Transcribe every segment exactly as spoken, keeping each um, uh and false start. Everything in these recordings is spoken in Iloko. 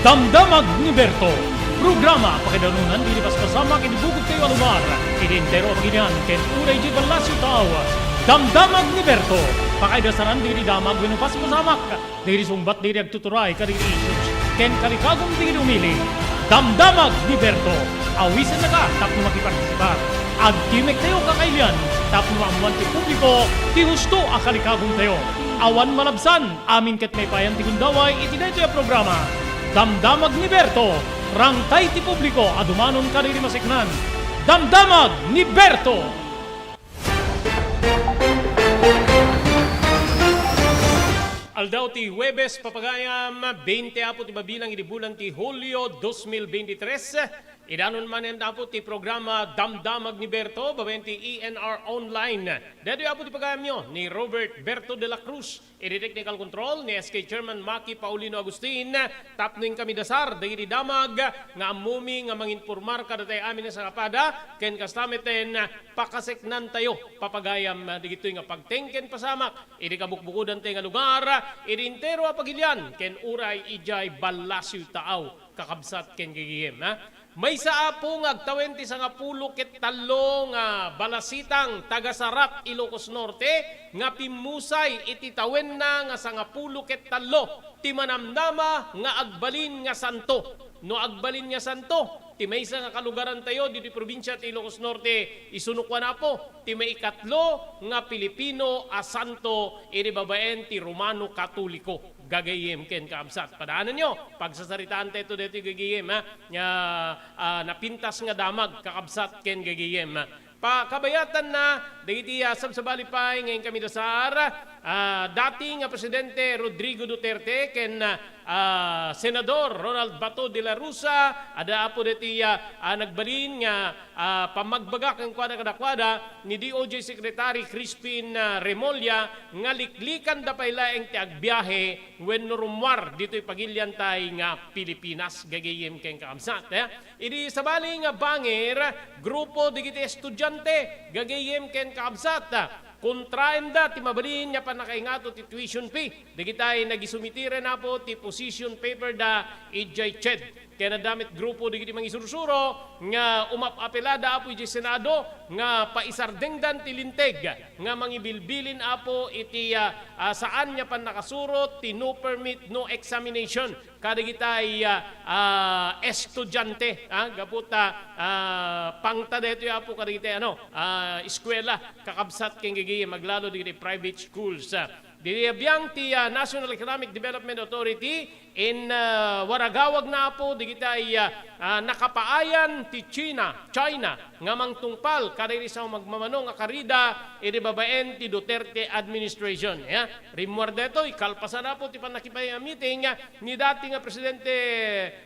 Damdamag ni Berto, programa pakaidanunan dagiti paspasamak iti bukod kayo a lugar, iti entero a pagilian ken uray iti ballasiw tao. Damdamag ni Berto, pakaidasaran dagiti damag wenno paspasamak, dagiti sungbat dagiti agtuturay kadagiti issues, ken kalikagum dagiti umili. Damdamag ni Berto, awisennaka tapno makipartisipar. Agtimek tayo kakailian tapno maammuan ti publiko ti husto a kalikagum tayo. Awan malabsan, amin ket maipayan ti gundaway iti daytoy a programa. Damdamag ni Berto, rangtay ti publiko a dumanon kadagiti maseknan. Damdamag ni Berto! Aldaw ti Huwebes, papagayam, bente apo ti mabilang iti bulan ti Hulio dos mil bente tres. Idanon manen apo ti programa Damdamag ni Berto, babaen ti E N R Online. Daytoy apo ti pagayamyo ni Robert Berto de la Cruz. Iti technical control ni S K Chairman Maki Paulino Agustin, tapno inkami dasar dagiti damag nga ammumi nga manginpormar kadatayo amin a sangapada, ken kasta metten, pakaseknantayo, papagayam, dagitoy nga pagteng ken pasamak iti kabukbukodantayo nga lugar, iti entero a pagilian, ken uray idiay ballasiw taaw, kakabsat ken gagayem, ha? Maysa, Apo, nga agtawen ti sangapulo ket tallo nga balasitang taga Sarat, Ilocos Norte, nga pimmusay iti tawenna nga sangapulo ket tallo ti manamnama nga agbalin nga santo. No agbalin nga santo, ti maysa nga kalugarantayo ditoy probinsia ti Ilocos Norte, isu no kuan, Apo, ti maikatlo nga Pilipino a santo iti babaen ti Romano Katoliko. Gagayem ken kakabsat. Padaanenyo, pagsasaritaan tayo daytoy gagayem, ha? Nga, ah, napintas nga damag, kakabsat ken gagayem. Pakabayatanna, dagiti, ah, sabsabali pay nga inkami dasar, ah, dati nga Presidente Rodrigo Duterte ken, ah, Senador Ronald Bato de la Rosa, adda apo dagiti, ah, ah, nagbalin nga, ah, pammagbaga kenkuana kadakuada ni D O J Secretary Crispin, ah, Remulla nga liklikanda pay laeng ti agbiahe wenno rummuar ditoy pagiliantay nga Pilipinas, gagayem ken kakabsat, eh. Idi sabali nga bangir, grupo dagiti estudiante, gagayem ken kakabsat, kontraenda ti mabalin nga pannakaingato ti tuition fee dagitay nagisumitiren, Apo, ti position paper da idiay CHED. Ken adda met grupo dagiti mangisursuro nga umap-apelada, Apo, idiay Senado nga paisardengdan ti linteg nga mangibilbilin, Apo, iti, ah, ah, saan nga pannakasurot ti no permit, no examination kadagitay, ah, ah, estudiante, ah, gapu ta, ah, pangta daytoy, Apo, kadagitay, ano, ah, eskuela, kakabsat ken gagayem, aglalo dagiti private schools, ah. Ditoy biang ti, ah, National Economic Development Authority, in, ah, waragawagna, Apo, dagitay, ah, ah, nakapaayan ti China, China, nga mangtungpal kadagiti sao magmamano nga karida iti babaen ti Duterte administration. Ya, rimmuar daytoy, kalpasan, Apo, ti pannakipay-meeting, ah, ni dati nga Presidente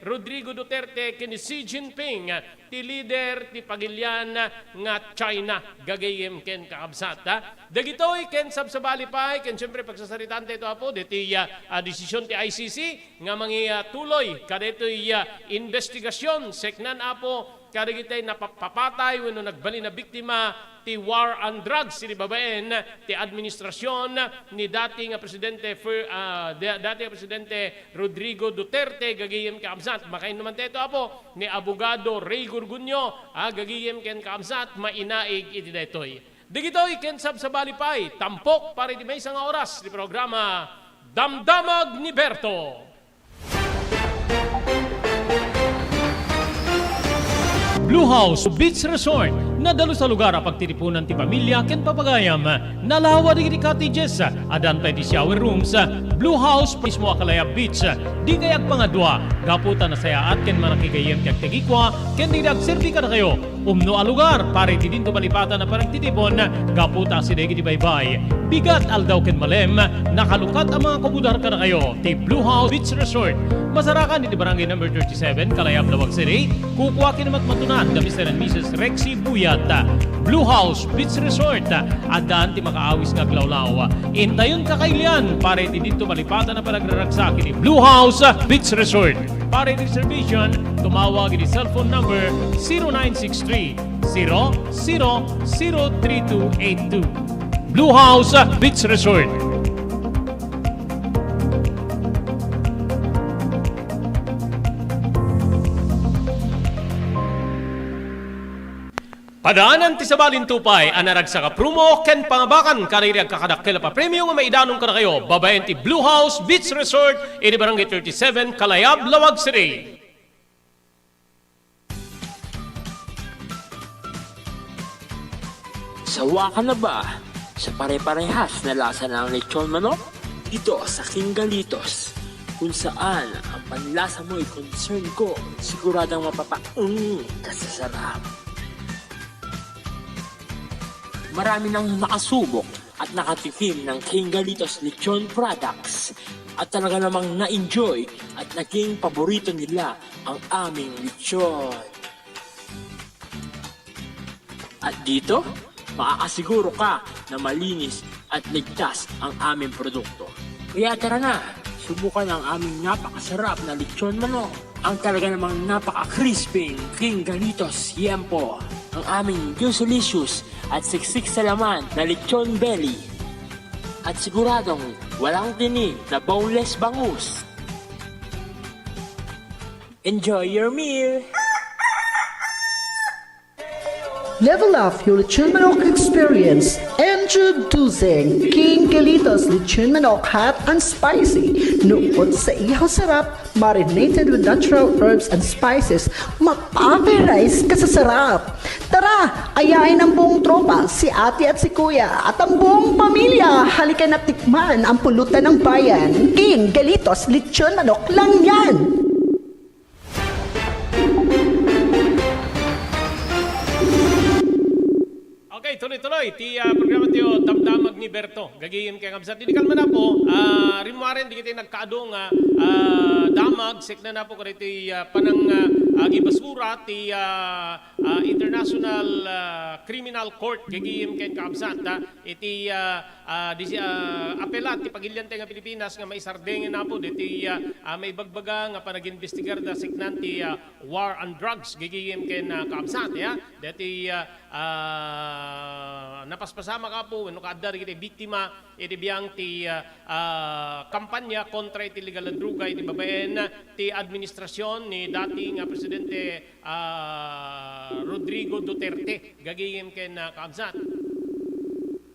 Rodrigo Duterte ken ni Xi Jinping, ah, ti leader ti pagilian nga China, gagayem ken kakabsat, ha? Dagitoy ken sabsabali pay, ken siempre pagsasaritaan tayo, Apo, deti, ah, ah, desisyon ti I C C nga mangi-, ah, tuloy kadaytoy, ah, investigasyon, seknan, Apo, kadagitay napapatay wenno nagbalin a biktima ti war on drugs iti babaen ti administrasyon ni dati nga Presidente Fer-, ah, da-, dati nga Presidente Rodrigo Duterte, gagayem kakabsat. Makainnuman tayo, Apo, ni Abogado Rey Gorgonio, ah, gagayem ken kakabsat, mainaig iti daytoy. Dagitoy ken sabsabali pay, tampok para iti maysa nga oras ti programa Damdamag ni Berto. Blue House Beach Resort, nadalus a lugar a pagtitipunan ti pamilia ken papagayam. Nalawa dagiti cottages, addan pay ti shower rooms. Blue House mismo a Calaya Beach. Dikay agpangadua, gapu ta nasayaat ken mannakigayem ti agtagikua ken dagiti agserbi kadakayo. Umno a lugar para iti dinto malipatan a panagtitipon, gapu ta asideg iti baybay, bigat, aldaw ken malem, nakalukat a mga kumudar kadakayo ti Blue House Beach Resort. Masarakan iti Barangay Number thirty-seven, Calaya, Laoag City. Kukua ken matmatunan da Mister and Missus Rexy Buyat. Blue House Beach Resort, addan ti makaawis nga aglawlaw. Intayon kakailian para iti dinto malipatan a panagraragsak iti Blue House Beach Resort. Para iti reservation, tumawag iti cellphone number zero nine six three, zero zero zero three two eight two. Blue House Beach Resort. Padaanan ti sabali ti upay a naragsak a promo ken pangabakan kadagiti agkakadakkel a papremio nga maidanon kadakayo babaen ti Blue House Beach Resort iti Barangay thirty-seven, Kalayab, Laoag City. Sawa ka na ba sa pare-parehas na lasa ng lechon manok? Dito sa King Galitos, kung saan ang panlasa mo'y concern ko, siguradong mapapaung ka sa sarap. Marami nang nakasubok at nakatikim ng King Galitos Lechon Products at talaga namang na-enjoy at naging paborito nila ang aming lechon. At dito, makakasiguro ka na malinis at ligtas ang aming produkto. Kaya tara na, subukan ang aming napakasarap na lechon manok. Ang talaga namang napaka-crispy King Galitos Yempo. Ang aming juicy-licious at siksik sa laman na lechon belly. At siguradong walang tinik na boneless bangus. Enjoy your meal! Level up your lechon manok experience. Introducing King Galitos Lechon Manok Hot and Spicy. Nukod sa ihaw sarap, marinated with natural herbs and spices, mapaparize ka sa sarap. Tara, ayain ang buong tropa, si ate at si kuya, at ang buong pamilya. Halika na tikman ang pulutan ng bayan. King Galitos Lechon Manok lang yan! Okay, tuloy-tuloy ti, ah, programa tayo, Damdamag ni Berto. Gagayem ken kabsat. Idi kalman apo, ah, rimmuaren dagiti nagkaadu nga, ah, damag, sekna apo kadagiti, ah, panang, ah, agibasura ti, ah, ah, International, ah, Criminal Court, gagayem ken kabsat, ah, iti, ah, ah, disi, ah, apela ti pagilian tayo nga Pilipinas nga maisardeng apo diti, ah, ah, maibagbaga nga panagimbestigar da seknan ti, ah, war on drugs, gagayem ken, ah, kabsat, ya. Dati, ah, ah, napaspasamak apo wenno kaadda dagiti biktima iti biang ti, ah, ah, kampanya kontra iti illegal a droga iti babaen ti administrasyon ni dati nga Presidente, ah, Rodrigo Duterte, gagayem ken, ah, kabsat.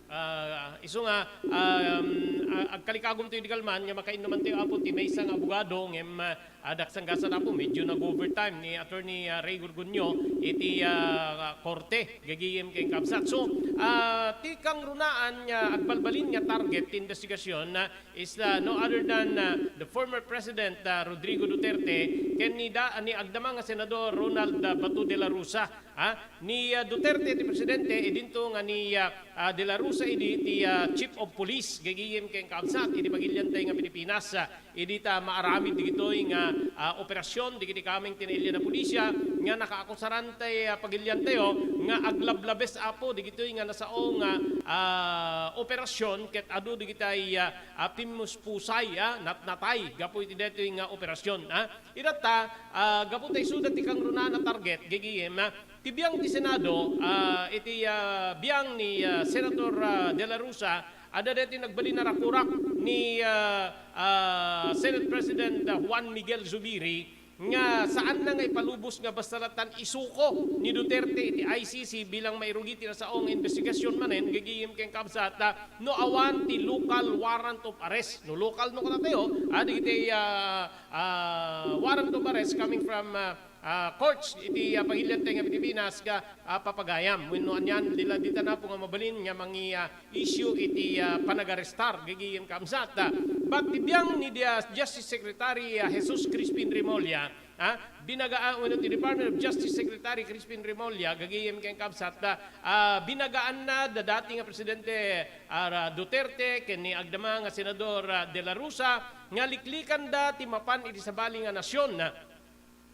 Ah, isu nga, um, ah, agkalikagumto idi kalman nga makainnumantayo apo ti maysa nga abogado ngem, ah, daksangasan apo, medyo nag-overtime ni Attorney, ah, Rey Gorgonio iti, ah, korte, gagayem ken kabsat. So, ah, ti kangrunaan nga agbalbalin nga target ti investigasyon, ah, is, ah, no other than, ah, the former President, ah, Rodrigo Duterte ken ni da-, ni agdama nga Senador Ronald, ah, Bato de la Rosa. Ah, ni, ah, Duterte ti presidente, idinto nga ni, ah, ah, De La Rosa idi ti, ah, chief of police, gagayem ken kabsat, idi pagilian tayo nga Pilipinas, ah, idi ta maaramid dagitoy nga, ah, operasyon, dagiti kameng ti nailian a pulisya, nga nakaakusaran tayo, ah, pagilian tayo, nga aglablabes apo, dagitoy nga nasao nga, ah, operasyon, ket adu dagitay, ah, ah, pimmuspusay, ah, natnatay, gapu iti daytoy nga operasyon, ah. Iratta, ah, gapu ta isuda ti kangrunaan a target, gagayem, ah, ti biang ti Senado, ah, iti, ah, biang ni, ah, Senator, ah, De La Rosa, adda daytoy nagbalin a rakurak ni, ah, ah, Senate President, ah, Juan Miguel Zubiri, nga saanna nga ipalubos nga basta lattan isuko ni Duterte iti I C C bilang mairugi ti nasao nga investigasyon manen, gagayem ken kabsat, ah, no awan ti local warrant of arrest. No local no kunatayo, ah, dagiti, ah, ah, warrant of arrest coming from, ah, ah, courts iti, ah, pagilian tayo nga Pilipinas nga, ah, papagayam. Wenno anian, dila, dita napo nga mabalin nga mangi, ah, issue iti, ah, panagarestar, gagayem kabsat. Ah, but ti biang ni, ah, Justice Secretary, ah, Jesus Crispin Remulla, ah, binagaan, wenno ti Department of Justice Secretary Crispin Remulla, gagayem ken kabsat, ah, ah, binagaanna da dati nga Presidente, ah, Duterte, ken ni agdama nga Senador, ah, De La Rosa, nga liklikanda ti mapan iti sabali nga nasyon, ah,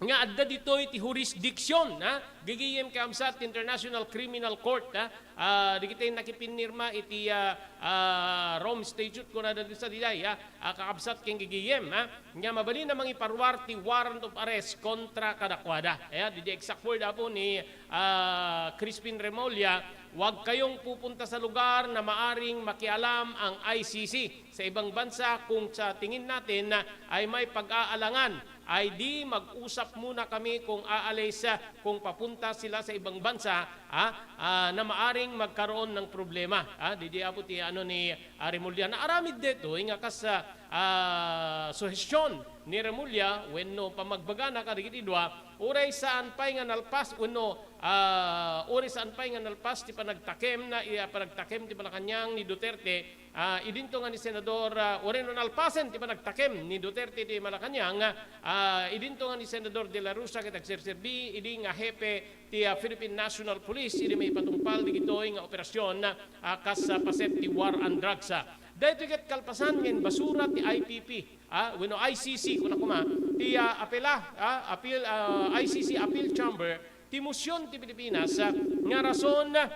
nga adda ditoy ti jurisdiction, ha? Gagayem kabsat ti International Criminal Court, ha? Ah, dagiti nakipinirma iti, ah, ah, Rome Statute, kunada sa diay, ha? Ah, kakabsat ken gagayem, ha? Nga mabalin a mangiparuar ti warrant of arrest kontra kadakuada. Aya, didi exact word apo ni, ah, Crispin Remulla, Huwag kayong pupunta sa lugar na maaring makialam ang I C C sa ibang bansa kung sa tingin natin na ay may pag-aalangan, ay di mag-usap muna kami kung aalis, ah, kung papunta sila sa ibang bansa, ah, ah, na maaring magkaroon ng problema. Ah, di, di apo ti ano ni, ah, Remulla. Naaramid detoy nga kas, ah, ah, suhestyon ni Remulla wenno pamagbagana kadagiti dua, uray saan pay nga nalpas wenno, ah, uray saan pay nga nalpas ti panagtakem na, iya, panagtakem ti Malacañang ni Duterte, ah, idinto nga ni Senador, ah, uray no nalpasen ti panagtakem ni Duterte ti Malacañang, ah, idinto nga ni Senador De La Rosa ket agserserbi idi nga hepe ti, ah, Philippine National Police idi maipatungpal digitoy nga operasyon, ah, kas, ah, paset ti war on drugs, ah. Daytoy ket kalpasan nga inbasura ti I P P, ah, wenno I C C, kuna koma, ti, ah, apela, ah, appeal, ah, I C C Appeal Chamber, ti motion ti Pilipinas, ah, nga rason, ah,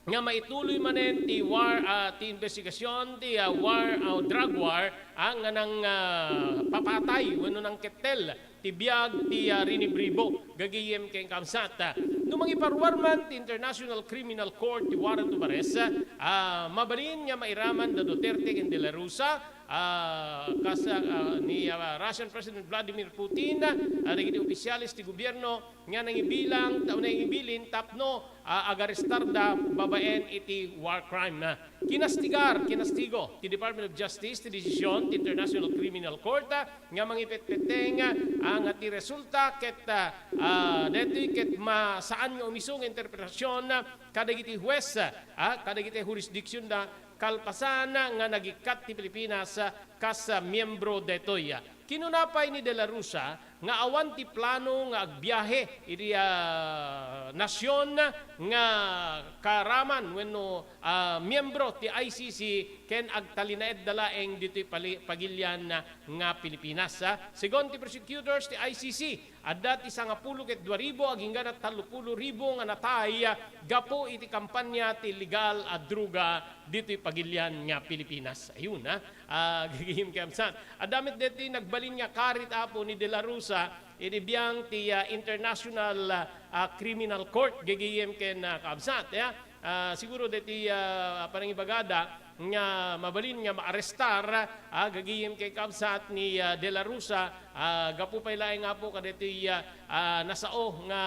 nga maituloy manen ti war, ah, ti investigasyon ti, ah, war, ah, drug war, ah, nga nang, ah, papatay wenno nangkettel ti biag ti, ah, rinibribo gagayem ken kabsat. Ah, no mangiparuar man ti International Criminal Court ti warrant of arrest, ah, mabalin nga mairaman da Duterte ken De La Rosa, ah, kas, ah, ni, ah, Russian President Vladimir Putin, ah, dagiti opisyales ti gobierno nga nangibilang, ta-, nangibilin tapno, ah, agarestarda babaen iti war crime. Kinastigar, kinastigo ti Department of Justice ti desisyon ti International Criminal Court, ah, nga mangipetpetteng, ah, nga ti resulta ket, ah, ah, daytoy ket ma-, saan nga umisu nga interpretasyon, ah, kadagiti huwes, ah, kadagiti jurisdiction da kalpasan nga nagikkat ti Pilipinas, ah, kas, ah, miyembro daytoy. Kinuna pay ni De La Rosa nga awan ti plano nga agbiahe iti, ah, nasion nga kaaraman wenno, ah, miyembro ti I C C ken agtalinaedda laeng ditoy pali-, pagilian nga Pilipinas, ah. Segun ti prosecutors ti I C C, adda ti sangapulo ket dua ribu agingga tallopulo ribu nga natay, ah, gapu iti kampanya ti illegal a droga ditoy pagilian nga Pilipinas. Ayun, ah. Ah, gagayem ken kabsat. Adda met deti nagbalin nga karit apo ni De La Rosa iti biang ti, ah, International, ah, ah, Criminal Court, gagayem ken, ah, kabsat, ya. Ah, siguro deti, ah, panangibagada nga mabalin nga maarestar, ah, gagayem ken kabsat ni, ah, De La Rosa, ah, gapu pay laeng apo kadeti, ah, ah, nasao nga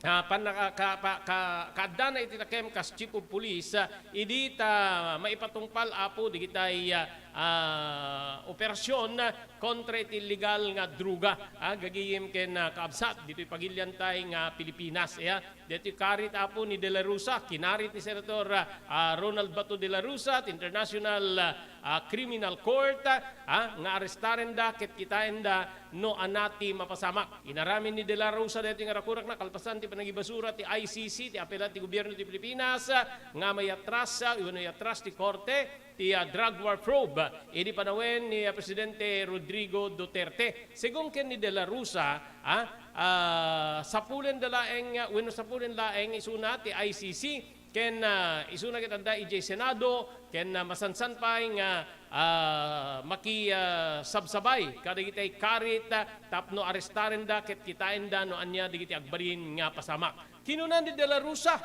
ah, pannaka-, ka-, pa-, ka-, kaaddana iti takem kas Chief of Police, ah, idi ta maipatungpal, apo, digitay, ah, ah, operasyon, ah, kontra iti illegal nga droga, ah, gagayem ken, ah, kabsat ditoy pagiliantay nga Pilipinas, ya. Ditoy karit, apo, ni De La Rosa, kinarit ni Senator, ah, ah, Ronald Bato de la Rosa, ti International, ah, ah, Criminal Court, ah, nga arestarenda ket kitaenda no ania ti mapasamak. Inaramid ni De La Rosa daytoy nga rakurakna kalpasan ti panangibasura ti I C C, ti apela ti gobierno ti Pilipinas, nga mayatras, ah, wenno iyatras ti korte ti, ah, drug war probe idi panawen ni, ah, Presidente Rodrigo Duterte. Segun ken ni De La Rosa, ah, ah, sapulenda laeng, ah, wenno sapulen laeng isuna ti I C C, ken, ah, isuna ket adda idiay Senado, ken, ah, masansan pay nga, ah, maki, ah, sabsabay kadagitay karit, ah, tapno arestarenda ket kitaenda no ania dagiti agbalin nga pasamak. Kinuna ni De La Rosa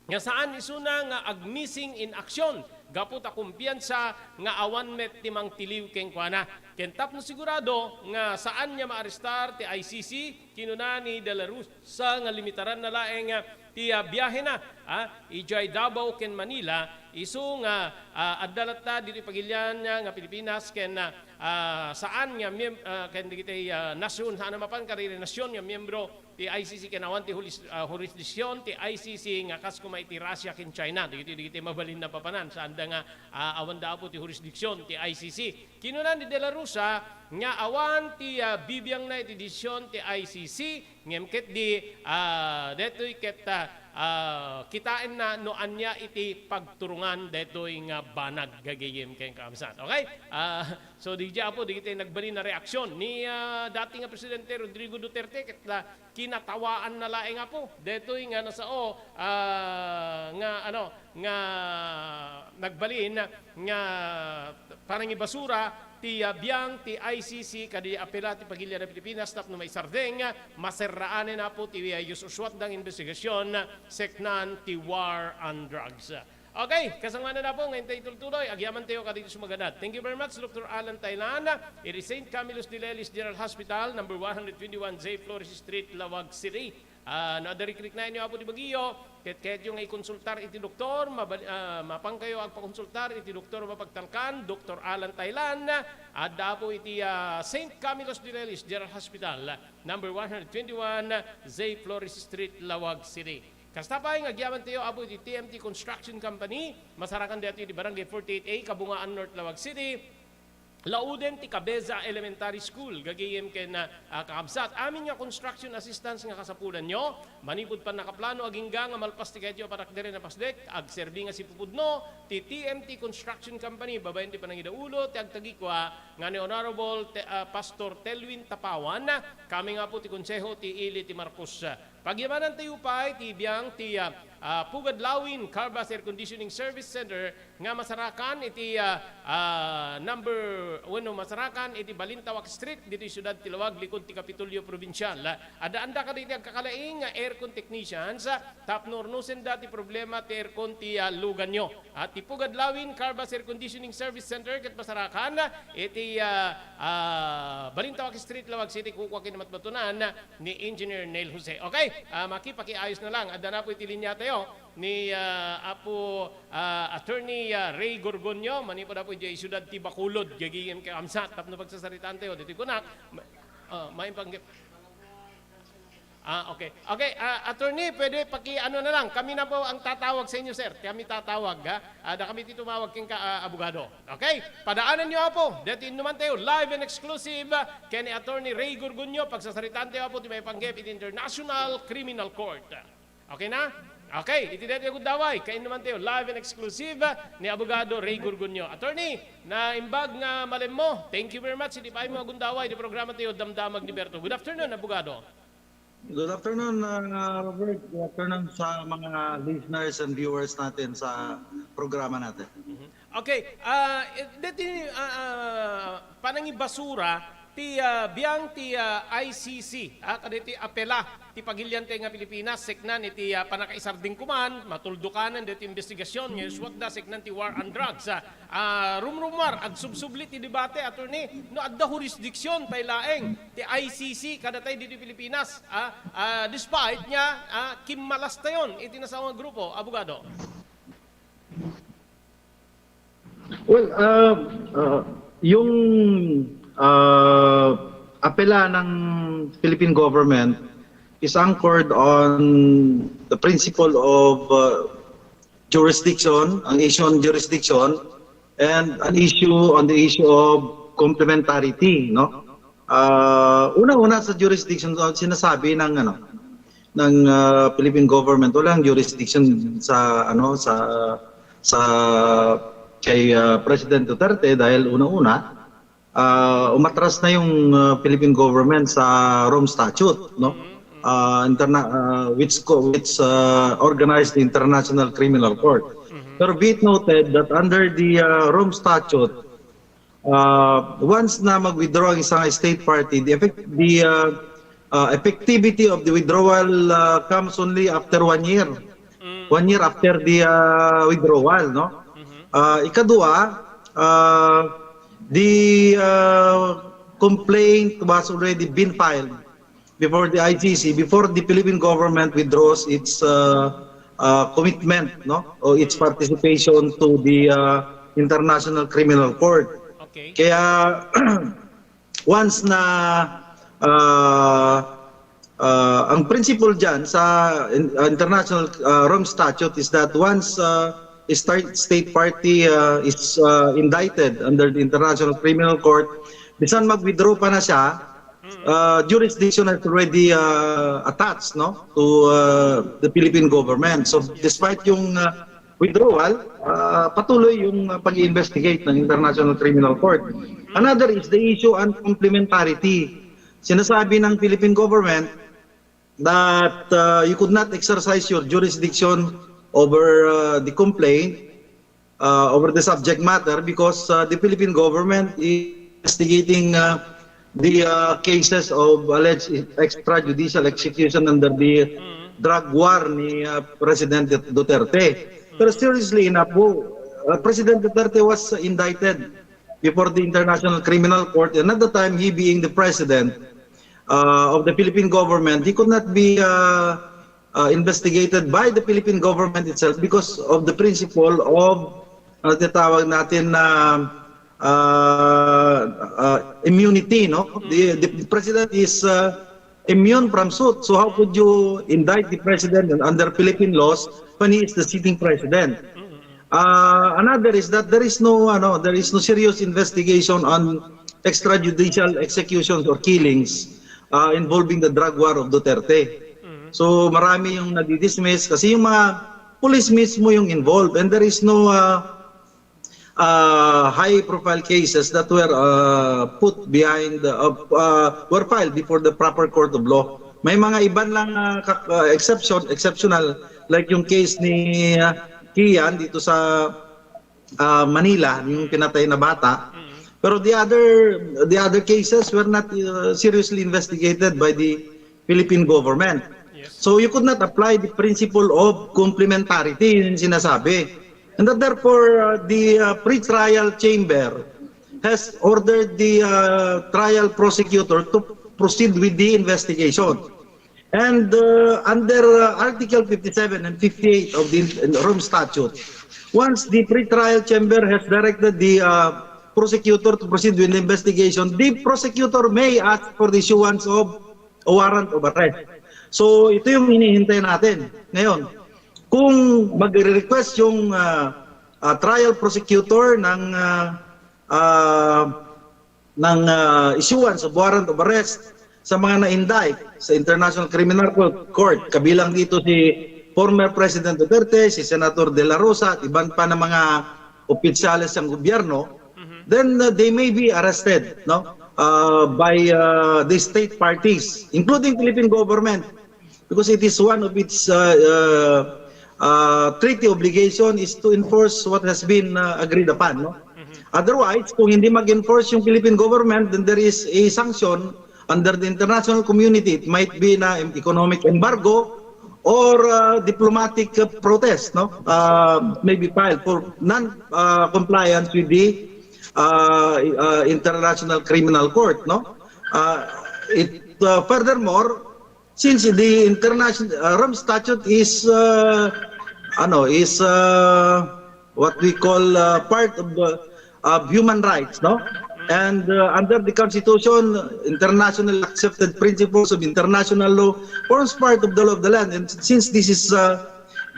nga saan isuna nga ag-missing in action gapu ta kumpiansa nga awan met ti mangtiliw kenkuana. Ken tapno sigurado nga saan nga maarestar ti I C C, kinuna ni De La Rosa nga limitaranna laeng, ah, ti, ah, biahena, ah, idiay Davao ken Manila, isu nga, ah, adda latta ditoy pagilian nga Pilipinas ken, ah, ah, saan nga mem-, ah, ken dagiti, ah, nasion, saan a mapan kadagiti nasion nga miyembro ti I C C ken awan ti hulis-, ah, jurisdiction ti I C C nga kas koma iti Russia ken China, dagiti, dagiti mabalin a papanan, saanda nga, ah, awanda apo ti jurisdiction ti I C C. Kinuna ni De La Rosa nga awan ti, ah, bibiangna iti desisyon ti I C C, ngem ketdi, ah, daytoy ket, ah, ah, kitaenna no ania iti pagturungan daytoy nga banag gagayem ken kabsat. Okay? Ah, so, di apo, dagiti nagbalin a reaksyon ni, ah, dati nga Presidente Rodrigo Duterte ket la, kinatawaanna laeng apo daytoy nga nasao, ah, nga, ano, nga nagbalin nga panangibasura ti, ah, biang ti I C C kadi apela ti pagilian a Pilipinas tapno maisardeng, ah, maserraanen, Apo, ti, ah, isusuatda nga investigasyon, ah, seknan ti war on drugs. Okay, kasangwanan, Apo, nga intay tultuloy, agyamantayo kadagiti sumaganad. Thank you very much, Doctor Alan Tailan, iti Saint Camillus de Lelis General Hospital, number one hundred twenty-one J Flores Street, Laoag City. Ah, no adda rikriknaenyo, Apo, ti bagiyo, ket kayatyo nga ikonsultar iti doktor, mabal-, ah, mapankayo agpakonsultar iti doktor mapagtalkan, Doktor Alan Tailan, adda, Apo, iti, ah, Saint Camillus de Lelis General Hospital, number one hundred twenty-one J Flores Street, Laoag City. Kasta pay nga agyamantayo, Apo, iti T M T Construction Company, masarakan daytoy iti Barangay forty-eight A, Kabungaan North, Laoag City. Lauden ti Cabeza Elementary School, gagayem ken, ah, kakabsat. Amin nga construction assistance nga kasapulanyo, manipud pannakaplano agingga nga malpas ti kayatyo a panagdaren a pasdek, agserbi nga sipupudno ti T M T Construction Company, babaen ti panangidaulo ti agtagikua nga ni Honorable Te-, ah, Pastor Telwin Tapawan, coming up po ti Konseho ti Ili ti Marcos. Pagyamanantayo pay ti biang ti, ah, ah, Pugad Lawin Carbas Air Conditioning Service Center nga masarakan iti, ah, ah, number, wenno, masarakan iti Balintawak Street, ditoy siudad ti Laoag, likod ti Kapitolyo Provincial. Adda-anda kadagiti agkakalaing nga aircon technicians, ah, tapno urnosenda ti problema ti aircon ti, ah, luganyo. At ti Pugad Lawin Carbas Air Conditioning Service Center ket masarakan iti, ah, ah, Balintawak Street, Laoag City, kukua ken matmatunan ni Engineer Neil Jose. Okay, ah, makipakiayos na lang. Adda na po iti linya tayo ni, ah, Apo, ah, Attorney, ah, Ray Gorgonio, manipud, Apo, idiay siudad ti Bacolod, gagayem kakabsat, tapno pagsasaritaan tayo, ditoy kunak, ma-, ah, maimpanggep. Ah, okay. Okay, ah, attorney, pwede paki-ano na lang. Kami na po ang tatawag sa inyo, sir. Kami tatawag, ha? Ah, da kami ti tumawag kenka, ah, abogado. Okay? Padaanan niyo, Apo. Deti innuman tayo, live and exclusive, ah, ken ni Attorney Ray Gorgonio. Pagsasaritaan tayo, Apo, ti maipanggep iti International Criminal Court. Okay na? Okay, iti deti gundaway, kainnuman tayo, live and exclusive, ah, ni Abogado Ray Gorgonio. Attorney, naimbag nga malemmo. Thank you very much. Iti pay mo agundaway, iti programa tayo, Damdamag ni Berto. Good afternoon, Abogado. Good afternoon, uh, Robert. Good afternoon sa mga listeners and viewers natin sa programa natin. Mhm. Okay, ah, eh, deti, ah, ah, panangibasura ti, ah, biang ti, ah, I C C, ah, kadeti apela ti pagilian tayo nga Pilipinas, seknan iti, ah, panakaisarding kuman, matuldukanan deti investigasyon nga isuatda seknan ti war on drugs, ah, Ah, rumrumar, agsubsubli ti debate, attorney, no adda jurisdiction pay laeng ti I C C kadatay ditoy Pilipinas, ah, ah, despite nga, ah, kimmalas tayon iti nasao nga grupo, abogado. Well, uh, uh, yung, uh, apela ng Philippine government is anchored on the principle of, uh, jurisdiction, ang issue on jurisdiction, and an issue on the issue of complementarity, no? Ah, una-una sa jurisdiction, ah, sinasabi ng, ano, ng, ah, Philippine government, walang jurisdiction sa, ano, sa, sa kay, ah, President Duterte dahil una-una, ah, umatras na yung, ah, Philippine government sa Rome Statute, no? Mm, mm. Ah, interna-, ah, which co-, which, ah, organized the International Criminal Court. Mhm. Pero be it noted that under the, ah, Rome Statute, ah, once na mag-withdraw ang isang state party, the effect-, the, ah, ah, effectivity of the withdrawal, ah, comes only after one year. Mm. One year after the, ah, withdrawal, no? Mhm. Ah, ikadua, ah, the, ah, complaint was already been filed before the I C C, before the Philippine government withdraws its, ah, ah, commitment, no, o its Mm. participation to the, ah, International Criminal Court. Okay. Kaya, once na, ah, ah, ang principle diyan sa in-, ah, international, ah, Rome Statute is that once, ah, a star-, state party, ah, is, ah, indicted under the International Criminal Court, bisan mag-withdraw pa na siya, Mm. ah, jurisdiction has already, ah, attached, no, to, ah, the Philippine government. So, despite yung, ah, withdrawal, ah, patuloy yung, ah, pag-i-investigate ng International Criminal Court. Another is the issue on complementarity. Sinasabi ng Philippine government that, ah, you could not exercise your jurisdiction over, ah, the complaint, ah, over the subject matter because, ah, the Philippine government is investigating uh, the uh, cases of alleged extrajudicial execution under the drug war ni uh, President Duterte. Pero seriously enough po, uh, President Duterte was indicted before the International Criminal Court, and at the time, he being the president uh, of the Philippine government, he could not be uh, uh, investigated by the Philippine government itself because of the principle of ano tinatawag natin na uh, uh, immunity, no? The, the president is uh, immune from suit. So how could you indict the president under Philippine laws when he is the sitting president? Uh, another is that there is no ano, there is no serious investigation on extrajudicial executions or killings uh, involving the drug war of Duterte. So marami yung nadidismiss kasi yung mga police mismo yung involved, and there is no uh, uh, high profile cases that were uh, put behind uh, uh, were filed before the proper court of law. May mga iban lang uh, ka- uh, exception, exceptional, like yung case ni uh, Kian dito sa uh, Manila, yung pinatay na bata. Pero the other the other cases were not uh, seriously investigated by the Philippine government. So you could not apply the principle of complementarity, yun yung sinasabi. And that therefore uh, the uh, pretrial chamber has ordered the uh, trial prosecutor to proceed with the investigation. And uh, under uh, Article fifty-seven and fifty-eight of the Rome Statute, once the pretrial chamber has directed the uh, prosecutor to proceed with the investigation, the prosecutor may ask for the issuance of a warrant of arrest. So ito yung hinihintay natin. Ngayon, kung magre-request yung uh, uh, trial prosecutor ng uh, uh, ng uh, issuance of warrant of arrest sa mga na-indict sa International Criminal Court, kabilang dito si former President Duterte, si Senator De La Rosa, at iban pa ng mga opisyales ng gobyerno, then uh, they may be arrested, no, uh, by uh, the state parties, including Philippine government, because it is one of its uh, uh, uh, treaty obligation is to enforce what has been uh, agreed upon, no? Otherwise, kung hindi mag-enforce yung Philippine government, then there is a sanction under the international community. It might be na economic embargo or uh, diplomatic uh, protest, no? Uh, may be filed for non-compliance with the uh, uh, International Criminal Court, no? Uh, it uh, furthermore, since the international uh, Rome Statute is uh, ano is uh, what we call uh, part of, uh, of human rights, no? And uh, under the Constitution, international accepted principles of international law forms part of the law of the land. And since this is uh,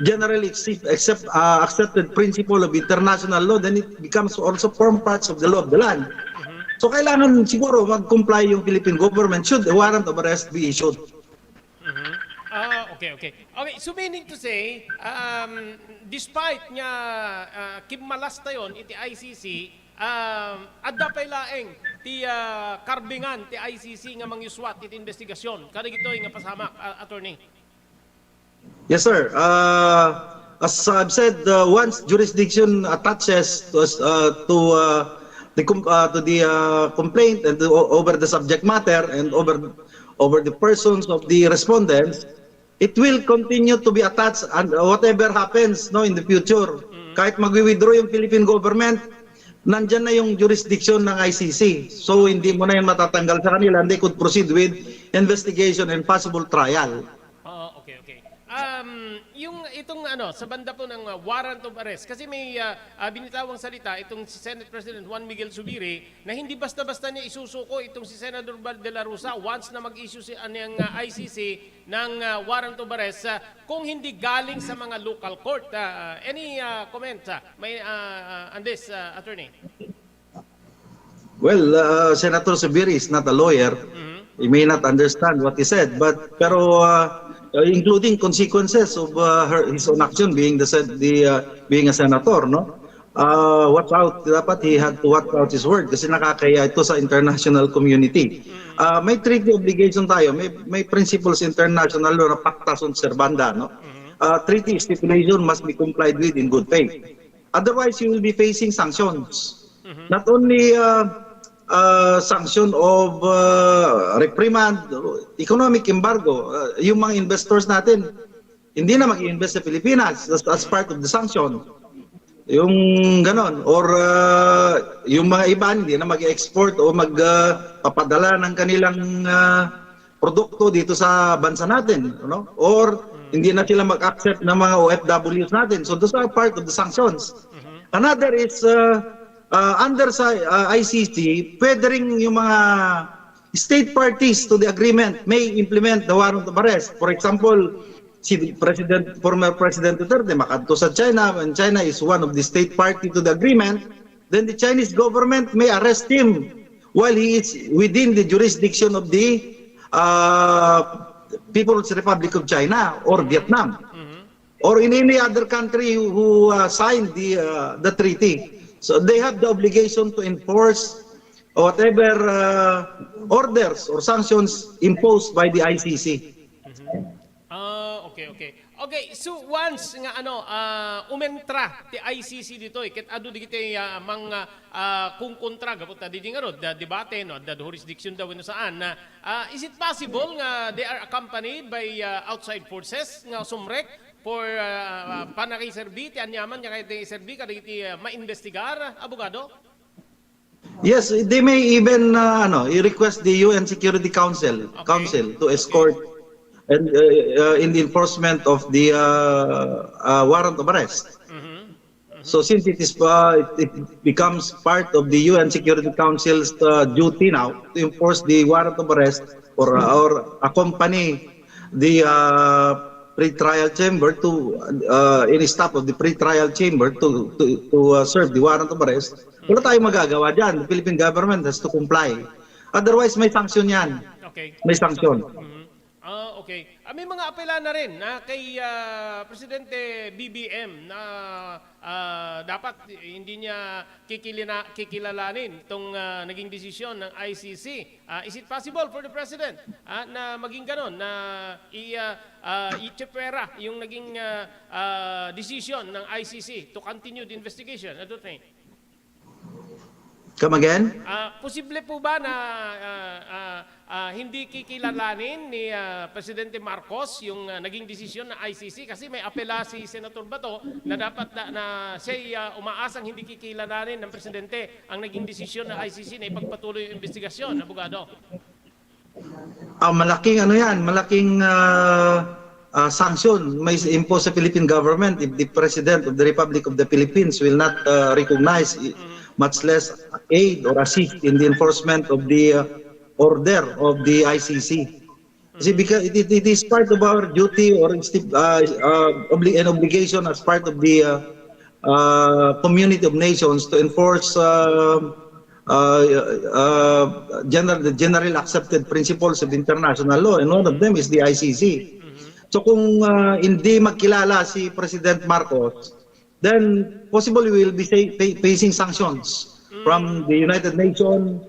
generally accept, accept, uh, accepted principle of international law, then it becomes also form parts of the law of the land. So kailangan siguro mag-comply yung Philippine government should a warrant of arrest be issued. Ah, okay, okay. Okay, so meaning to say, um, despite nga uh, kimmalas tayon iti I C C, um, adda pay laeng ti uh, karbingan ti I C C nga mangyuswat iti investigasyon. Kadagitoy nga pasamak, uh, attorney. Yes, sir. Uh, as I've said, uh, once jurisdiction attaches to, uh, to uh, the com- uh, to the uh, complaint and to, over the subject matter and over over the persons of the respondents, it will continue to be attached and uh, whatever happens, no, in the future. Kahit magwi-withdraw yung Philippine government, nandyan na yung jurisdiction ng I C C. So hindi mo na yan matatanggal sa kanila, and they could proceed with investigation and possible trial. Oo, okay, okay. Um, yung itong ano, sa banda po ng uh, warrant of arrest, kasi may uh, uh, binitawang salita itong si Senate President Juan Miguel Zubiri na hindi basta-basta niya isusuko itong si Senator Bal de la Rosa once na mag-issue si aniyang uh, I C C ng uh, warrant of arrest uh, kung hindi galing sa mga local court. Uh, any uh, comment uh, may uh, uh, on this, uh, attorney? Well, uh, Senator Zubiri is not a lawyer. He may not understand what he said, but pero uh, uh, including consequences of uh, her, his own action being the said the uh, being a senator, no? Uh, watch out, dapat he had to watch out his word kasi nakakaya ito sa international community. Uh, may treaty obligation tayo, may may principles international law na pacta sunt servanda, no? Uh, treaty stipulation must be complied with in good faith. Otherwise, you will be facing sanctions. Not only uh, uh, sanction of uh, reprimand, economic embargo, uh, yung mga investors natin, hindi na mag-invest sa Pilipinas as, as part of the sanction. Yung ganon. Or uh, yung mga iba, hindi na mag-export o magpapadala ng kanilang uh, produkto dito sa bansa natin. Ano? Or hindi na sila mag-accept ng mga O F Ws natin. So those are part of the sanctions. Another is uh, uh, under sa uh, I C C, pwede rin yung mga state parties to the agreement may implement the warrant of arrest. For example, si President, former President Duterte makadto sa China, and China is one of the state party to the agreement, then the Chinese government may arrest him while he is within the jurisdiction of the uh, People's Republic of China or Vietnam or in any other country who uh, signed the uh, the treaty. So they have the obligation to enforce whatever uh, orders or sanctions imposed by the I C C. Ah, okay, okay. Okay, so once nga ano, ah, umentra ti I C C ditoy, ket adu dagiti ah, mang ah, kungkontra gapu ta didi nga no, da debate no, da jurisdiction da wenno saan na ah, is it possible nga they are accompanied by ah, outside forces nga sumrek for ah, panakiserbi ti aniaman nga kayat iserbi kadagiti ah, maimbestigar, abogado? Yes, they may even uh, ano, i-request the U N Security Council Council to escort and uh, uh, in the enforcement of the uh, uh, warrant of arrest. So since it is uh, it becomes part of the U N Security Council's uh, duty now to enforce the warrant of arrest or uh, or accompany the uh, pre-trial chamber to uh, any staff of the pre-trial chamber to to, to uh, serve the warrant of arrest, wala tayong magagawa diyan. The Philippine government has to comply. Otherwise, may sanction yan. Okay. May sanction. Mhm. Ah, okay. Ah, may mga apela na rin na kay ah, Presidente B B M na ah, dapat hindi niya kikilina, kikilalanin itong ah, naging desisyon ng I C C. Ah, is it possible for the President ah, na maging ganon na i, ah, ah, itsipwera yung naging ah, ah, desisyon ng I C C to continue the investigation, Attorney? Come again? Ah, posible po ba na ah, ah, ah, hindi kikilalanin ni ah, Presidente Marcos yung ah, naging desisyon ng I C C? Kasi may apela si Senator Bato na dapat na, na siya'y ah, umaasang hindi kikilalanin ng Presidente ang naging desisyon ng I C C na ipagpatuloy yung investigasyon, abogado. Ah, malaking ano yan, malaking ah, ah, sanction may impose sa Philippine government if the President of the Republic of the Philippines will not ah, recognize, i- much less aid or assist in the enforcement of the ah, order of the I C C. Kasi because it, it, it is part of our duty or insti- ah, ah, obli- an obligation as part of the ah, ah, community of nations to enforce ah, uh, uh, general, the general accepted principles of international law, and one of them is the I C C. So kung uh, hindi magkilala si President Marcos, then possibly we will be say, fa- facing sanctions from the United Nations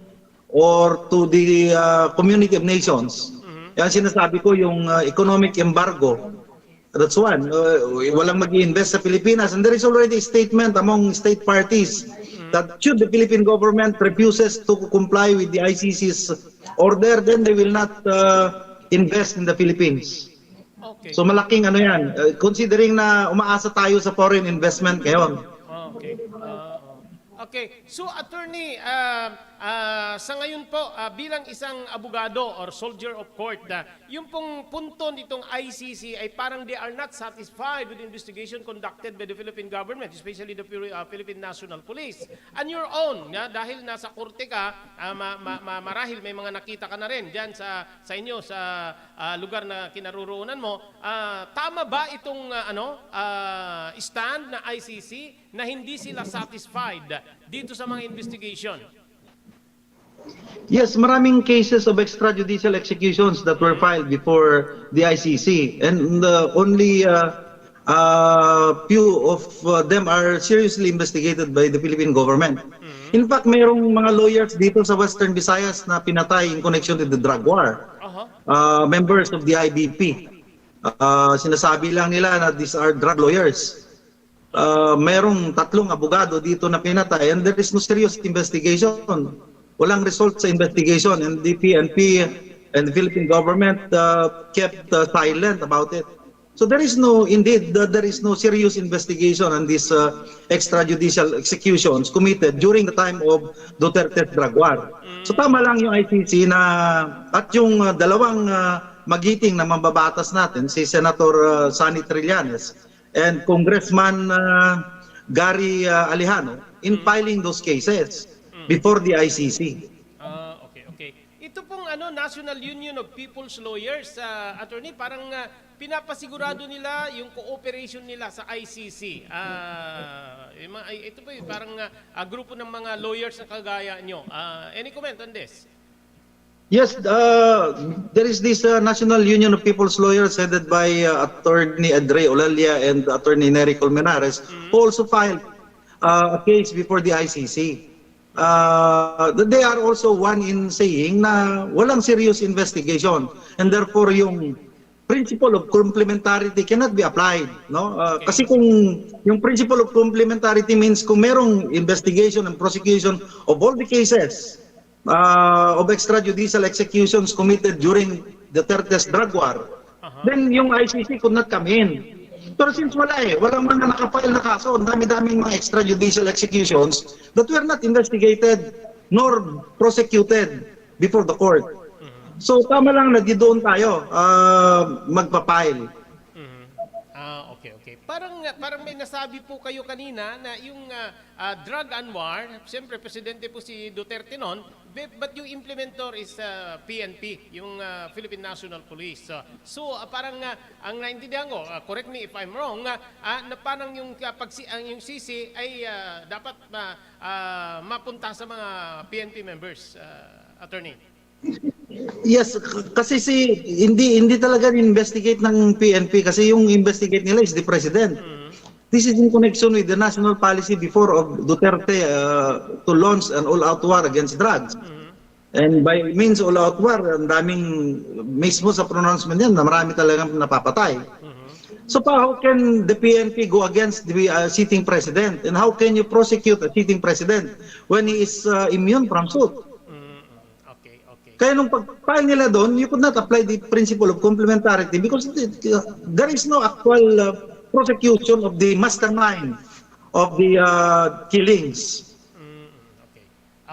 or to the uh, community of nations. Yan sinasabi ko, yung uh, economic embargo. That's one. Uh, walang mag-invest sa Pilipinas. And there is already a statement among state parties that should the Philippine government refuses to comply with the I C C's order, then they will not uh, invest in the Philippines. Okay. So malaking ano yan. Uh, considering na umaasa tayo sa foreign investment ngayon. Okay. Ah, okay. So, attorney, ah, ah, sa ngayon po, ah, bilang isang abogado or soldier of court, ah, yung pong punto nitong I C C ay parang they are not satisfied with the investigation conducted by the Philippine government, especially the Phil- ah, Philippine National Police. On your own, na, dahil nasa korte ka, ah, ma- ma- ma- marahil may mga nakita ka na rin dyan sa, sa inyo, sa ah, lugar na kinaroroonan mo, ah, tama ba itong ah, ano, ah, stand na I C C na hindi sila satisfied dito sa mga investigation? Yes, maraming cases of extrajudicial executions that were filed before the I C C, and uh, only uh, uh, few of uh, them are seriously investigated by the Philippine government. In fact, mayroong mga lawyers dito sa Western Visayas na pinatay in connection with the drug war. Aha. Uh, members of the I B P. Uh, sinasabi lang nila na these are drug lawyers. Uh, mayroong tatlong abogado dito na pinatay, and there is no serious investigation. walang result sa investigation, and the P N P and the Philippine government uh, kept uh, silent about it. So there is no, indeed, the, there is no serious investigation on these uh, extrajudicial executions committed during the time of Duterte's drug war. So tama lang yung I C C na at yung uh, dalawang uh, magiting na mambabatas natin, si Senator uh, Sonny Trillanes and Congressman uh, Gary uh, Alejano, in filing those cases before the I C C. Ah, okay, okay. Ito pong ano, National Union of People's Lawyers, ah, attorney, parang ah, pinapasigurado nila yung cooperation nila sa I C C. Ah, yung mga- ay- ito po yung parang ah, ah, grupo ng mga lawyers na kagaya nyo. Ah, any comment on this? Yes, uh, there is this uh, National Union of People's Lawyers headed by uh, Attorney Edre Olalia and Attorney Nery Colmenares who also filed uh, a case before the I C C. Uh, they are also one in saying na walang serious investigation and therefore yung principle of complementarity cannot be applied, no? Uh, kasi kung yung principle of complementarity means kung merong investigation and prosecution of all the cases uh, of extrajudicial executions committed during Duterte's drug war, then yung I C C could not come in. Pero since wala eh, walang mga nakafile na kaso, ang dami-daming mga extrajudicial executions that were not investigated nor prosecuted before the court. So tama lang na di doon tayo uh, magpa-file. Ah, okay, okay. Parang parang may nasabi po kayo kanina na yung ah, ah, drug and war, siyempre presidente po si Duterte noon, be- but yung implementor is ah, P N P, yung ah, Philippine National Police. So, so ah, parang ah, ang naintindihan ko, ah, correct me if I'm wrong, ah, ah, na parang yung ah, pagsi ang yung sisi ay ah, dapat ma, ah, mapunta sa mga P N P members, ah, attorney. Yes, k- kasi si hindi hindi talaga investigate ng P N P kasi yung investigate nila is the president. This is in connection with the national policy before of Duterte uh, to launch an all-out war against drugs. And by means all-out war, ang daming mismo sa pronouncement niya na marami talagang napapatay. So pa, how can the P N P go against the uh, sitting president? And how can you prosecute a sitting president when he is uh, immune from suit? Okay, okay. Kaya nung pag-file nila doon, you could not apply the principle of complementarity because it- uh, there is no actual uh, prosecution of the mastermind of the uh, killings. Mm, okay.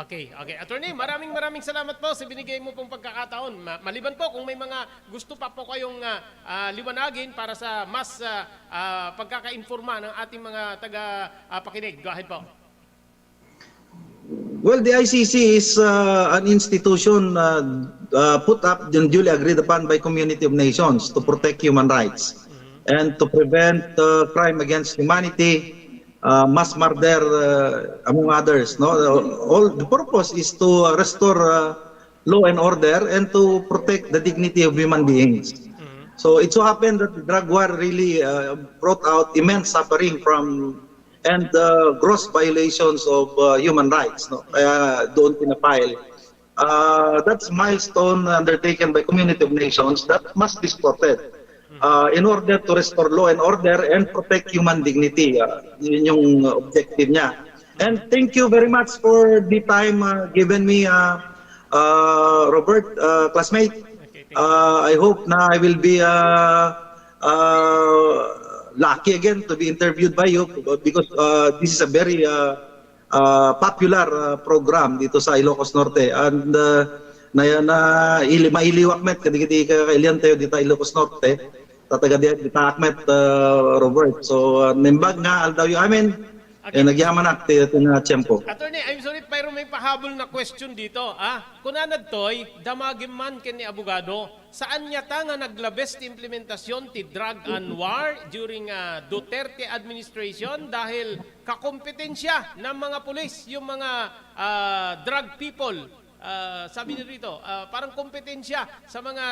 Okay, okay. Attorney, maraming maraming salamat po sa binigay mo pong pagkakataon. Ma- maliban po kung may mga gusto pa po kayong ah, ah, liwanagin para sa mas ah, ah, pagkakainforma ng ating mga taga ah, pakinig. Go ahead po. Well, the I C C is uh, an institution uh, uh, put up and duly agreed upon by community of nations to protect human rights and to prevent uh, crime against humanity, uh, mass murder, uh, among others. No, all the purpose is to uh, restore uh, law and order and to protect the dignity of human beings. So it so happened that the drug war really uh, brought out immense suffering from and uh, gross violations of uh, human rights. No? Kaya doon pinapile. Uh, that's milestone undertaken by community of nations that must be supported uh, in order to restore law and order and protect human dignity. Uh, yun yung objective niya. And thank you very much for the time uh, given me, uh, uh, Robert, uh, classmate. Uh, I hope na I will be uh, uh, lucky again to be interviewed by you because uh, this is a very uh, uh, popular uh, program dito sa Ilocos Norte. And uh, na, na ili, mailiwak met, kadi kadi ka kailian tayo dito Ilocos Norte. Tataga di, di taak met, uh, Robert. So, uh, naimbag nga aldaw yu amin, eh, nagyamanak ti, ti nga tiyempo. Attorney, I'm sorry, pero may pahabol na question dito. Ah, kunanad toy, damagem man ken ni abogado, saan nga ta nga naglabes ti implementasyon ti drug and war during ah, Duterte administration dahil kakompetensya ng mga pulis yung mga ah, drug people. Ah, sabi ni rito, ah, parang kompetensya sa mga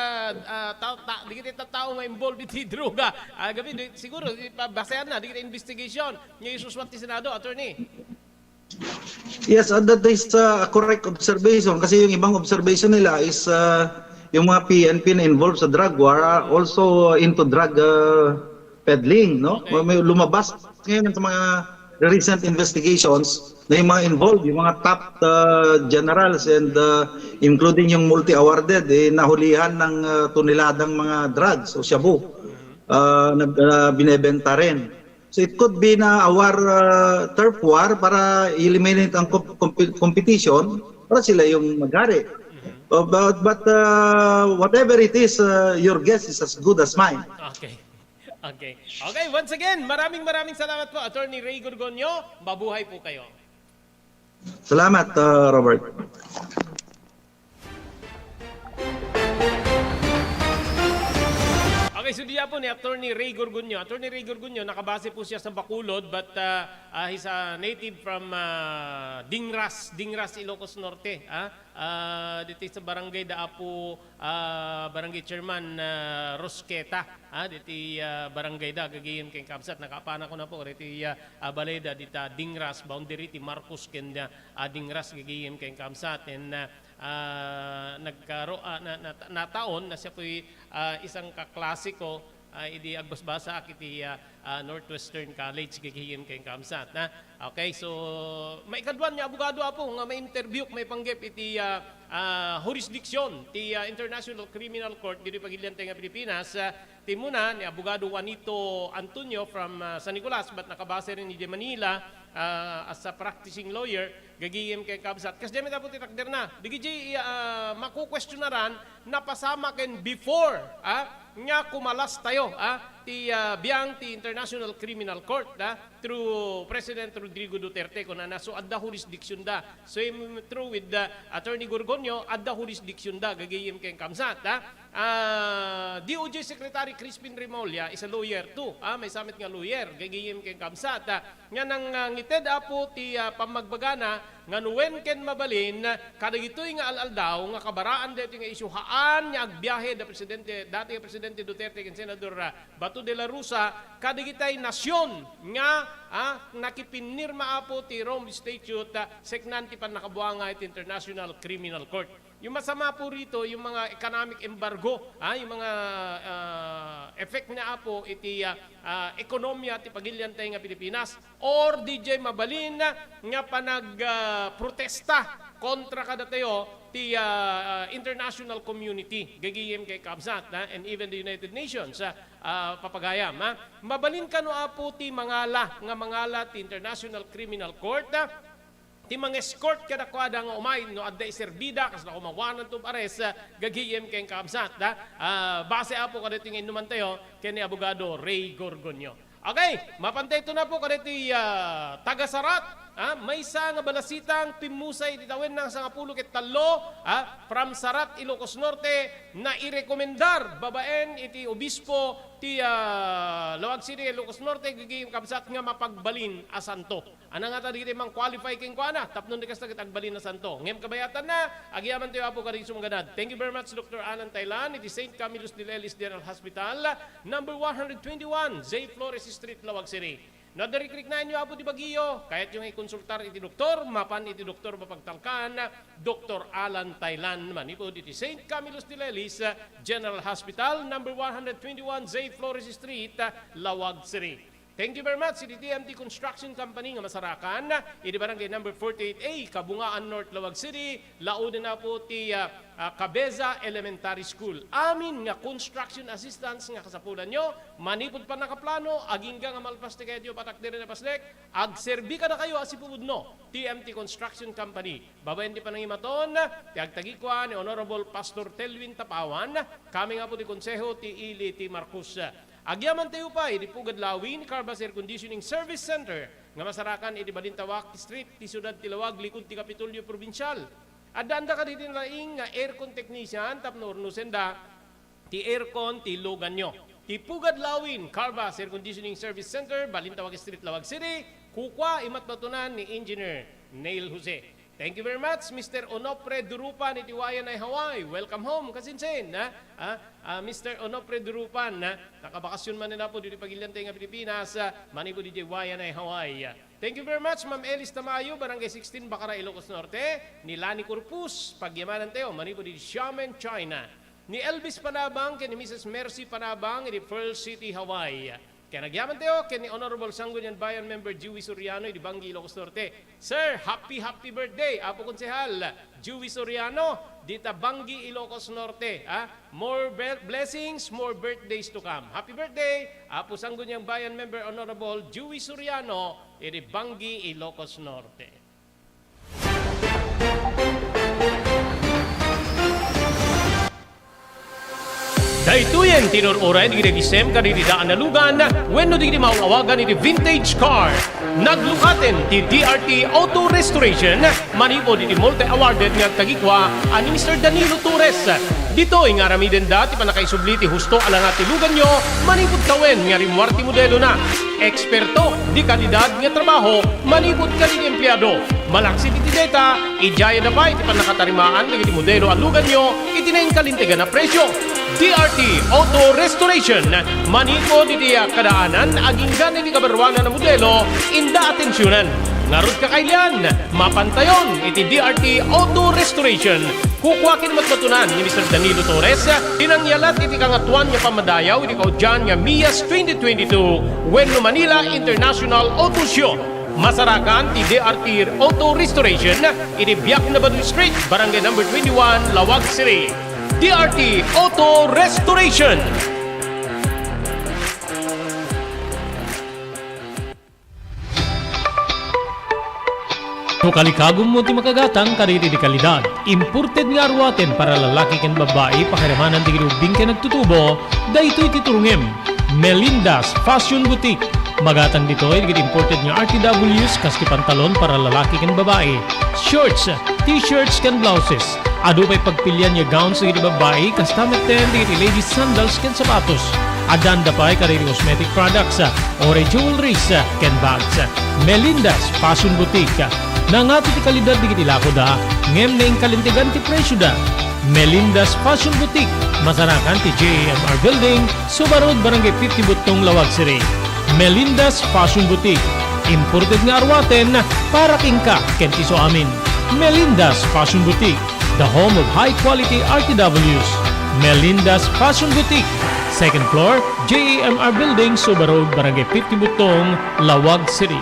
ah, ta- ta- di kita tattao nga involved iti droga. Ah, gabi, di, siguro, di, pa- basehan na, di kita investigation. Ngayon, suswat ti Senado, attorney. Yes, uh, that is uh, a correct observation kasi yung ibang observation nila is uh, yung mga P N P na involved sa drug war are also into drug uh, peddling, no? Okay. May lumabas ngayon sa mga recent investigations na yung mga involved, yung mga top uh, generals and uh, including yung multi-awarded, eh, nahulihan ng uh, toneladang mga drugs o shabu. Uh, nag, uh, binebenta rin. So it could be na a war, uh, turf war para eliminate ang comp- competition para sila yung magari. Uh, but but uh, whatever it is, uh, your guess is as good as mine. Okay. Okay. Okay, once again, maraming maraming salamat po, Attorney Ray Gorgonio. Mabuhay po kayo. Salamat, uh, Robert. Okay, so diya po ni Attorney Ray Gorgonio. Attorney Ray Gorgonio, nakabase po siya sa Bacolod, but uh, uh, he's a native from uh, Dingras, Dingras, Ilocos Norte. Ah? Uh, dito sa barangay da Apo, uh, barangay chairman uh, Rosqueta. Ah, diti uh, barangay da, gagayem ken kabsat, nakaapana ko na po, diti uh, uh, balay da, dita Dingras, boundary ti Marcos ken uh, Dingras, gagayem ken kabsat. And uh, uh, nagkaro, uh, na, na, nataon na siya po'y uh, isang kaklasiko uh, idi agbasbasaak iti uh, uh, Northwestern College, gagayem ken kabsat. Na? Okay, so maikadwan nga abogado apo nga ma-interview, maipanggep iti uh, uh, jurisdiction ti uh, International Criminal Court diri pagilian nga Pilipinas. Uh, ti muna ni Abogado Juanito Antonio from uh, San Nicolas, but nakabase rin di Manila uh, as a practicing lawyer, gagayem ken kabsat. Kas demi tapo ti takder na. Digiti uh, makukwestiyonaran, napasama ken before ah, nga kumalas tayo ah, ti uh, biang ti International Criminal Court ah, through President Rodrigo Duterte kunana, so adda jurisdiction da. So through with the Attorney Gorgonio, adda jurisdiction da, gagayem ken kabsat ah. Uh, D O J Secretary Crispin Remulla is a lawyer too. Ah, maysa met nga lawyer, gagayem ken kabsat. Ah, nga nang uh, ngited apo ti uh, pammagbagana nga no wen ken mabalin kadagitoy nga al-aldaw nga kabaraan daytoy nga isyu haan nga agbiahe da presidente, dati nga presidente Duterte ken Senador uh, Bato de la Rosa kadagitay nasion nga ah, nakipinnirma apo ti Rome Statute ah, seknan ti pannakabuanga iti International Criminal Court. Yung masama po rito, yung mga economic embargo, ah, yung mga uh, effect na apo iti uh, uh, ekonomiya ti pagiliantay nga Pilipinas or D J mabalin nga panag uh, protesta kontra kadatayo ti uh, uh, international community, gagayem ken kabsat na, and even the United Nations uh, uh, papagayam. Ha? Mabalin kano apo ti mangala nga mangala ti International Criminal Court uh, ti mang-escort kadakuada nga umay no adda iserbida kas nakumawanan to pares uh, gagayem ken kabsat da uh, base apo kadito nga innuman tayo ken ni abogado Ray Gorgonio. Okay, mapantay ito na po kadito uh, taga-Sarat. Ah, maysa nga balasitang pimmusay iti tawen na sangapulo ket tallo, ah, from Sarat, Ilocos Norte, nairekomendar babaen iti obispo ti uh, Laoag City, Ilocos Norte, gagayem kabsat nga mapagbalin a santo. Ania ngata dagiti mang-qualify kenkuana tapno di kasta ket agbalin a santo. Ngem kabayatanna, agyamankami apo kadagiti sumagana. Thank you very much, Doctor Alan Taylan, iti Saint Camillus de Lelis General Hospital, number one hundred twenty-one, J Flores Street, Laoag City. No adda rikriknaenyo apo ti bagiyo, kayatyo nga ikonsultar iti doktor, mapan iti doktor mapagtalkan, Doctor Alan Taylan, manipud iti Saint Camillus de Lelis General Hospital, number one hundred twenty-one J Flores Street, Laoag City. Thank you very much iti T M T Construction Company nga masarakan iti barangay number forty-eight A, Kabungaan North, Laoag City. Laoden apo ti uh, uh, Cabeza Elementary School. Amin nga construction assistance nga kasapulanyo, manipud pannakaplano, agingga nga malpas ti kayatyo patakderen a pasnek, agserbi kadakayo a sipupudno ti M T Construction Company. Babaen ti panangimaton, ti agtagikua ni Honorable Pastor Telwin Tapawan, coming apo ti Konseho ti Ili ti Marcos. Agyamantayo pay iti Pugad Lawin Carbas Air Conditioning Service Center nga masarakan iti Balintawak Street ti siudad ti Laoag, likod ti Kapitolyo Probinsial. Addaanda kadagiti nalaing nga aircon technician tapno urnosenda ti aircon ti luganyo. Ti Pugad Lawin Carbas Air Conditioning Service Center, Balintawak Street, Laoag City, kukua imatbatonan ni Engineer Neil Jose. Thank you very much, Mister Onofre Durupan iti Waianae, Hawaii. Welcome home, kasinsin, ha? Ah, ah, Mister Onofre Durupan, ha? Nakabakasyon man nila po dito pagilian tayo nga Pilipinas, ah, manipud iti Waianae, Hawaii. Thank you very much, Ma'am Elis Tamayo, Barangay sixteen, Bacara, Ilocos Norte. Ni Lani Corpus, pagyamanantayo, manipud iti Xiamen, China. Ni Elvis Panabang ken ni Missus Mercy Panabang iti Pearl City, Hawaii. Kaya nagyaman tayo ken ni Honorable Sangguniang Bayan Member Joey Soriano, idi Banggi, Ilocos Norte. Sir, happy, happy birthday, Apo Konsehal Joey Soriano, dita Banggi, Ilocos Norte, ha? More be-, blessings, more birthdays to come. Happy birthday, Apo Sangguniang Bayan Member Honorable Joey Soriano, idi Banggi, Ilocos Norte. Daytoyen ti inur-uray dagiti agisem kadagiti daan a lugan wenno dagiti maaw-awagan iti vintage car. Naglukaten ti D R T Auto Restoration manipud iti multi-awarded nga agtagikua a ni Mister Danilo Torres. Ditoy nga aramidenda ti pannakaisubli ti husto a langa ti luganyo manipud tawen nga rimmuar ti modelona. Eksperto di kalidad nga trabaho manipud kadagiti empleado. Malaksid iti deta, idiayada pay ti pannakatarimaan dagiti modelo a luganyo iti nainkalintegan a presio. D R T Auto Restoration, manipud iti kadaanan aginggan iti kabaruanan a modelo, inda atensionan. Ngarud, kakailian, mapantayon iti D R T Auto Restoration. Kukua ken matmatunan ni Mister Danilo Torres ti nangyalat iti Kangatoan nga Pammadayaw iti kaudian nga MIAS twenty twenty-two wenno Manila International Auto Show. Masarakan ti D R T Auto Restoration iti Biak na Badu Street, Barangay Number twenty-one, Laoag City. D R T Auto Restoration. No kalikagummo ti makagatang kadagiti kalidad, imported nga aruaten para lalaki ken babbai, pakiramanan dagiti ubbing ken agtutubo, daytoy ti turongem. Melinda's Fashion Boutique. Magatang ditoy dagiti imported nga R T Ws kas ti pantalon para lalaki ken babbai, shorts, t-shirts ken blouses. Adu pay pagpilian nga gowns dagiti babbai, kasta metten dagiti ladies sandals ken sapatos. Addaanda pay kadagiti cosmetic products, uray jewelries, ken bags. Melinda's Fashion Boutique. Nangato ti kalidad dagiti lakoda, ngem nainkalintegan ti presioda. Melinda's Fashion Boutique. Masarakan ti J A M R Building, Suba Road, Barangay fifty Buttong, Laoag City. Melinda's Fashion Boutique. Imported nga aruaten para kenka ken ti isuamin. Melinda's Fashion Boutique, the home of high quality R T Ws. Melinda's Fashion Boutique, second floor, J A M R Building, Suba Road, Barangay fifty Buttong, Laoag City.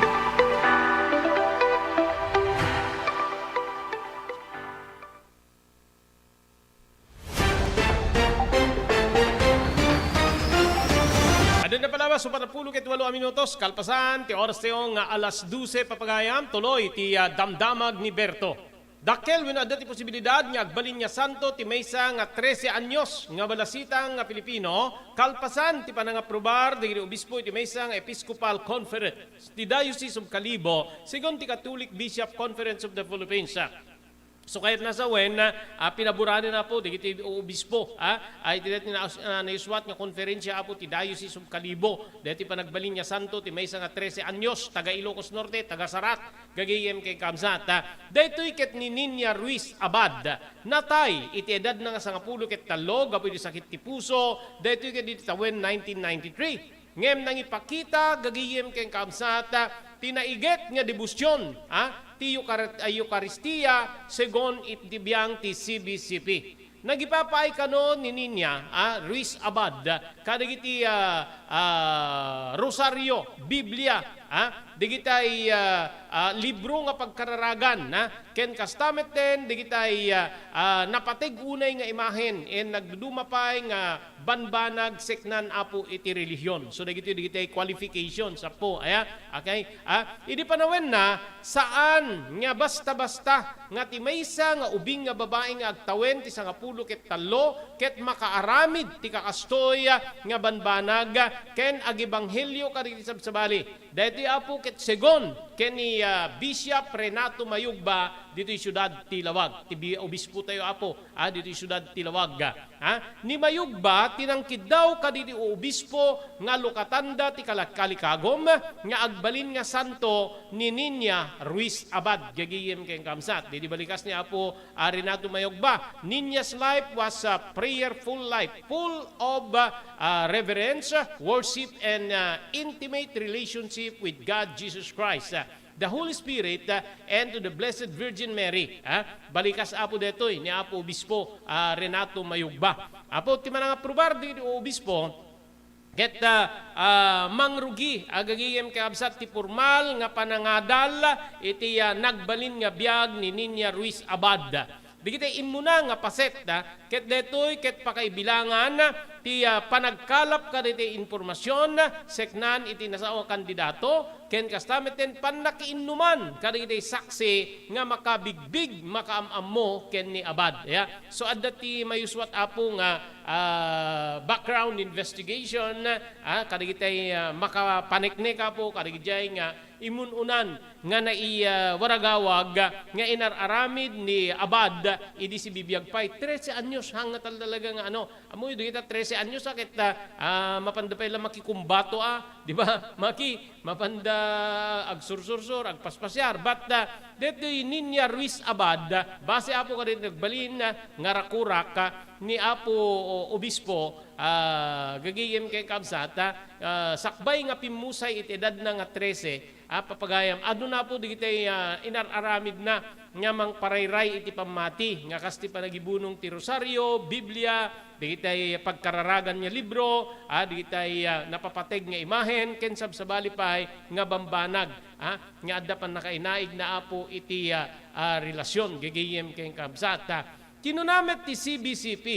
Adda na palawas, upat a pulo ket walo a minutos, kalpasan ti oras tayo nga alas dose, papagayam, tuloy ti, ah, damdamag ni Berto. Dakkel wenno adda ti posibilidad nga agbalin nga santo ti maysa nga trese anyos nga balasitang nga Pilipino, kalpasan ti panangaprubar dagiti obispo iti maysa nga Episcopal Conference ti Diocese of Kalibo, segun ti Catholic Bishop Conference of the Philippines. So, kayat na sawen, ah, pinaboranen, Apo, dagiti obispo, ah, ay, iti daytoy na, ah, naisuat nga konferensya, Apo, ti Diocese of Kalibo, daytoy panagbalin nga santo ti maysa nga trese anyos, taga Ilocos Norte, taga Sarat, gagayyem ken kaamsat, ah. Daytoy ket ni Niña Ruiz Abad, natay iti edadna nga sangapulo ket tallo gapu iti sakit ti puso, daytoy ket iti tawen nineteen ninety-three. Ngem nangipakita gagayyem ken kaamsat ti naiget nga debosion, ah, ti Eukar-, ah, Eukaristia segun iti biang ti C B C P. Nagipapaay kano ni Niña, ah, Ruiz Abad kadagiti, ah, ah, rosario, Biblia, ah, dagitay, ah, ah, libro nga pagkararagan, ah, ken kasta metten dagitay, ah, ah, napateg unay nga imahen, ken nagduduma pay nga banbanag seknan, Apo, iti relihion. So, dagitoy, dagitoy qualifications, Apo, aya? Okay? Ah, idi panawenna, saan nga basta-basta nga ti maysa nga ubing nga babai nga agtawen ti sangapulo ket tallo ket makaaramid ti kakastoy, ah, nga banbanag, ah, ken agibanghelio kadagiti sabsabali. Daytoy, Apo, ket segun ken ni, ah, Bishop Renato Mayugba ditoy siudad ti Laoag, ti bi-, obispo tayo, Apo, ah, ditoy siudad ti Laoag. Ha? Ni Mayugba ti nangkiddaw kadagiti obispo nga lukatanda ti kalakalikagum nga agbalin nga santo ni Niña Ruiz Abad. Gagayyem ken kaamsat. Didi balikas ni Apo, ah, Renato Mayugba, Niña's life was a prayerful life, full of, ah, ah, reverence, worship, and, ah, intimate relationship with God Jesus Christ, ah, the Holy Spirit, ah, and to the Blessed Virgin Mary. Ah, balikas, Apo, daytoy ni Apo Obispo, ah, Renato Mayugba. Apo, ti manangaprubar dagiti obispo, Ket, ah, ah, mangrugi, agagayem kakabsat, ti pormal nga panangadal iti, ah, nagbalin nga biag ni Niña Ruiz Abad. Dagiti immuna nga paset, ah, ket daytoy ket pakaibilangan ti, ah, panagkalap kadagiti impormasion, seknan iti nasao a kandidato, ken kasta met ti pannakiinnuman kadagiti saksi nga makabigbig, makaam-ammo ken ni Abad. Ya. So, adda ti mayuswat, Apo, nga ah, background investigation, ah, kadagitay, ah, makapaneknek, Apo, kadagitay nga imun-unan nga nai-, ah, waragawag nga inar-aramid ni Abad idi sibibiag pay. Trese anyos, hangatan talaga nga ano, amoy, dagita trese anyos, ah, ket, ah, ah, mapanda pay la makikumbato, ah, di ba? Maki, mapanda agsursursur, agpaspasiar. But, ah, detoy Niña Ruiz Abad, base, Apo, kadagiti nagbalin, ah, nga rakurak, ah, ni Apo Obispo, ah, gagayem ken kabsat, ah, ah, sakbay nga pimmusay iti edadna nga trese, ah, papagayam, aduna, Apo, dagitay, ah, inar-aramidna nga mangparayray iti pammati, nga kas ti panagibunong ti rosario, Biblia, dagitay pagkararagan nga libro, ah, dagitay, ah, napapateg nga imahen, ken sabsabali pay nga bambanag, ah, nga adda pannakainaigna, Apo, iti, ah, ah, relasyon, gagayem ken kabsat, ah. Kinuna met ti C B C P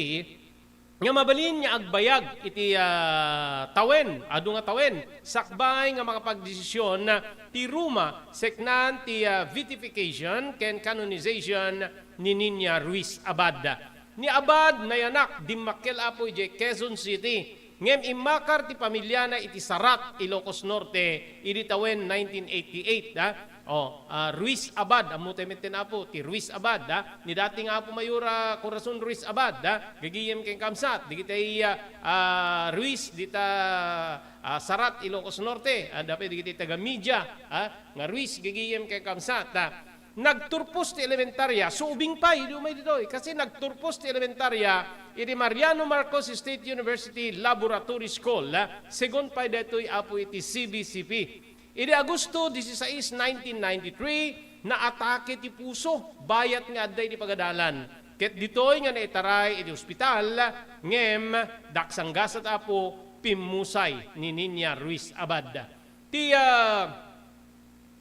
nga mabalin nga agbayag iti, ah, tawen, adu nga tawen, sakbay nga makapagdesisyon ti Roma seknan ti, ah, beatification ken canonization ni Niña Ruiz Abad. Ni Abad nayanak, dimmakkel, Apo, idiay Quezon City. Ngem immakar ti pamiliana iti Sarat, Ilocos Norte, idi tawen nineteen eighty-eight, ha? O, ah, Ruiz Abad, ammo tayo metten, Apo, ti Ruiz Abad, ha? Ni dati nga Apo Mayor, ah, Corazon Ruiz Abad, ha? Gagayem ken kabsat, dagitay, ah, ah, Ruiz, dita, ah, Sarat, Ilocos Norte, ah, dapat dagitay taga Media, ha? Nga Ruiz, gagayem ken kabsat, ha? Nagturpos ti elementarya, so ubing pay, idi umay ditoy. Kasi nagturpos ti elementarya iti Mariano Marcos State University Laboratory School, ah, segun pay daytoy, Apo, iti C B C P. Idi Agosto disisais, nineteen ninety-three, naatake ti puso, bayat nga adda iti pagadalan. Ket ditoy nga naitaray iti ospital, ngem daksanggasat, Apo, pimmusay ni Niña Ruiz Abad. Ti, ah,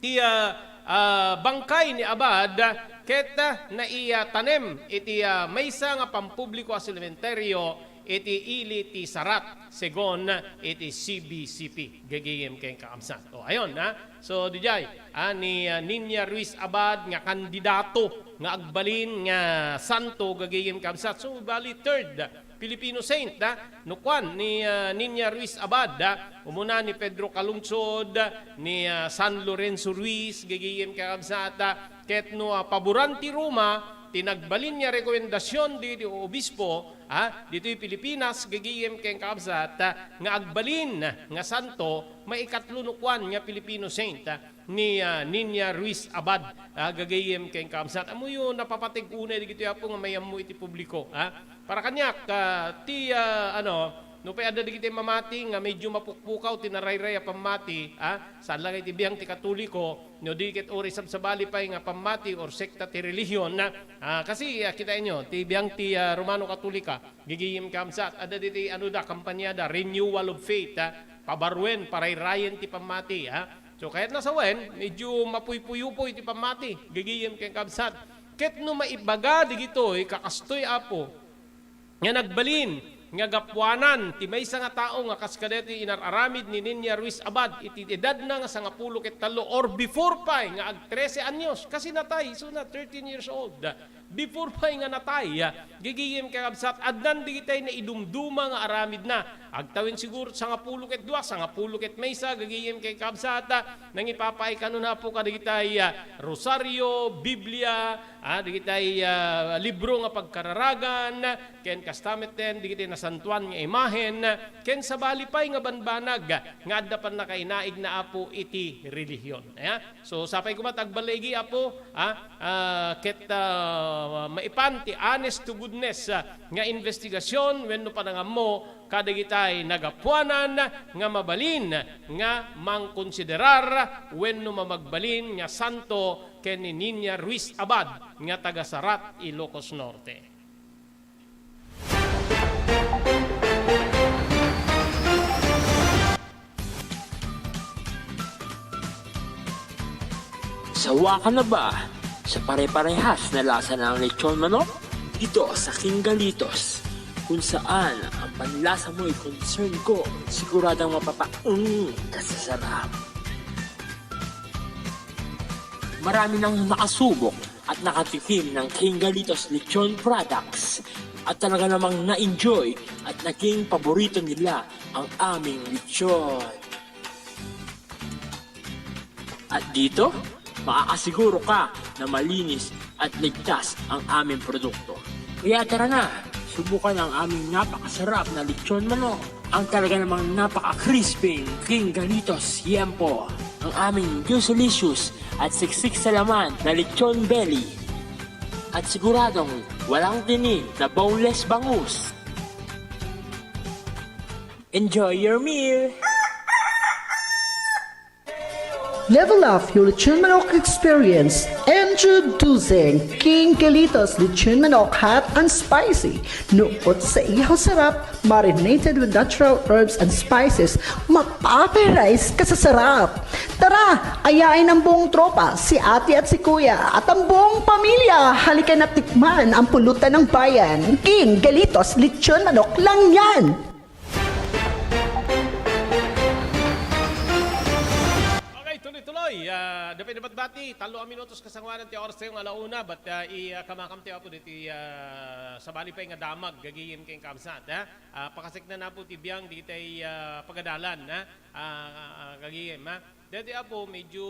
ti, ah, ah, bangkay ni Abad ket, ah, naitanem iti, ah, maysa nga pampubliko a sementeryo iti ili ti Sarat, segun iti C B C P. Gagayem ken kakabsat. O, ayon, ha? So, dijay, ah, ni, ah, Niña Ruiz Abad nga kandidato nga agbalin nga santo, gagayem kakabsat. So, bali third Filipino saint, ha? No kuan ni, ah, Niña Ruiz Abad, ha? Umuna ni Pedro Calungsod, ni, ah, San Lorenzo Ruiz, gagayem kakabsat, ha? Ket no, ah, paboran ti Roma, ti nagbalin nga rekomendasion diti obispo, ha? Ditoy Pilipinas, gagayem ken kakabsat, ha? Nga agbalin nga santo, maikatlo no kuan nga Filipino saint, ha? Ni, ah, Niña Ruiz Abad, ah, gagayem ken kakabsat. Ammoyo, napapateg unay dagitoy, Apo, nga mayammo iti publiko, ha? Para kaniak, ah, ti, ah, ano, nupay adda dagiti mamati nga medyo mapukpukaw ti narayray a pammati, ha? Saan la nga iti biang ti Katoliko, no di ket uray sabsabali pay nga pammati or sekta ti relihion, ha? Ah, kasi, ah, kitaenyo, ti biang ti, ah, Romano Katolika, gagayem kakabsat, adda ditoy, ano da, kampanyada, renewal of faith, ha? Pabaruen, parayrayen ti pammati, ha? So, kayatna sawen, medyo mapuypuyupoy ti pammati, gagayem ken kakabsat. Ket no maibaga dagitoy, kakastoy, Apo, nga nagbalin nga gapuanan ti maysa nga tao nga kas kadaytoy inar-aramid ni Niña Ruiz Abad iti edadna nga sangapulo ket tallo or before pay nga ag trese anyos, kasi natay isuna, thirteen years old. Before pay nga natay, ah, gagayem kakabsat, addan dagitay naidumduma nga aramidna. Agtawen siguro sangapulo ket dua, sangapulo ket maysa, gagayem kakabsat, ah, nangipapaay kano, Apo, kadagitay, ah, rosario, Biblia, ah, dagitay, ah, libro nga pagkararagan, ken kasta metten dagitay nasantoan nga imahen, ken sabali pay nga banbanag nga adda pannakainaigna, Apo, iti relihion. Aya? So, sapay koma ta agballigi, Apo, ah, ah, ket, ah, maipan ti honest to goodness, ah, nga investigasyon wenno panangammo kadagitay nagapuanan nga mabalin nga mangkonsiderar wenno mamagbalin nga santo ken ni Niña Ruiz Abad nga taga Sarat, Ilocos Norte. Sawa ka na ba sa pare-parehas na lasa ng lechon manok? Dito sa King Galitos, kung saan ang panlasa mo'y concern ko, siguradong mapapaung ka sa sarap. Marami nang nakasubok at nakatikim ng King Galitos Lechon products at talaga namang na-enjoy at naging paborito nila ang aming lechon. At dito, maaasiguro ka na malinis at ligtas ang aming produkto. Kaya tara na, subukan ang aming napakasarap na lechon manok, ang talaga namang napaka-crispy King Galitos Yempo, ang aming juicy-licious at siksik sa laman na lechon belly, at siguradong walang tinik na boneless bangus. Enjoy your meal! Level up your lechon manok experience. Introducing King Galitos Lechon Manok Hot and Spicy. Nuot sa ihaw sarap, marinated with natural herbs and spices, mapaparize ka sa sarap. Tara, ayain ang buong tropa, si ate at si kuya, at ang buong pamilya. Halika na tikman ang pulutan ng bayan. King Galitos Lechon Manok lang yan! Okay, tuloy-tuloy. Ah, dapay na batbati, tallo a minutos kasangoanan ti oras tayo nga alauna, bat ah, i ah, kamakam tayo apo diti ah, sabali pay nga damag, gagayem ken kamsat, ha? Ah, pakasek na napo ti biang diti ah, pagadalan, ha? Ah, ah, gagayem, ha? Dati apo, medyo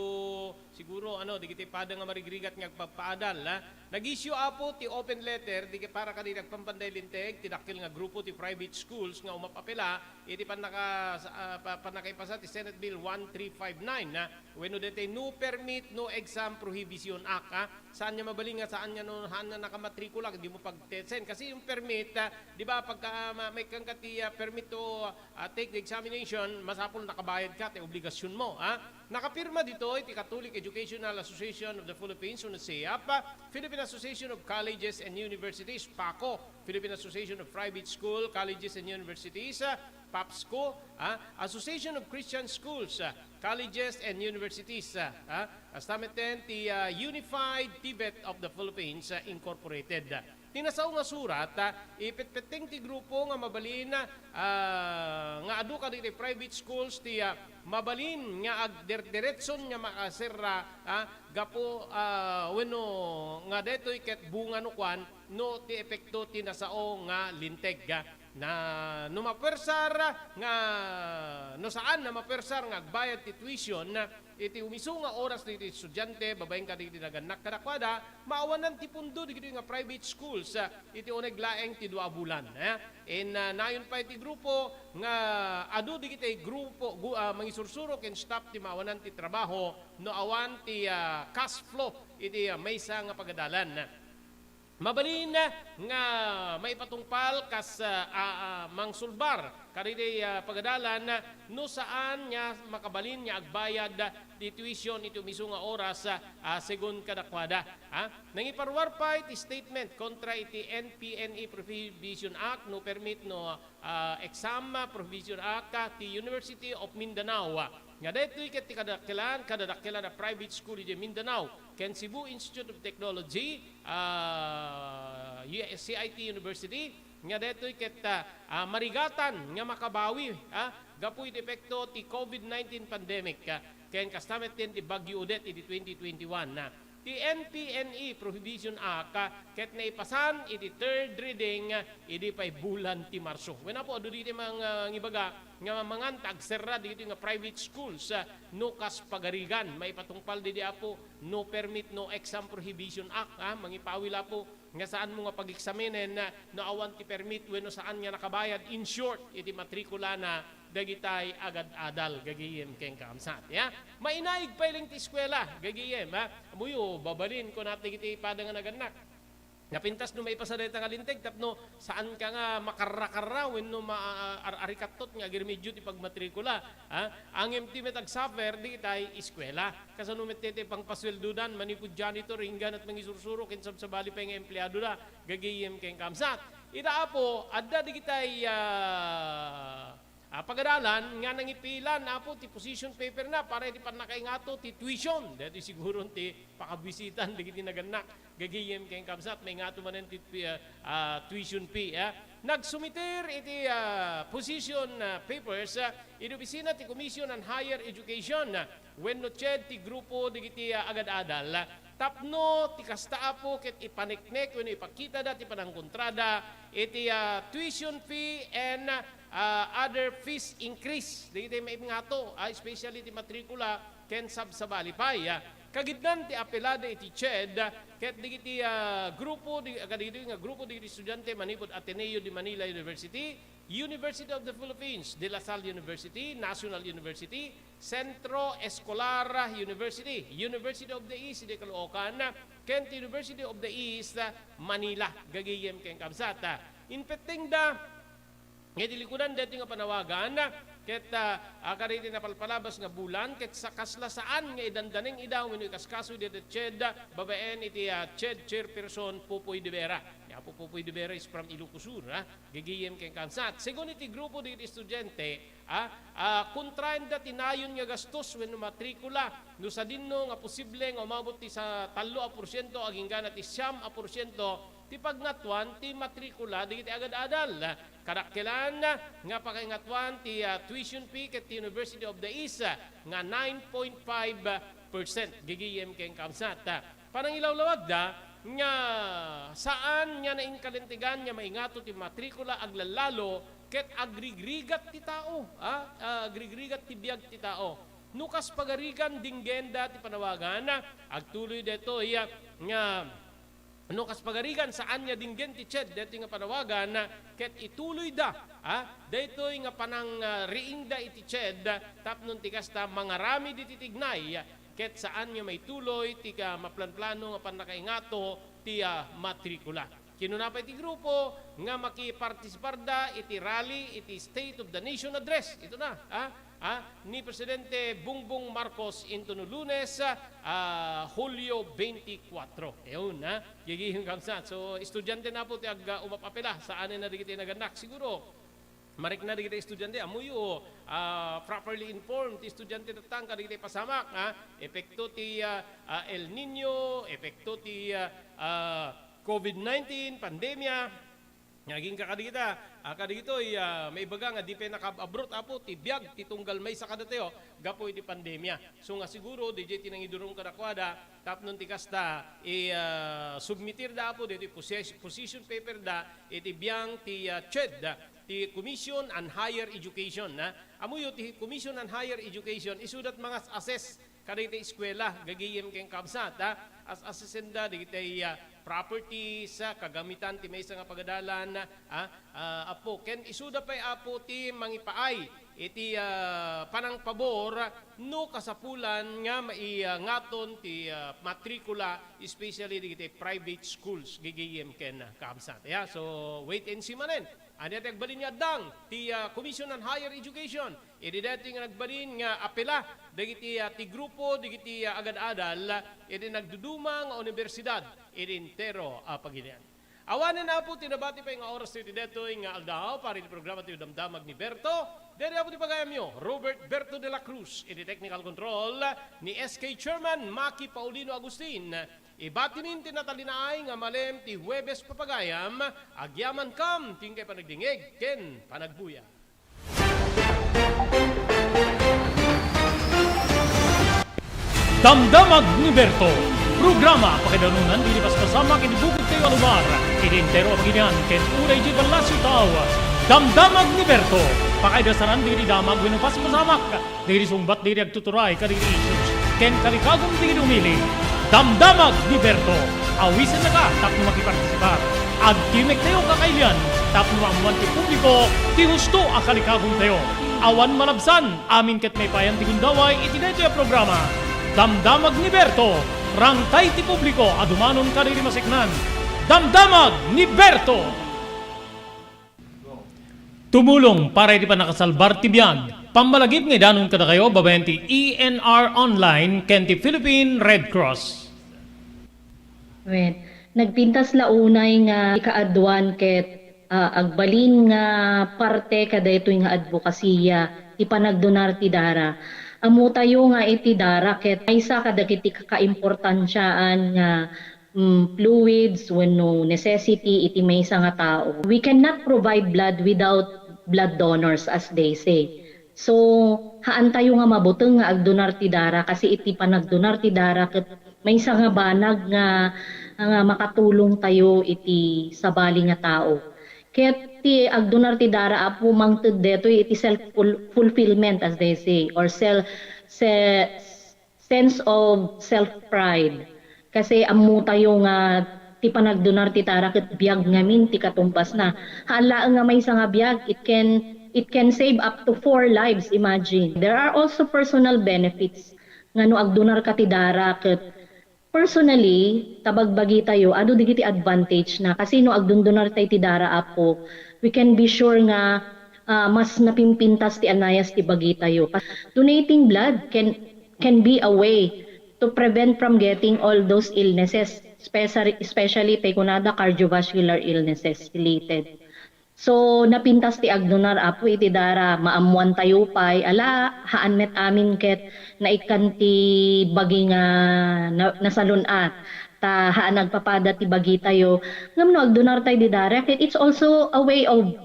siguro ano, digiti pada nga marigrigat nga agpagpaadal, ha? Nagisyu apo ti open letter di para kadagiti agpampanday linteg ti dakkel nga grupo ti private schools nga umapapela iti pannaka, ah, pa- pannakaipasa ti Senate Bill one three five nine, ha? Wenno daytoy no permit, no exam prohibition act, ha? Saan nga mabalin nga saan nga no haan nga nakamatrikula, di mo pagtesen. Kasi yung permit, ah, di ba, pagka ah, ma- may kang kati ah, permit to ah, take the examination, masapul nakabayad ka, ti obligasyon mo, ha? Nakapirma ditoy ti Catholic Educational Association of the Philippines, wenno CEAP, Philippine Association of Colleges and Universities, PACU, Philippine Association of Private School, Colleges and Universities, ah, PAPSCU, ah, Association of Christian Schools, ah, Colleges and Universities, ah, ah, kasta metten ti ah, Unified Tibet of the Philippines ah, Incorporated. Ti nasao nga surat, ah, ipetpetteng ti grupo nga mabalin ah, nga adu kadagiti private schools ti ah, mabalin nga agderderetson nga makaserra ah, gapu ah, wenno nga daytoy ket bunga no kuan no ti epekto ti nasao nga linteg. Na no mapuersar nga no saan na mapuersar nga agbayad ti tuition iti umiso nga oras dagiti estudiante babaen kadagiti nagannak kadakuada, maawanan ti pundo dagitoy nga private schools ah, iti uneg laeng ti dua a bulan. Eh. In ah, nayon pay ti grupo nga adu dagiti grupo gu, ah, mangisursuro ken staff ti maawanan ti trabaho no awan ti ah, cash flow iti ah, maysa nga pagadalan. Mabalin nga maipatungpal kas ah, ah, mangsulbar kadaydiay ah, pagadalan no saan nga makabalin nga agbayad ti tuition iti umiso nga oras ah, segun kadakuada. Ah, nangiparuar pay ti statement kontra iti N P N E Prohibition Act no permit no ah, exam Prohibition Act ah, ti University of Mindanao. Nga daytoy ket ti kadakkelan, kadadakkelan a private school iti Mindanao ken Cebu Institute of Technology, ah, U S C I T University, nga daytoy ket ah, ah, marigatan nga makabawi ah, gapu iti epekto ti COVID nineteen pandemic ah, ken kasta met ken ti Bagyo Odette iti twenty twenty-one. Ah. Ti N P N E Prohibition Act ah, ket naipasan iti third reading ah, idi pay bulan ti Marso. Wen Apo, adu diti mangibaga nga mamangan ta agserra dagitoy nga private schools ah, no kas pagarigan maipatungpal didi Apo no permit no exam prohibition act ah, mangipawil Apo nga saanmo nga pageksaminen ah, no awan ti permit wenno saan nga nakabayad, in short, iti matrikulana dagitay agad-adal gagayem ken kaamsat. Ya? Mainaig pay laeng ti eskuela gagayem ha. Amoyo, babalin kunat dagiti pada nga nagannak. Napintas no maipasa dayta nga linteg tapno saan ka nga makarrakarra wenno ma ar-arikattot nga agirmedyo ti pagmatrikula. Ha? Angem ti met agsuffer dagitay eskuela. Kasano met ti pangpasueldodan, manipud janitor, ingganat mangisursuro ken sabsabali pay nga empleadoda. Gagayem ken kaamsat. Ita Apo, adda dagitay ah, Ah, pagadalan nga nangipilan, Apo, ti position paper na para iti pannakaingato ti tuition. Daytoy siguro ti pakabisitan dagiti nagannak. Gagayem ken kabsat, maingato manen ti, ah, ah, tuition fee, ah. Nagsumiter iti, ah, position, ah, papers, ah, iti opisina ti Commission on Higher Education, ah, wenno CHED ti grupo dagiti, ah, agad-adal, ah, tapno ti kasta, Apo, ket ipaneknek wenno ipakitada ti panangkontrada iti, ah, tuition fee and, ah, other fees increase dagiti maingato, ah, especially ti matrikula ken sabsabali pay, ah. Kagiddan ti apelada iti CHED, ah, ket dagiti, ah, grupo, di-, kadagitoy nga grupo dagiti estudiante manipud Ateneo de Manila University, University of the Philippines, De La Salle University, National University, Centro Escolar University, University of the East, iti Caloocan, ken ti University of the East, Manila, gagayem ken kabsat. Inpettengda nga iti likudan daytoy nga panawagan, ket, ah, ah, kadagiti napalpalabas nga bulan, ket sa kasla saan nga idandaneng ida wenno ikaskaso ida ti CHED, babaen iti, ah, CHED chairperson Popoy de Vera. Ni Apo Popoy de Vera is from Ilocos Sur, ah. Gagayem ken kabsat. Segun iti grupo dagiti estudiante, ah, ah, kontraenda ti nayon nga gastos wenno matrikula no sadinno nga posible nga umabot ti sa tallo a porsiento agingga na ti siam a porsiento ti pagngatoan ti matrikula dagiti agad-adal. Kadakkelan nga pakaingatoan ti, ah, tuition fee ket ti University of the East, ah, nga nine point five percent. Gagayem ken kabsat. Panangilawlawagda nga saan nga naingkalintegan nga maingato ti matrikula aglallalo ket agrigrigat ti tao, ah, agrigrigat ti biag ti tao. No kas pagarigan dinggenda ti panawagan, agtuloy daytoy, ah, nga no kas pagarigan saan nga dinggen ti CHED daytoy nga panawagan, ket ituloyda, ah, daytoy nga panang, ah, riingda iti CHED tapno ti kasta mangaramid iti tignay, ket saan nga maituloy ti ka-, maplanplano nga pannakaingato ti, ah, matrikula. Kinuna pay ti grupo nga makipartisiparda iti rally iti State of the Nation Address. Ito na, ah, ah, ni Presidente Bongbong Marcos intono Lunes, ah, Hulyo twenty-four. Ayun, ah, gigihim kabsat. So, estudiante na po ti ag-, ah, umapapela. Saan na dagiti nagannak? Siguro, marikna dagiti estudiante, ammoyo, ah, properly informed ti estudiante tattang kadagiti pasamak, ah, epekto ti, ah, ah, El Nino, epekto ti, ah, ah, COVID nineteen, pandemia. Nga agingga kadagita, ah, kadagitoy, ah, maibaga nga di pay nakaab-abroad, Apo, ti biag ti tunggal maysa kadatayo gapu iti pandemia. So nga siguro, diay ti nangidurong kadakuada, tapno ti kasta, i, ah, submitirda, Apo, ditoy posi-, position paper da, iti biang ti, ah, CHED, ti Commission on Higher Education, ha? Ammoyo ti Commission on Higher Education, isudat mangas-assess kadagiti eskuela, gagayem ken kabsat, ha? As-assessenda dagiti, ah, properties, ah, kagamitan ti maysa nga pagadalan, ha? Ah, Apo, ken isuda pay, Apo, ti mangipaay iti, ah, panangpabor no kasapulan nga maiangaton ti, ah, matrikula, especially dagiti private schools, gagayem ken kabsat. Ya, so, wait and see manen. Ania ti agbalin nga addang ti, ah, Commission on Higher Education idi daytoy nga nagbalin nga apela dagiti, ah, ti grupo dagiti, ah, agad-adal iti nagduduma nga universidad iti entero a pagilian. Awanen, Apo, ti nabati pay nga oras iti daytoy nga aldaw para iti programa ti Damdamag ni Berto. Daydi, Apo, ti pagayamyo, Robert Berto de la Cruz, iti technical control ni S K Chairman Maki Paulino Agustin. Ibatimin ti natalinaay nga malem ti Huwebes, papagayam, agyamankam ti inkay panagdingeg ken panagbuya. Damdamag ni Berto, programa pakaidanunan iti paspasamak iti bukod tayo a lugar, iti entero a pagilian, ken uray iti ballasiw tao. Damdamag ni Berto, pakaidasanan iti damag wenno paspasamak, dagiti sungbat dagiti agtuturay kadagiti issues ken kalikagum dagiti umili. Damdamag ni Berto, awisennaka tapno makipartisipar. Agtimek tayo kakailian tapno maammoan ti publiko ti husto a kalikagumtayo. Awan malabsan, amin ket maipayan ti gundaway iti daytoy a programa. Damdamag ni Berto, rangtay ti publiko a dumanon kadagiti maseknan. Damdamag ni Berto! Tumulong para iti pannakasalbar ti biag. Pammalagip nga idanon kadakayo babaen ti E N R Online ken ti Philippine Red Cross. Amen. Nagpintas la unay nga ikaaduan ket ah, agbalin nga parte kadaytoy nga advokasiya ti panagdonar ti dara. Ammotayo nga iti dara ket maysa kadagiti kakaimportantiaan nga, mm, fluids wenno necessity iti maysa nga tao. We cannot provide blood without blood donors, as they say. So, haantayo nga mabuteng nga agdonar ti dara, kasi iti panagdonar ti dara ket maysa nga banag nga, nga makatulongtayo iti sabali nga tao. Ket ti agdonar ti dara, Apo, mangted detoy iti self ful-, fulfillment, as they say, or sel-, se-, sense of self-pride. Kasi ammotayo nga ti panagdonar ti dara ket biag ngamin ti katumbasna. Haan laeng nga maysa nga biag, it can, it can save up to four lives, imagine. There are also personal benefits nga no agdonarka ti dara ket personally, ta bagbagitayo, adu dagiti advantage na. Kasi no agdondonartay ti dara, Apo, we can be sure nga, ah, mas napimpintas ti anayas ti bagitayo. Donating blood can, can be a way to prevent from getting all those illnesses, especially, especially tay kunada cardiovascular illnesses related. So, napintas ti agdonar, Apo, iti dara, maammoantayo pay. Ala, haan met amin ket naikkan ti bagi nga na-, nasalun-at. Ta haan agpapada ti bagitayo. Ngem no agdonartay di dara, ket it's also a way of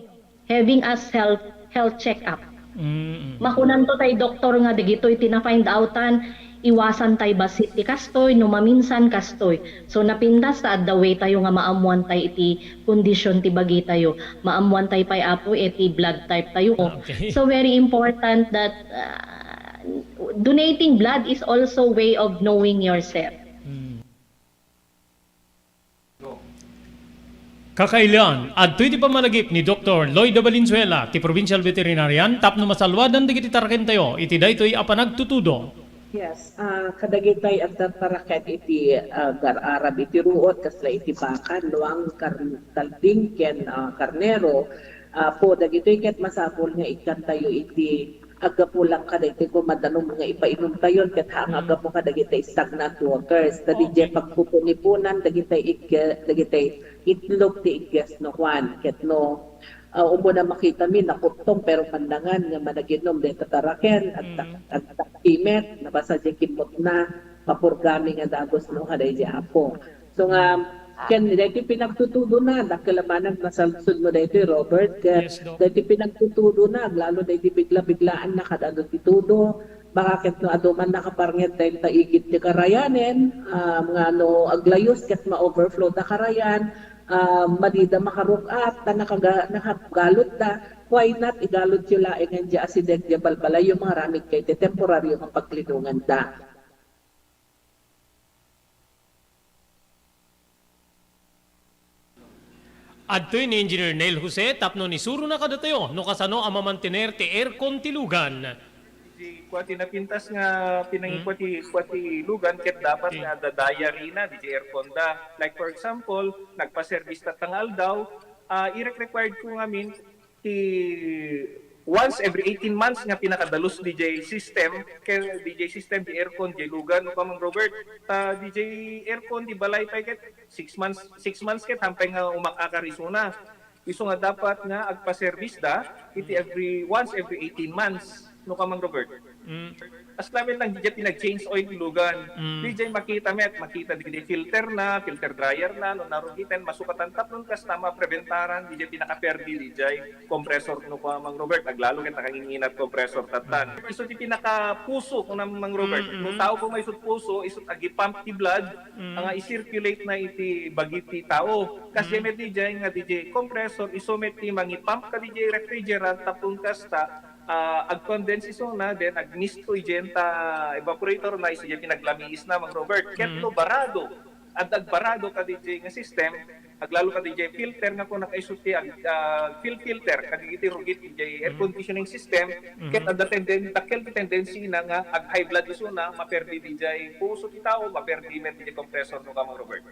having a self, health check-up. Mm-mm. Makunanto tay doktor nga dagitoy ti na-find outan, iwasan tay bassit ti kastoy, no maminsan kastoy. So, napintas ta adda way tayo nga maammuan tay iti kondisyon ti bagitayo. Maammuan tay pay, Apo, iti blood type tayo. Ah, okay. So, very important that, uh, donating blood is also way of knowing yourself. Mm. Kakailian, adtoy ti pammalagip ni Doktor Lloyda Valenzuela, ti provincial veterinarian, tapno masalluadan dagiti tarakentayo iti daytoy a panagtutudo. Yes, ah, kadagitay agtartaraken iti, ah, agar-arab iti ruot, kasla iti baka, luang, kar-, kalding, ken, ah, karnero. Apo, dagitoy ket masapul nga ikkantayo iti aggapu lang kadagiti koma danum nga ipainumtayon ket haan nga aggapu kadagiti stagnant waters. Ta didiay pagpupunipunan dagiti igge-, dagiti itlog ti igges no kuan. Ket no, ah, umuna makitami, nakuttong, pero pandangan nga managinum dayta taraken, agtak-, agtakki met, nabasa diay kimmutna, mapurgami nga dagus no kadaydi Apo. So nga, ken daytoy pinagtutudona, dakkel a banag nasalsudmo daytoy, Robert, ket daytoy pinagtutudona, aglalo daytoy bigla-biglaan na kadado ti tudo, baka ket no adu man nakaparnged dayta igid ti karayanen, ah, nga no aglayus ket ma-overflow da karayan, ah, madida makarug-at, ta nakaga-, nakagalutda, why not igalutyo laengen diay asideg diay balbalayyo, mangaramid kayo ti temporario nga paglinonganda. Adtoy ni Engineer Neil Jose tapno isurona kadatayo no kasano a mamantener ti aircon ti lugan. Di kua ti napintas nga pinangikua ti, kua ti lugan ket dapat nga adda diary na diay aircon da. Like for example, nagpa-service tatta nga aldaw, ah, irek-required ko ngamin ti once every eighteen months nga pinakadalus diay system, ken diay system, diay aircon, diay lugan, no, Kamang Robert. Ta diay aircon, diay balay pay ket six months, six months ket hampay nga umak-akar isuna. Isu nga dapat nga agpa-service da iti every, once every eighteen months, no, Kamang Robert. Mm. As lamin lang, diay pinag-change oil ti lugan. Mm. Diay makita met, makita diay filter na, filter dryer na, no narugiten, masukatan tapno kasta mapreventaran, diay pinakaperdi, diay compressor, no, Kamang Robert, aglalo ket nakangingina ti compressor tattan. Mm. Isu ti pinakapuso, kuna Mang Robert. Mm, mm. No tao koma isut puso, isut agipump ti blood, mm, nga i-circulate na iti bagi ti tao. Kas, mm, met diay nga diay compressor, isu met ti mangipump kadiay refrigerant, tapno kasta, ah, ag-condense isuna, then agmisto idiay ta evaporator na, isu diay pinaglamiis na, Mang Robert. Ket, mm, no barado, adda agbarado kadiay nga system, aglalo kadiay filter nga kuna isu ti ag-, ah, fil-, filter, kadagiti rugit idiay air, mm, conditioning system, mm-hmm, ket adda tenden-, dakkel ti tendency na nga ag-high blood isuna, maperdi diay puso ti tao, maperdi met diay compressor, no, Kamang Robert.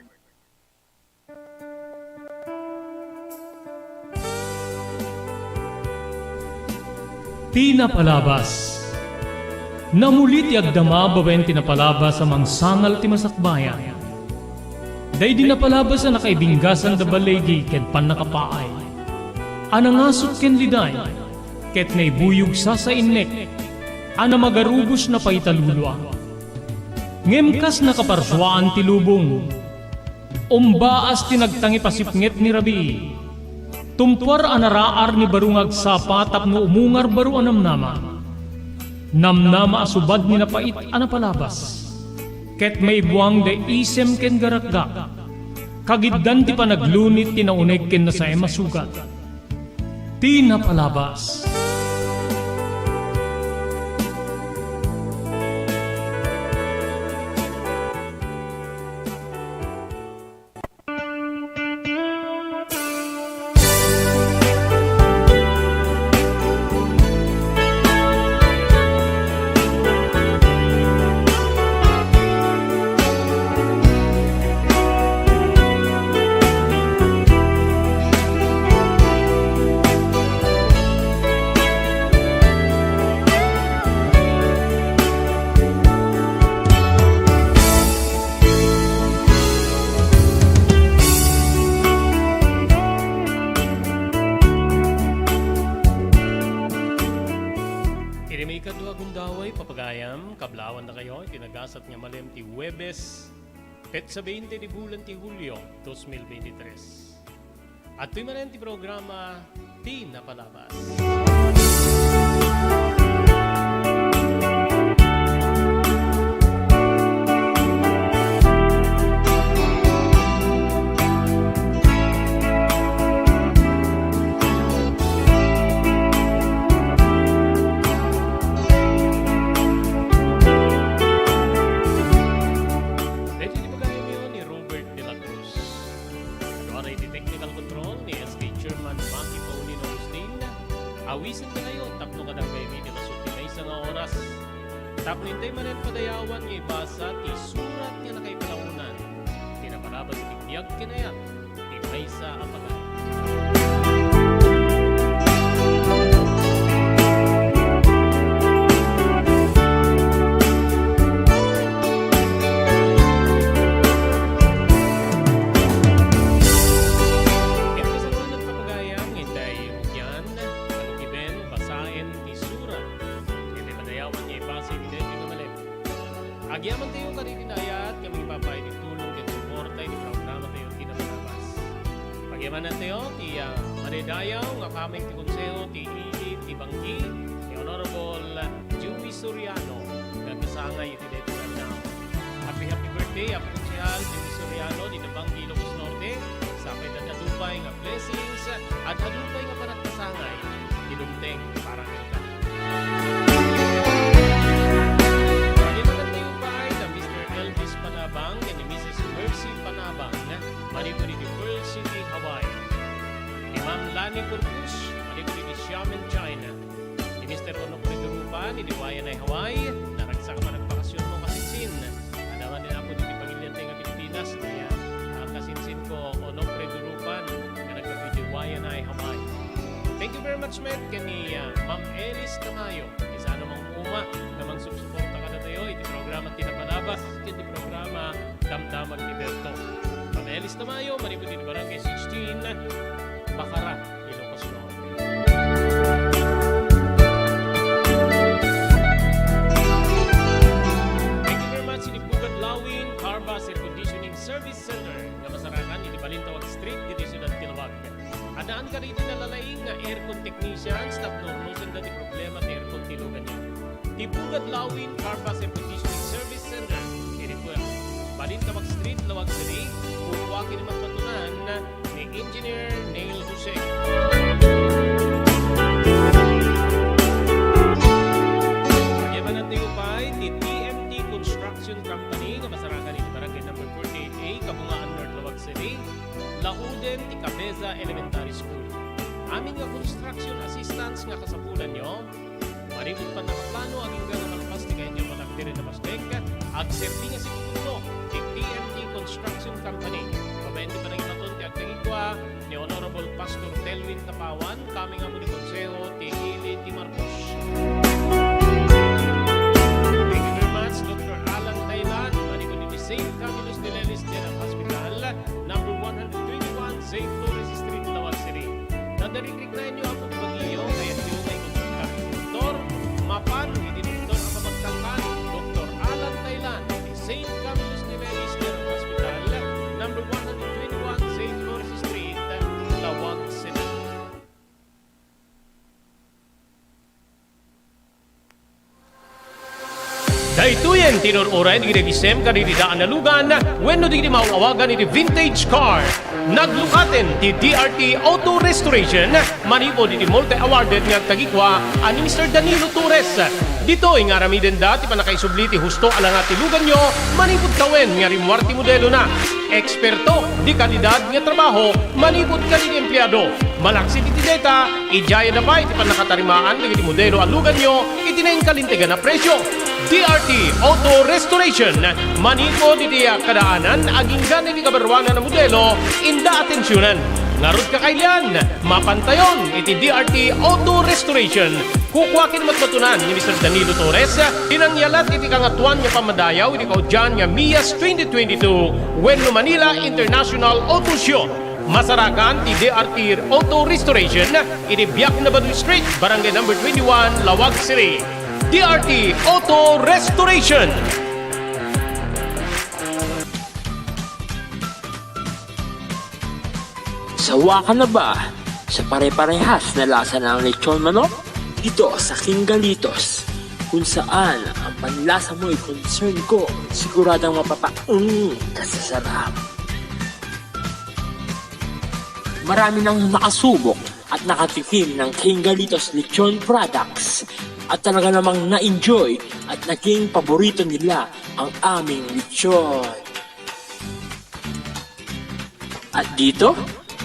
Ti napalabas. Namuli ti agdama babaen ti napalabas a mangsangal ti masakbayan. Daydi napalabas a nakaibinggasan da baligi ken pannakapaay. a nangasut ken liday, ket naibuyog sasainnek a namagarubos na paitalulua. Ngem kas nakaparsuaan ti lubong, umbaas ti nagtangipasipnget ni rabii. Tumpuar a naraar ni baro nga agsapa tapno umungar baro a namnama. Namnama a subad ni napait a napalabas. Ket maibuang da isem ken garakgak. Kagiddan ti panaglunit ti nauneg ken nasaem a sugat. Ti napalabas. Iti maikadua a gundaway, papagayam, kablawannakayo iti nagasat nga malem ti Huwebes, petsa veinte ti bulan ti Hulio, dos mil veintitrés. Adtoy manen ti programa Ti Napalabas. Daytoy ti pagayamyo ni Robert de la Cruz. Kaduada iti technical control ni S K Chairman Maki Paulino Agustin. Awisendakayo tapno kadagaymi ti nasut ti maysa nga oras. Tapno intay manen padayawan nga ibasa ti surat nga nakaipalaonan ti napalabas iti biag ken ayat ti maysa a pagayam. Ket kasaluan, papagayam, nga intay rugian, kalugiben, basaen ti surat. Iti padayawan nga ibasa iti daytoy nga malem. Agyamantayo kadagiti naayat nga mangipapay ti tulong ken suporta iti programatayo Ti Napalabas. Pagyamanantayo ti, ah, madaydayaw nga kameng ti konseho ti ili ti banggi ni Honorable Joey Soriano nga agkasangay iti daytoy nga aldaw. Happy, happy birthday, Apo Konsehal Joey Soriano, dita banggi Ilocos Norte. Sapay ta adda pay nga blessings, adda pay nga panagkasangay ti dumteng para kenka. Pagyamanantayo pay da Mister Elvis Panabang ken ni Missus Mercy Panabang, manipud iti Pearl City, Hawaii. Ni Ma'am Lani Corpus, manipud iti Xiamen, China. Ni Mister Onofre Durupan, iti Waianae, Hawaii. Naragsak a panagpakasionmo, kasinsin. Adda manen, Apo, iti pamiliatay nga Pilipinas, ni, ah, kasinsinko, Onofre Durupan, nga naggapu iti Waianae, Hawaii. Thank you very much met ken ni, ah, Ma'am Elis Tamayo, ti saan a manguma nga mangsupsuporta kadatayo iti programa Ti Napalabas ken ti programa Damdama ni Berto. Ma'am Elis Tamayo, manipud iti Barangay sixteen, Bacara, Ilocos Norte. Thank you very much, iti Pugad Lawing Carvas Air Conditioning Service Center nga masarakan iti Balintawak Street, iti siudad ti Laoag. Addaan kadagiti nalalaing nga aircon technicians tapno urnosenda ti problema ti aircon ti luganyo. Ti Pugad Lawing Carvas Air Conditioning Service Center, iti Pugad, Balintawak Street, Laoag City, kukua ken ni Matmatunan ni Engineer Neil Jose. Pagyamanantayo pay ti T M T Construction Company nga masarakan iti Barangay Number forty-eight A, Kabungaan North, Laoag City, lauden ti Cabeza Elementary School. Amin nga construction assistance nga kasapulanyo, manipud pannakaplano agingga nga malpas ti kayatyo nga agdiri a pasdek, agserbi nga siputno ti T M T Construction Company. Babaen ti panangibaton ti agtagikua ni Honorable Pastor Telwin Tapawan, kameng Apo ti Konseho ti Ili ti Marcos. Thank you very much, Doctor Alan Tailan, manipud iti Saint Camillus de Lelis General Hospital, number one hundred twenty-one, Saint Flores Street, Laoag City. The Narikrik na inyo, Apo, ti bagyo, kayatyo nga ikonsultar iti doktor. Mapan iti doktor a mapagtalkan, Doktor Alan Taylan, iti Saint Camillus de Mary General Hospital, number one twenty-one Saint Flores Street, Laoag City. Daytoyen ti inur-uray dagiti nagisem kadagiti daan a lugan wenno dagiti maaw-awagan iti vintage car. Naglukaten ti D R T Auto Restoration manipud iti multi-awarded nga agtagikua a ni Mister Danilo Torres. Ditoy nga aramidenda ti pannakaisubli ti husto a langa ti luganyo manipud tawen nga rimmuar ti modelona. Eksperto, de kalidad nga trabaho manipud kadagiti empleado. Malaksid iti dayta, idiayada pay ti pannakatarimaan dagiti modelo a luganyo iti naingkalintegan a presio. D R T Auto Restoration, manipud iti kadaanan agingga iti kabaruanan a modelo, inda atensionan. Ngarud, kakailian, mapantayon iti D R T Auto Restoration. Kukua ken matmatunan ni Mister Danilo Torres ti nangyalat iti Kangatoan nga Pammadayaw iti kaudian nga Mias twenty twenty-two wenno Manila International Auto Show. Masarakan ti D R T Auto Restoration iti Biak na Baduy Street, Barangay Number twenty-one, Laoag City. D R T Auto Restoration. Sawa ka na ba sa pare-parehas na lasa ng lechon manok? Dito sa King Galitos, kung saan ang panlasa mo'y concern ko, siguradong mapapaeng ka sa sarap. Marami nang nakasubok at nakatikim ng King Galitos Lechon Products at talaga namang na-enjoy at naging paborito nila ang aming lechon. At dito,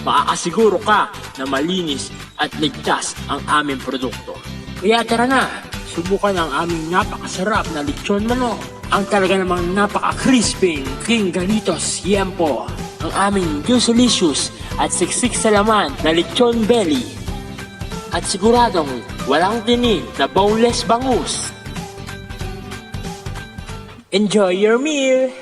makakasiguro ka na malinis at ligtas ang aming produkto. Kaya tara na, subukan ang aming napakasarap na lechon manok. Ang talaga namang napaka-crispy King Galitos Yempo. Ang aming juicy-licious at siksik sa laman na lechon belly. At siguradong walang tinik na boneless bangus. Enjoy your meal!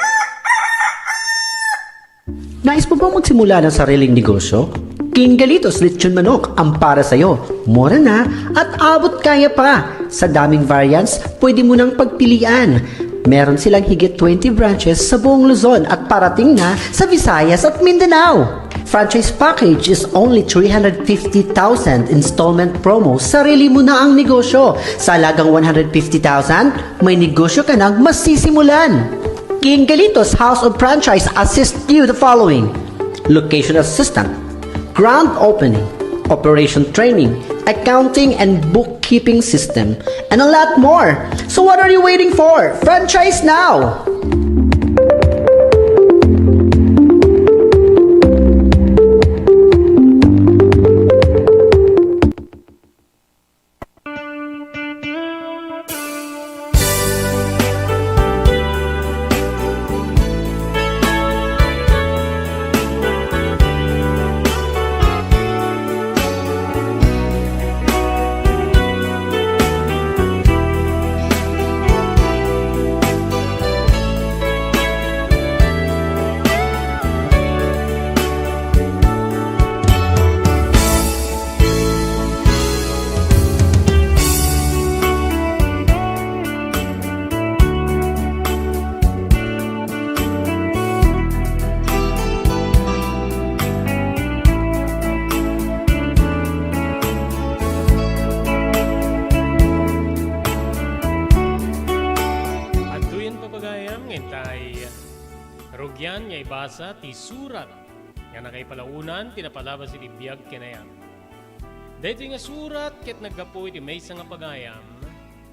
Nais mo bang magsimula ng sariling negosyo? King Galitos Lechon Manok ang para sa'yo. Mura na at abot kaya pa. Sa daming variants, pwede mo nang pagpilian. Meron silang higit twenty branches sa buong Luzon at parating na sa Visayas at Mindanao. Franchise package is only three hundred fifty thousand, installment promo, sarili mo na ang negosyo. Sa halagang one hundred fifty thousand, may negosyo ka nang masisimulan. King Galitos House of Franchise assist you the following: location assistant, grand opening, operation training, accounting and bookkeeping system, and a lot more. So what are you waiting for? Franchise now! Adtoyen, papagayam, nga intay rugian nga ibasa ti surat nga nakaipalaonan ti napalabas iti biag ken ayat. Daytoy nga surat ket naggapu iti maysa nga pagayam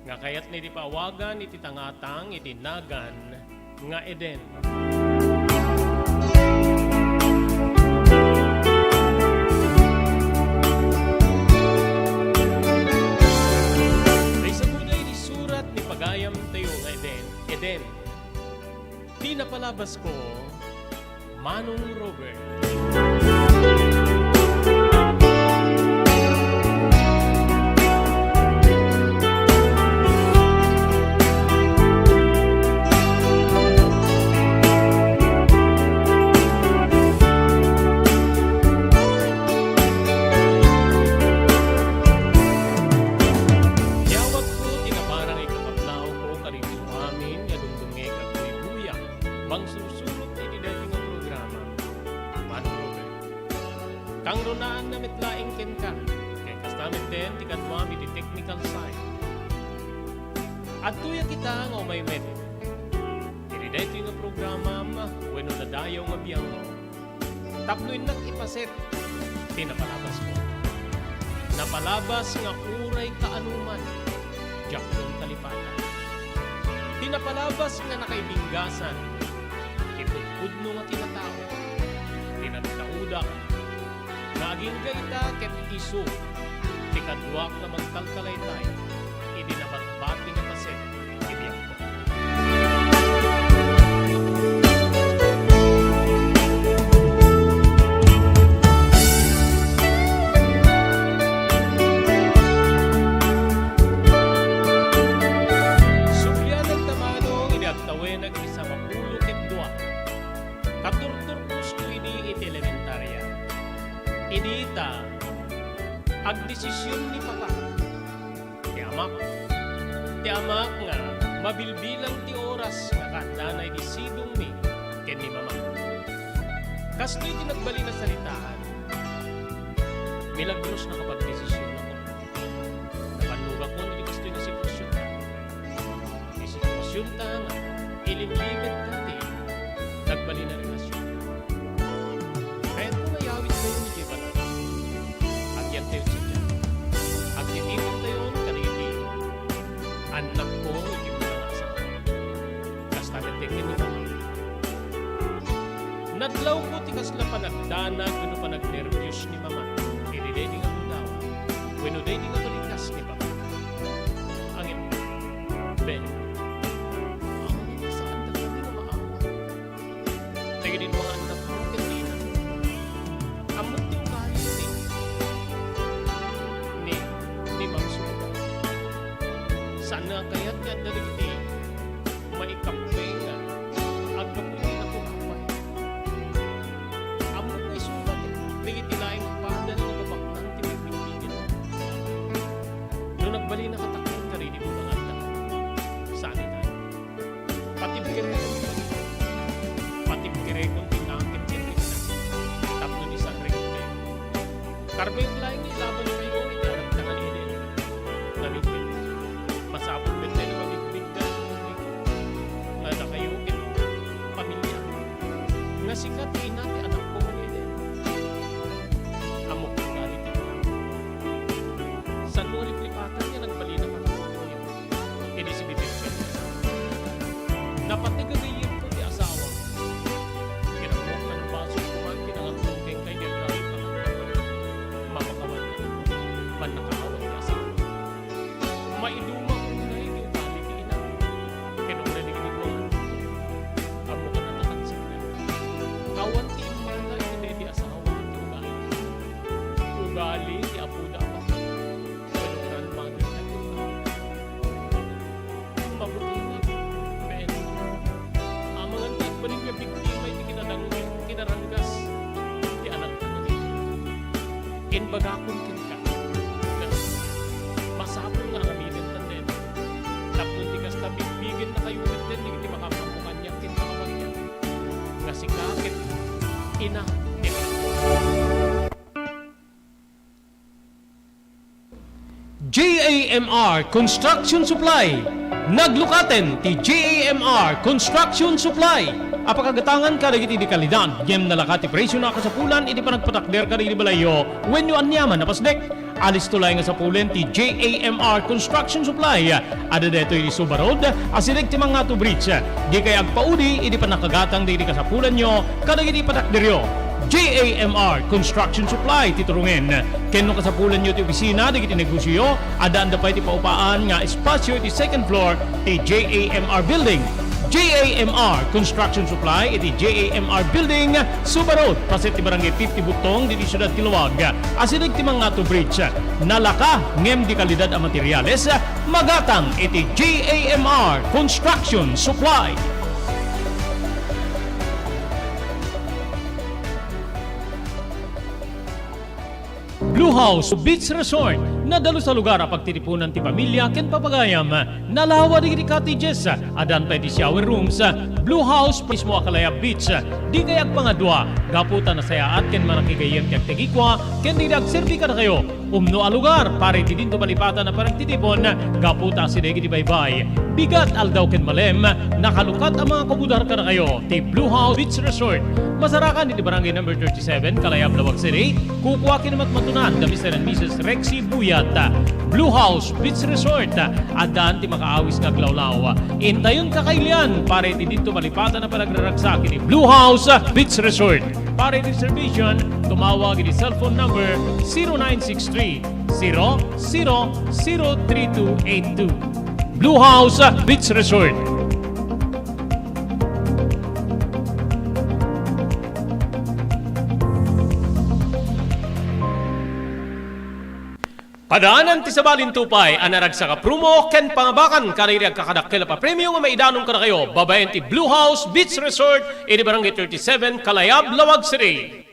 nga kayatna iti paawagan iti tangatang iti nagan nga Eden. Naisaguden iti surat ni pagayamtayo nga Eden, Eden. Ti napalabasko, Manong Robert. Metten ti kaduam iti technical side. Adtoyak ita nga umay met iti daytoy nga programam wenno nadayaw nga biangmo tapno innak ipaset ti napalabasko. Napalabas nga uray kaanoman, diakon kalipatan. Ti napalabas nga nakaibinggasan, ti pudpudno nga tinatao, ti nagtauda, nga agingga ita ket isu ti kaduak nga magtalkalaytay idi nabatbati nga paset ti biangko. Sublianak ta manong idi agtawenak iti sangapulo ket dua. Katurturposko idi iti elementaria. Idi ta agdesisyon ni Papa, ti amak, ti amak nga mabilbilang ti oras nga kaaddana idi sidongmi ken ni Mama. Kastoy ti nagbalin a saritaan. Milagros nga kapagdesisyonakon. Napannogakon iti kastoy nga sitwasyon. Ti sitwasyonta nga ilimlimit dati nagbalin a relasyon. Kayatko nga iyawidtayo idiay balay. Agyantayo sadiay. Agtitipon tayo kadagiti annakko iti una nga asawa. Kasta met ken ni Mama. Nadlawko ti kasla panagdanag wenno panagnerbios ni Mama idi daydi nga gundaway wenno daydi nga balikas ni Papa. Ngem, Ben, awan iti saanda kami nga maawa. Dagiti dua nga annakko ket ni ina. Ammok ti ugali ni, ni, ni Ma'am Suda. Saan nga kayat nga adda dagiti maikappay nga aggapu iti nakurapay. Ammok nga isu met dagiti laeng padana nga mabaknang ti pagbigbigit. No nagbalin a kataknang kadagiti gundaway, saan ita? Patibkerekon, patibkerekon ti nakit ken ni ina tapno di sarrektayo. Karbayok laeng nga ilabantayo iti anakta nga ni Eden. Nalipid. Masapul met nga mabigbigda nga dakayo ken pamilya. Nga sika ti ina ti anakko nga ni Eden. Ammok ti ugali ti ina. Saan mo nga liplipatan nga nagbalin a kataknang? Idi sibibigbig. Napateg a gayyemko ti asawa. Kinammuak nga nabasol ko man ti nangatlong ken kay Gabriel. Mapakawan. Mannakaawat ti asawa. Maiduma unay ti ugali ti ina. Ken unay dagiti dua nga annakko. Ammok a natataksikna. Awan ti immala iti daydi asawa ti ugali. Ugali ti apoda a baknang. Wenno grandmother na ti ugali. Mabuti nga, Ben. Amangan ti agbalin nga biktima iti kinadang-, kinaranggas ti anakta nga ni Eden. Imbagakon kenka, Ben, masapul nga aramidenta daytoy. Tapno ti kasta, bigbigennakayo met dagiti makaammo kaniak ken makabagiak. Nga sika ket ina ti anakko. J A M R Construction Supply. Naglukaten ti J A M R Construction Supply a pakagatangan kadagiti di kalidad, ngem nalaka ti presiona a kasapulan iti panagpatakder kadagiti balayyo wenno aniaman a pasnek. Alisto laeng a sapulen ti J A M R Construction Supply. Adda daytoy iti Suba Road, asideg ti Mangato Bridge. Dikay agpaudi idi pannakagatang dagiti kasapulanyo kadagiti patakderyo. J A M R Construction Supply ti turongen. Ken no kasapulanyo ti opisina dagiti negosioyo, addaanda pay ti paupaan nga espasio iti second floor ti J A M R Building. J A M R Construction Supply iti J A M R Building, Suba Road, paset ti Barangay fifty Butong, ditoy siudad ti Laoag. Asideg ti Mangato Bridge. Nalaka ngem di kalidad a materiales, magatang iti J A M R Construction Supply. Blue House Beach Resort, Nadalus a lugar a pagtitipunan ti pamilia ken papagayam. Nalawa dagiti cottages, addan pay ti shower rooms, Blue House mismo a Kalayab Beach. Dikay agpangadua, gapu ta nasayaat ken manakigayyem ti agtegikua ken dagiti agserbi kadakayo. Umno a lugar para iti dinto malipatan a panagtitipon, gapu ta asideg iti baybay, bigat, aldaw ken malem, nakalukat a mangakubudar kadakayo ti Blue House Beach Resort. Masarakan iti Barangay Number thirty-seven, Kalayab, Laoag City. Kukua ken matmatunan da Mister and Missus Rexy Buyat. Blue House Beach Resort, addan ti makaawis nga aglawlaw. Intayon kakailian para iti dinto malipatan a panagraragsak iti Blue House Beach Resort. Para iti reservation, tumawag iti cellphone number zero nine six three, zero zero zero three two eight two. Blue House Beach Resort. Padaanan ti sabali ti upay a naragsak a promo ken pangabakan kadagiti agkakadakkel a papremio nga maidanon kadakayo babaen ti Blue House Beach Resort iti Barangay thirty-seven, Kalayab, Laoag City.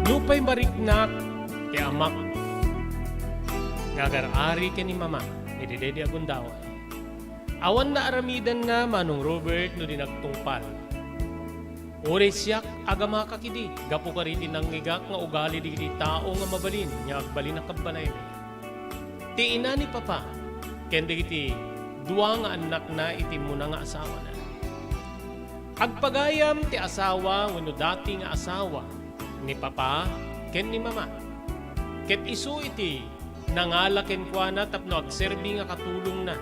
Nupay mariknak ti amak nga agar-ari ken ni Mama iti daydi a gundaway. Awan naaramidanna, Manong Robert, no di nagtungpal. Uray siak a gamakak idi gapu kadagiti nangngegak nga ugali dagiti tao nga mabalin nga agbalin a kabbalaymi. Ti ina ni Papa ken dagiti dua nga annakna iti immuna nga asawana. Agpagayam ti asawa wenno dati nga asawa ni Papa ken ni Mama. Ket isu iti nangala kenkuana tapno agserbi nga katulongna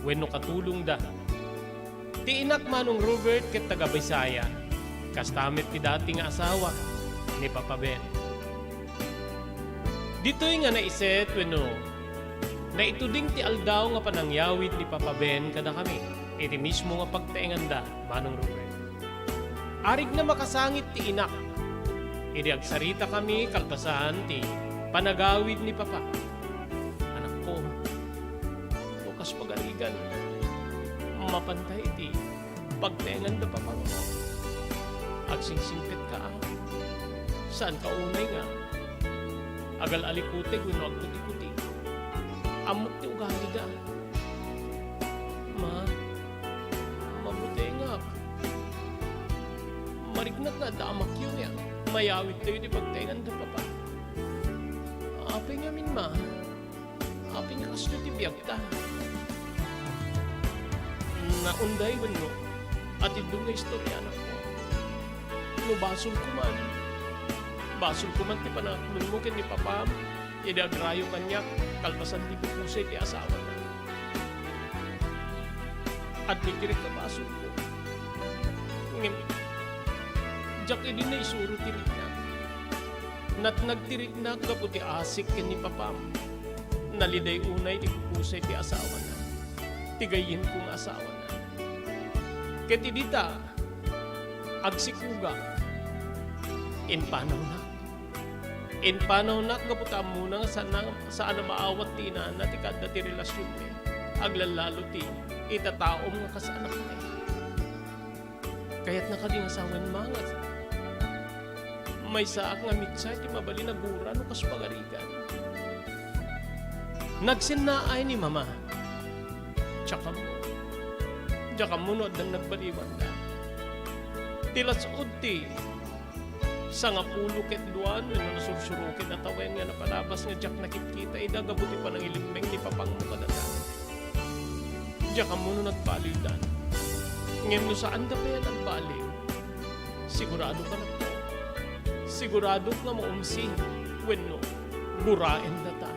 wenno katulongda. Ti inak, Manong Robert, ket taga-Bisaya, kasta met ti dati nga asawa ni Papa Ben. Ditoy nga naiset wenno naituding ti aldaw nga panangyawid ni Papa Ben kadakami iti mismo nga pagtaenganda, Manong Robert. Arigna makasangit ti inak idi agsaritakami kalpasan ti panagawid ni Papa. Anakko, no kas pagarigan, mapanta iti pagtaenganda, Papangko. Agsingsingpetka, a. Saanka unay nga agal-alikutek wenno agkuti-kuti. Ammok ti ugalida. Ma, mabutengak. Mariknak nga adda amakyo nga mayawidtayo iti pagtaenganda, Papa. Apay ngamin, Ma? Apay nga kasto ti biagta? Naunday wenno atiddog nga istorya, anakko. No basolko man, basolko man ti panangaknonmo ken ni Papam idi agrayo kaniak kalpasan ti pupusay ti asawana. Adda ti rikna basolko. Ngem, diak idi naisuro ti riknak. Natnag ti riknak gapu ti asik ken ni Papam. Naliday unay ti pupusay ti asawana, ti gayyemko nga asawana. Ket idi ta agsikugak, impanawnak. Impanawnak gapu ta ammona nga saan, saan a maawat ti inana ti kaadda ti relasionmi. Aglallalo ti itataom nga kas anakmi. Kayatna kadi nga sawen, Ma, nga maysaak nga mitsa iti mabalin a gura no kas pagarigan? Nagsennaay ni Mama. Diak ammo. Diak ammo no addan nagbaliwanda. Ti las-ud ti sangapulo ket dua wenno nasursurok a tawen nga napalabas nga diak nakitkita ida gapu ti panangilimmeng ni Papangmo kadata. Diak ammo no nagbaliwdan. Ngem no saanda pay a nagbaliw, siguradoka, anakko. Siguradok nga maumsi wenno guraendata.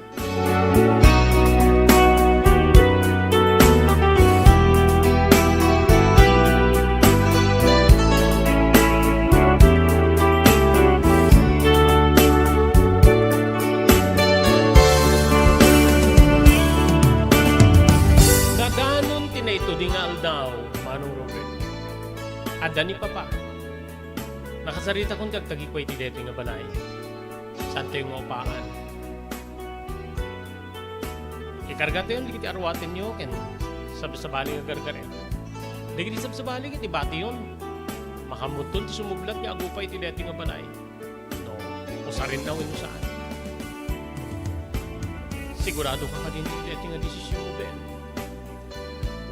Adda ni Papa. Nakasaritakon ti agtagikuay iti daytoy nga balay. Saantayo nga upaan. Ikargatayon dagiti aruatenyo ken sabsabali nga gargaret. Dagiti sabsabali ket ibatiyon. Makaammoton ti sumublat nga agupay iti daytoy nga balay. No, usarenna wenno saan. Sigurado ka kadin iti daytoy nga desision, Ben?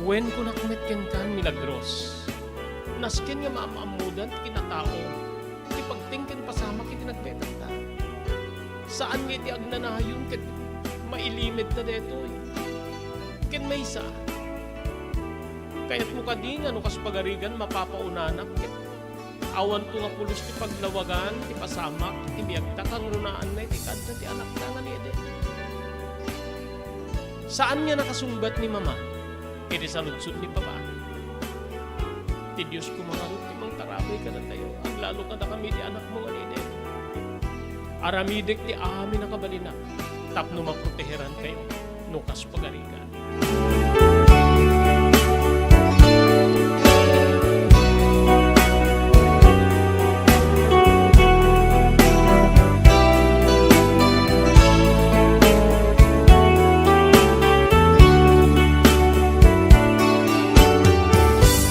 Wen, kunak met kenka, Milagros. Nasken nga maam-ammodan ti kinatao, ti pagteng ken pasamak iti nagpetanta. Saan nga iti agnanayon ket mailimedta daytoy. Ken maysa, kayatmo kadi nga no kas pagarigan, mapapaunana ket awanto nga pulos ti paglawagan ti pasamak iti biagta, kangrunaan na iti kasta ti anakta nga ni Eden. Saan nga nakasungbat ni Mama iti saludsod ni Papa. Ti Dios koma ngarud ti mangtarabay kadatayo, aglalo kadakami ti anakmo nga ni Eden. Aramidek ti amin a kabalinak tapno maproteherankayo no kas pagarigan.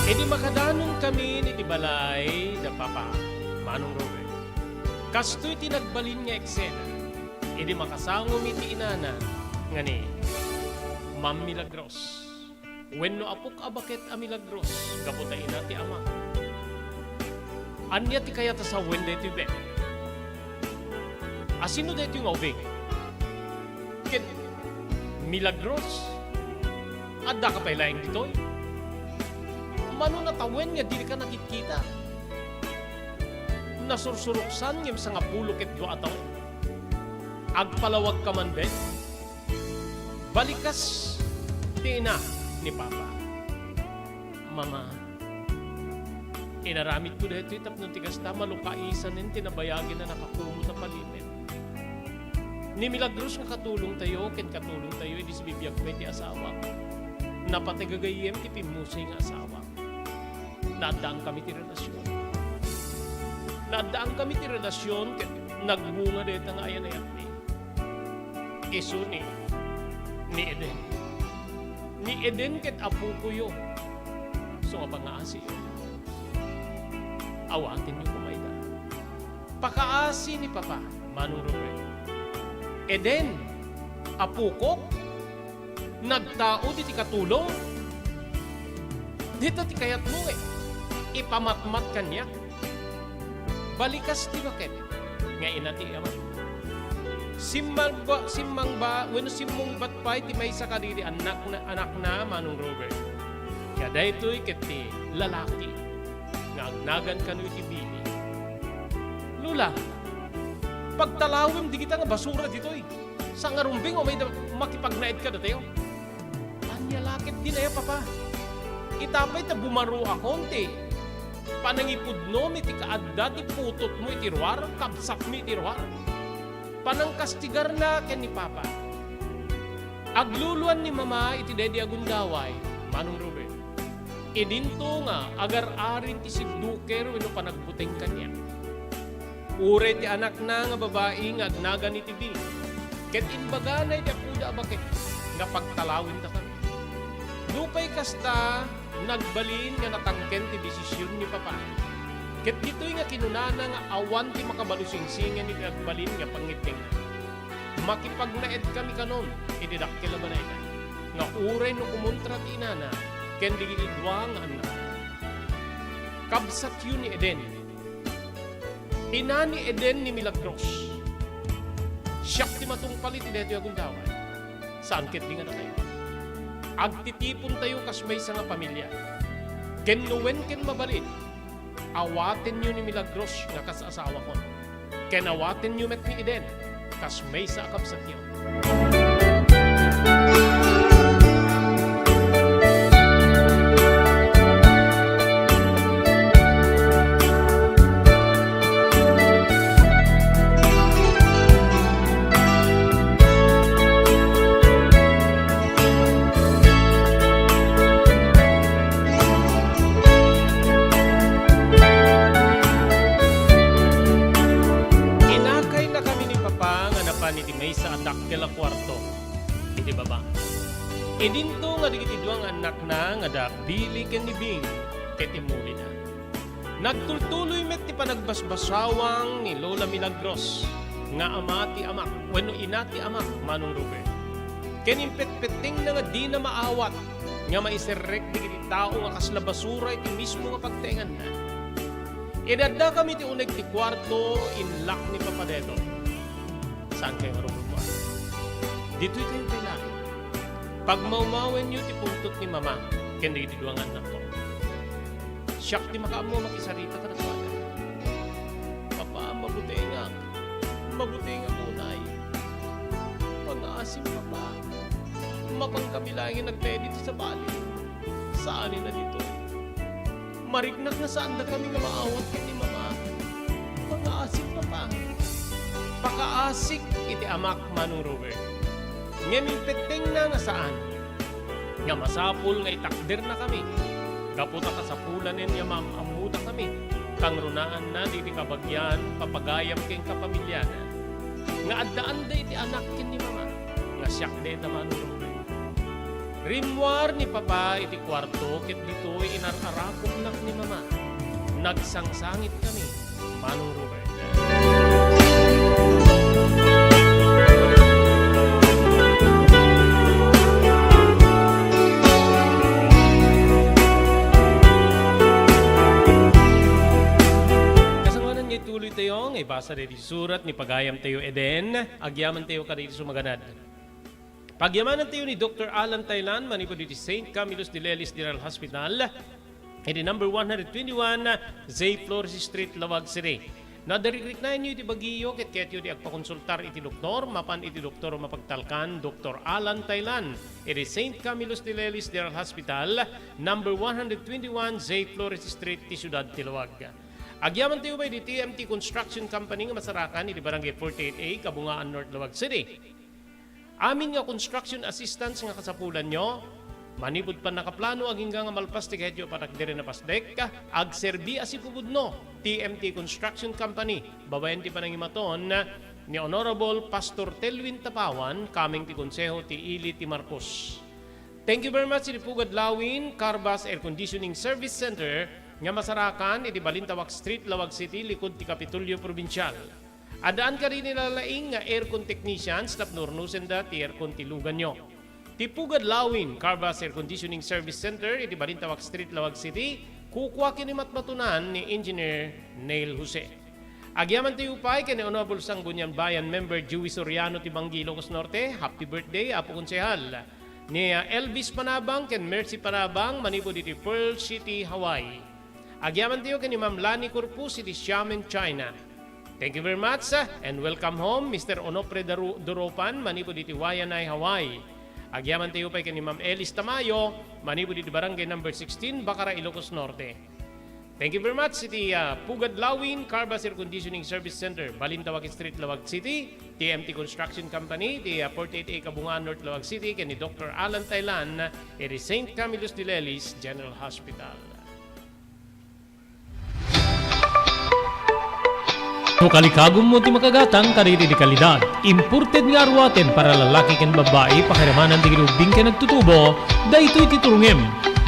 Idi makadanonkami iti balay da Papa, Manong Robert, kastoy ti nagbalin nga eksena. Idi makasangom iti inana nga ni Ma'am Milagros wenno apok a baket a Milagros gapu ta ina ti ama. Ania ti kayat a sawen daytoy, Ben? A sino daytoy nga ubing? Ket Milagros, addaka pay laeng ditoy? Mano natawen nga dika nakitkita? Nasursuruksan ngem sangapulo ket dua a tawen. Agpalawagka man, Ben? Balikas ti ina ni Papa. Mama, inaramidko daytoy tapno ti kasta, malukaisanen ti nabayagin a nakakumot a palimed. Ni Milagros nga katulongtayo ken katulongtayo idi sibibiag pay ti asawak. Napatay gagayyem ti pimmusay nga asawak. Naaddaankami ti relasion. Naaddaankami ti relasion ket nagbunga dayta nga ayan-ayatmi. Isu ni, ni Eden. Ni Eden ket apokoyo. So, nga pangaasiyo. Awatenyo koma ida. Pakaasi ni Papa, Manong Robert. Eden, apokok? Nagtaud iti katulong? Dita ti kayatmo nga ipamatmat kaniak? Balikas ti baket nga ina ti ama. Simmangba, simmangba, wenno simmungbat pay ti maysa kadagiti annakna, anakna, Manong Robert. Nga daytoy ket ti lalaki nga agnagan kano iti bili. Lola, pagtalawem dagita nga basura ditoy. Sangarumbing, umay da makipagnaed kadatayo. Ania la ket dayta, Papa? Ita pay ta bumaruakon ti panangipudnom iti kaadda ti putotmo iti ruar, kabsatmi iti ruar. Panangkastigarna ken ni Papa. Agluluan ni Mama iti daydi a gundaway, Manong Robert. Idinto nga agar-arin ti sidduker wenno panagbuteng kaniak. Uray ti anakna nga babai nga agnagan iti bili, ket imbagana iti apoda a baket nga pagtalawendakami. Nupay kasta, nagbalin nga natangken ti desision ni Papa. Ket ditoy nga kinunana nga awan ti makabalusingsingen iti nagbalin nga pangngeddengna. Makipagnaedkami kanon iti dakkel a balayda, nga uray no kumontra ti inana ken dagiti dua nga annak. Kabsatyo ni Eden. Ina ni Eden ni Milagros. Siak ti matungpal iti daytoy a gundaway. Saan ketdi nga dakayo. Agtitipontayo kas maysa nga pamilia. Ken no wen ken mabalin, awatenyo ni Milagros nga kas asawakon. Ken awatenyo met ni Eden kas maysa a kabsatyo. Idinto nga dagiti dua nga annakna nga da Billy ken ni Bing ket immulina. Nagtultuloy met ti panagbasbasawang ni Lola Milagros nga ama ti amak wenno ina ti amak, Manong Robert. Ken impetpettengna nga dina maawat nga maiserrek dagiti tao nga kasla basura iti mismo nga pagtaenganna. Idi addakami iti uneg ti kuarto, inlak ni Papa daytoy. Saankayo nga rumulmuar? Ditoy kayo kay laeng. Pagmawmawenyo ti pungtot ni Mama ken dagiti dua nga annakko. Siak ti makaammo a makisarita kadakuada. Papa, mabutengak. Mabutengak unay. Pangaasim, Papa. Mapankami laengen agtay ditoy sabali. Saanen a ditoy. Mariknak nga saandakami nga maawat ken ni Mama. Pangaasim, Papa. Pakaasik iti amak, Manong Robert. Ngem impettengna nga saan nga masapul nga itakdernakami, gapu ta kasapulanen nga maam-ammotakami, kangrunaanna diti kabagian, papagayam ken kapamiliana, nga addaanda iti anak ken ni Mama, nga siak dayta, Manong Robert. Rimmuar ni Papa iti kuarto ket ditoy inar-arakopnak ni Mama. Nagsangsangitkami, Manong Robert. Kasangoanan nga ituloytayo nga ibasa daydi surat ni pagayamtayo Eden, agyamantayo kadaydi sumaganad. Pagyamanantayo ni Doktor Alan Taylan manipud iti Saint Camillus de Lelis General Hospital, iti number one hundred twenty-one Zay Flores Street, Laoag City. No adda rikriknaenyo iti bagiyo ket kayatyo ti agpakonsultar iti doktor, mapan iti doktor a mapagtalkan, Doktor Alan Taylan, iti Saint Camillus de Lelis General Hospital, number one hundred twenty-one Zay Flores Street, ti siudad ti Laoag. Agyamantayo pay iti T M T Construction Company nga masarakan iti Barangay forty-eight A, Kabungaan North, Laoag City. Amin nga construction assistance nga kasapulanyo, manipud pannakaplano agingga nga malpas ti kayatyo a panagdiri a pasdek, agserbi a sipupudno ti T M T Construction Company, babaen ti panangimaton ni Honorable Pastor Telwin Tapawan, kameng ti Konseho ti Ili ti Marcos. Thank you very much iti Pugad Lawin, Carbas Air Conditioning Service Center, nga masarakan iti Balintawak Street, Laoag City, likud ti Kapitolyo Probinsial. Addaan kadin ni lalaing nga aircon technicians tapno urnosenda ti aircon ti luganyo. Ti Pugad Lawin, Carbas Air Conditioning Service Center iti Balintawak Street, Laoag City, kukua ken ni matmatunan ni Engineer Neil Jose. Agyamantayo pay ken ni Honorable Sangguniang Bayan Member Joey Soriano ti Banggi, Ilocos Norte. Happy birthday, Apo Konsehal. Ni, ah, Elvis Panabang ken Mercy Panabang manipud iti Pearl City, Hawaii. Agyamantayo ken ni Ma'am Lani Corpus iti Xiamen, China. Thank you very much, ah, and welcome home, Mister Onofre Daru-, Duropan, manipud iti Waianae, Hawaii. Agyamantayo pay ken ni Ma'am Elis Tamayo, manipud iti Barangay Number Sixteen, Bacara, Ilocos Norte. Thank you very much iti, ah, Pugad Lawin, Carbas Air Conditioning Service Center, Balintawak Street, Laoag City, T M T Construction Company, iti, ah, forty-eight A Kabungaan North, Laoag City, ken ni Doktor Alan Taylan, iti Saint Camillus de Lelis General Hospital. No kalikagummo ti makagatang kadagiti kalidad, imported nga aruaten para lalaki ken babbai, pakiramanan dagiti ubbing ken agtutubo, daytoy ti turongem.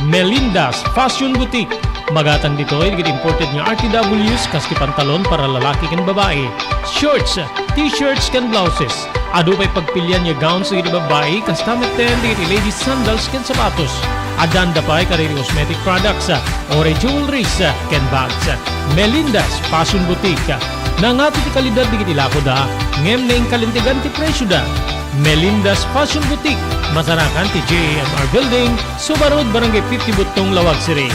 Melinda's Fashion Boutique. Magatang ditoy dagiti imported nga R T Ws, kas ti pantalon para lalaki ken babbai, shorts, t-shirts ken blouses. Adu pay pagpilian nga gowns dagiti babbai, kasta metten dagiti ladies sandals ken sapatos. Addaanda pay kadagiti cosmetic products, uray jewelries, ken bags. Melinda's Fashion Boutique. Nangato ti kalidad dagiti lakoda, ngem naingkalintegan ti presioda. Melinda's Fashion Boutique, masarakan ti J A M R Building, Suba Road, Barangay fifty Buttong, Laoag City.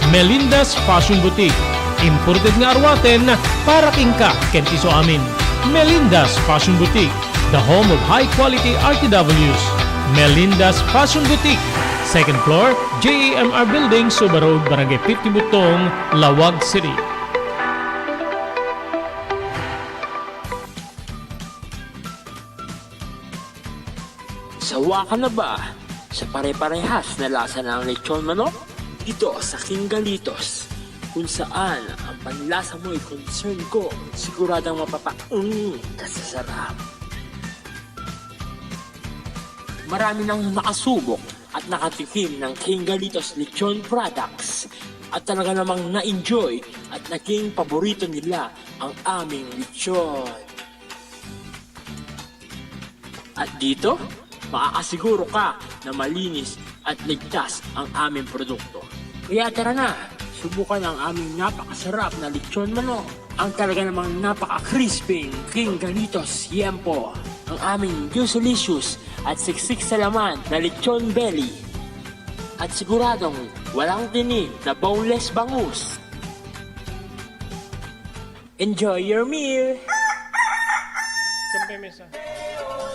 Melinda's Fashion Boutique, imported nga aruaten para kenka ken ti isuamin. Melinda's Fashion Boutique, the home of high quality R T Ws. Melinda's Fashion Boutique, second floor, J A M R Building, Suba Road, Barangay fifty Buttong, Laoag City. Sawa ka na ba sa pare-parehas na lasa ng lechon manok? Dito sa King Galitos, kung saan ang panlasa mo'y concern ko, siguradong mapapa-, mm, ka sa sarap. Marami nang nakasubok at nakatikim ng King Galitos Lechon products at talaga namang na-enjoy at naging paborito nila ang aming lechon. At dito, makakasiguro ka na malinis at ligtas ang aming produkto. Kaya tara na, subukan ang aming napakasarap na lechon manok, ang talaga namang napaka-crispy King Galitos Yempo, ang aming Juicelicious at siksik sa laman na lechon belly, at siguradong walang tinik na boneless bangus. Enjoy your meal!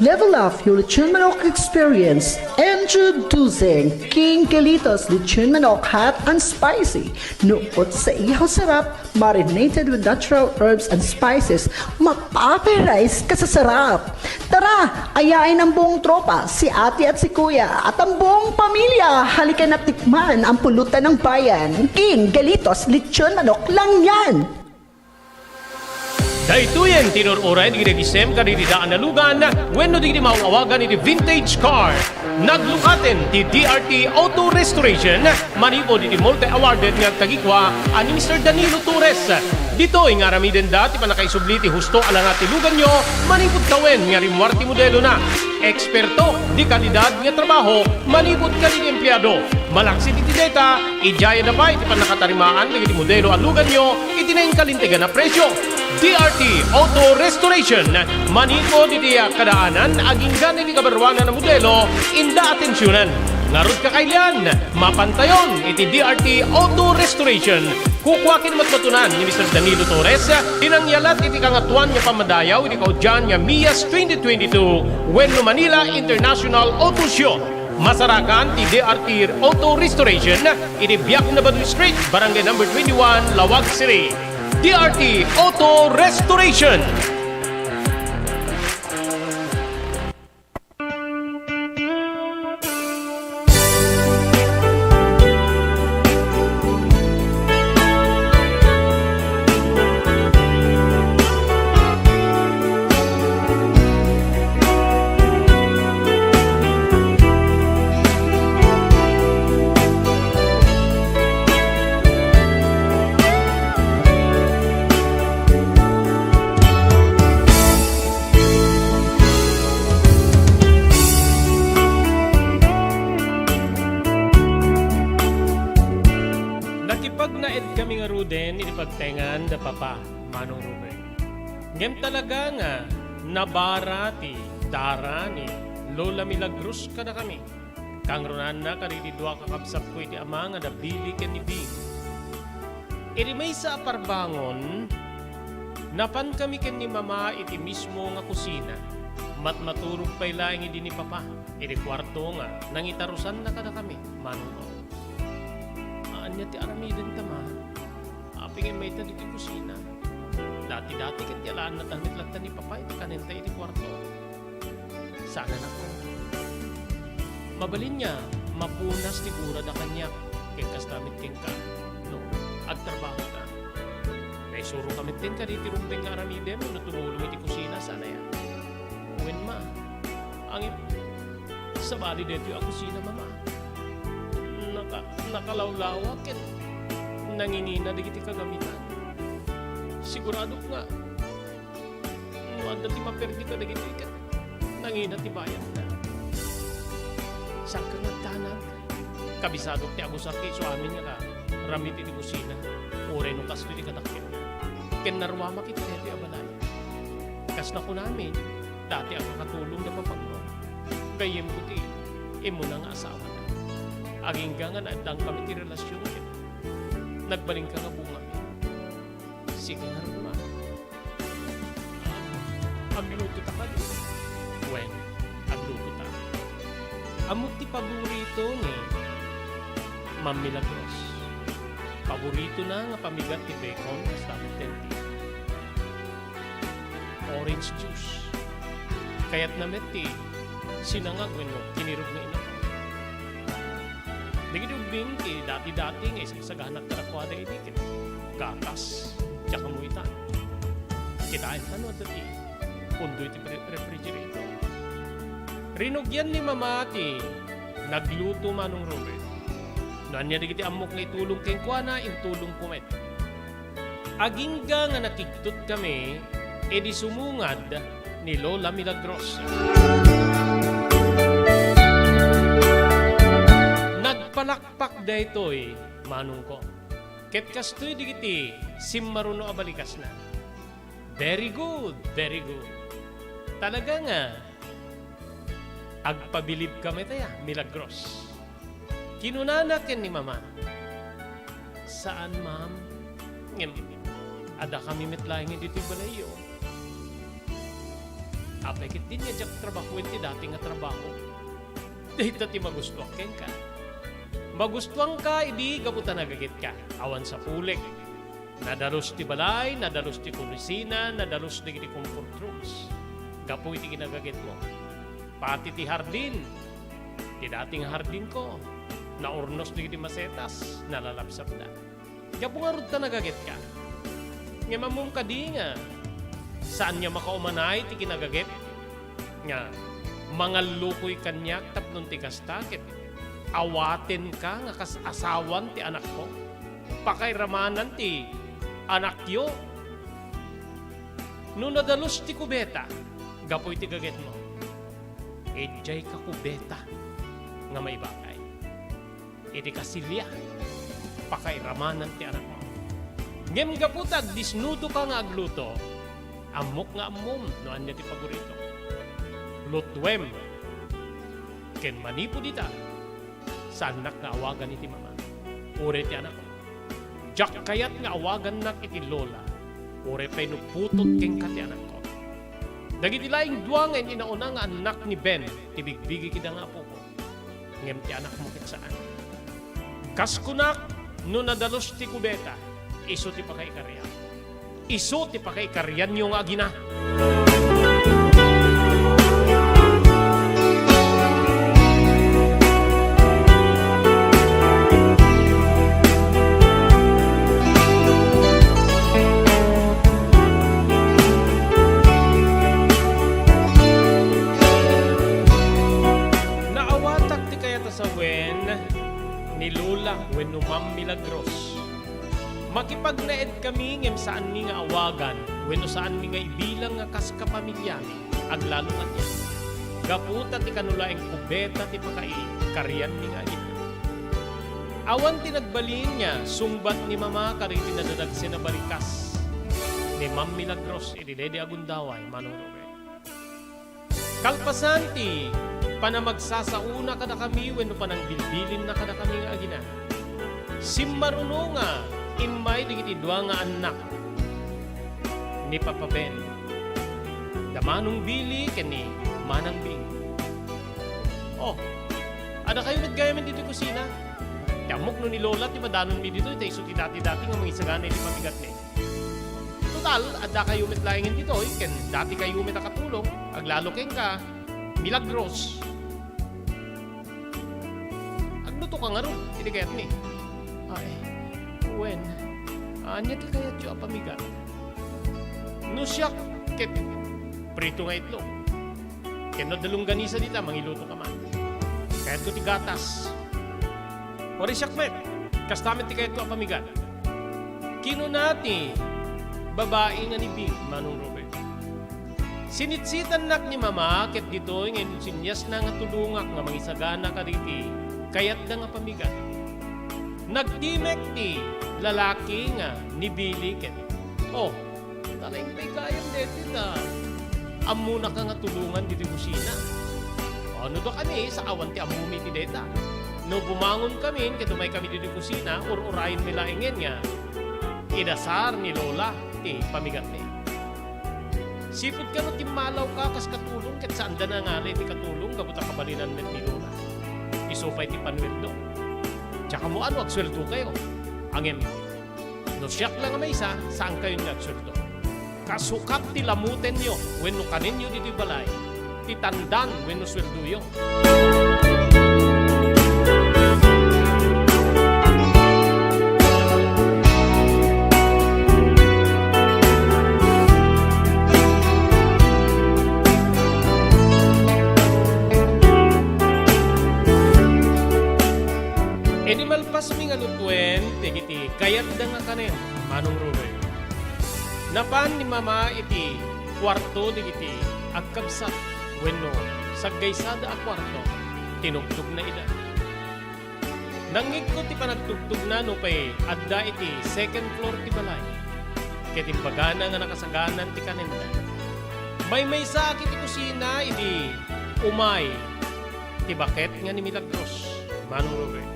Level up your lechon manok experience. Introducing King Galitos Lechon Manok Hot and Spicy. Nukot sa ihaw sarap, marinated with natural herbs and spices, mapaparay ka sa sarap. Tara, ayain ang buong tropa, si ate at si kuya, at ang buong pamilya. Halika na tikman ang pulutan ng bayan. King Galitos Lechon Manok lang yan! Daytoyen ti inur-uray dagiti nagisem kadagiti daan a lugan wenno dagiti maaw-awagan iti vintage car. Naglukaten ti D R T Auto Restoration manipud iti multi-awarded nga agtagikua a ni Mister Danilo Torres. Ditoy nga aramidenda ti pannakaisubli ti husto a langa ti luganyo manipud tawen nga rimmuar ti modelona. Eksperto di kalidad nga trabaho manipud kadagiti empleado. Malaksid iti deta, idiayada pay ti pannakatarimaan dagiti modelo a luganyo iti nainkalintegan a presio. D R T Auto Restoration, manipud iti kadaanan agingga iti kabaruanan a modelo, inda atensionan. Ngarud, kakailian, mapantayon iti D R T Auto Restoration. Kukua ken matmatunan ni Mister Danilo Torres ti nangyalat iti Kangatoan nga Pammadayaw iti kaudian nga MIAS twenty twenty-two wenno Manila International Auto Show. Masarakan ti D R T Auto Restoration iti Biak na Baduy Street, Barangay Number twenty-one, Laoag City. D R T Auto Restoration. Nakipagnaedkami ngaruden iti pagtengan da Papa, Manong Ruben. Ngem talaga nga nabara ti dara ni Lola Milagros kadakami. Kangrunanna kadagiti dua a kakabsatko iti ama nga nabili ken ni Bing. Iti maysa a parbangon, napankami ken ni Mama iti mismo nga kusina. Matmaturog pay laeng idi ni Papa iti kuarto nga nangitarusanna kadakami, Manong Aw. Ania ti aramidenta, Ma? Apay ngay mayta ditoy kusina? Dati-dati ket ti alaanna met latta ni Papa iti kanenta iti kuarto. Saan a nako. Mabalin nga mapunas ti gurada kaniak ken kasta met kenka no agtrabahona. Naisuroka met kenka ditoy rumbeng nga aramidem no tumulong iti kusina, saan aya? Wen, Ma. Ngem, sabali daytoy a kusina, Mama. Naka-, nakalawlawa ket nangingina dagiti kagamitan. Siguradok nga no adda ti maperdi kadagitoy ket nangina ti bayadna. Saanka nga agdanag. Kabisadok ti agusarka isu amin nga ka-, ramid iti kusina. Uray no kastoy ti kadakkelna. Ken naruamak iti daytoy a balay. Kas nakunami, dati a kakatulong da Papangno. Gayyemko ti immuna nga asawana. Agingga nga naaddankami ti relasion ket nagbalinka nga bungami. Sige ngarud, Ma. Aglutota kadi? Wen, aglutota. Ammok ti paborito ni Ma'am Milagros. Paboritona nga pamigat ti bacon, kasta met ti orange juice. Kayatna met ti sinangag wenno kinirog nga inapay. Dagiti ubbing ti dati-dati nga isagsaganak kadakuada idi ket gatas, diak ammo itan. Kitaenka no adda ti pundo iti pre-, refrigerator. Rinugian ni Mama ti Nagluto Manong Robert. No ania dagiti ammok nga itulong kenkuana, intulongko met. Agingga nga nakigtotkami, idi sumungad ni Lola Milagros. Nagpalakpak daytoy, manongko. Ket kastoy dagiti simmaruno a balikasna. Very good, very good. Talaga nga, agpabilibka met aya, Milagros. Kinunana ken ni Mama, "Saan, ma'am? Ngem, adda kami met laeng ditoy balayyo. Apay ketdi nga diak trabahoen ti dati nga trabaho? Dayta ti magustuak kenka. Magustuanka idi gapu ta nagagetka. Awan sapulek. Nadalus ti balay, nadalus ti kusina, nadalus dagiti comfort rooms. Gapu iti kinagagetmo. Pati ti hardin, ti dati nga hardinko, naurnos dagiti masetas, nalalapsapda. Gapu ngarud ta nagagetka. Ngem ammom kadi nga saan nga makaumanay ti kinagaget nga mangallukoy kaniak tapno ti kasta ket awatenka nga kas asawan ti anakko? Pakairamanan ti anakyo. No nadalus ti kubeta gapu iti gagetmo, idiay ka kubeta nga maibakay. Iti kasilia, pakairamanan ti anakmo. Ngem gapu ta agdisnudoka nga agluto, ammok nga ammom no ania ti pagurito. Lutuem. Ken manipud ita, saannak nga awagan iti mama, uray ti anakko. Diak kayat nga awagannak iti lola, uray pay no putot kenka ti anakko. Dagiti laeng dua nga in-inauna nga annak ni Ben ti bigbigikida nga apoko. Ngem ti anakmo ket saan. Kas kunak, no nadalus ti kubeta, isu ti pakaikariam. Isu ti pakaikarianyo nga agina. Naawatak ti kayat a sawen ni Lola wenno Ma'am Milagros. Makipagnaedkami ngem saanmi nga awagan wenno saanmi nga ibilang nga kas kapamiliami, aglalo ket gapu ta ti kano laeng kubeta ti pakaikarianmi nga agina. Awan ti nagbalin nga sungbat ni Mama kadagiti nadadagsen a balikas ni Ma'am Milagros idi daydi a gundaway, Manong Robert. Kalpasan ti panamagsasaona kadakami wenno panangbilbilinna kadakami nga agina, simmaruno nga immay dagiti dua nga annak ni Papa Ben, da Manong Billy ken ni Manang Bing. Oh, adda kayo met gayamen ditoy kusina. Ti ammok no ni Lola ti madanonmi ditoy, ta isu ti dati-dati nga mangisagana iti pamigatmi. Total, adda kayo met laengen ditoy, ken dati kayo met a katulong, aglalo kenka, Milagros. Agluto ka ngarud, iti kayatmi. Ay, wen, ania ti kayatyo a pamigat? No siak, ket prito nga itlog. Ken no adda longganisa dita, mangiluto ka man. Kayatko ti gatas. Uray siak met, kasta met ti kayatko a pamigat. Kinuna ti babai nga ni Bing, Manong Robert. Sinitsitannak ni Mama ket ditoy nga insuniasna nga tulongak nga mangisagana kadagiti kayatda nga pamigat. Nagtimek ti lalaki nga ni Billy ket, "Oh, talaing pay gayam deti ta ammonaka nga tulongan ditoy kusina." O, no dakami, saawan ti ammomi iti deta. No bumangon kami, ket umaykami ditoy kusina, ur-urayenmi laengen nga idasar ni Lola ti pamigatmi. Sipud kano timmalawka kas katulong, ket saanda nangalay ti katulong gapu ta kabalinan met ni Lola. Isu pay ti panweldo. Diak ammoan no agsueldokayo. Ngem, no siak la nga maysa, saankayon nga agsueldo. Kasukat ti lamutenyo wenno kanenyo ditoy balay ti tandan wenno sueldoyo. Napan ni Mama iti kuarto dagiti agkabsat wenno saggaysada a kuarto, tinugtogna ida. Nangngegko ti panagtugtogna nupay adda iti second floor ti balay, ket imbagana nga nakasaganan ti kanenda. Maymaysaak iti kusina idi umay ti baket nga ni Milagros, Manong Robert.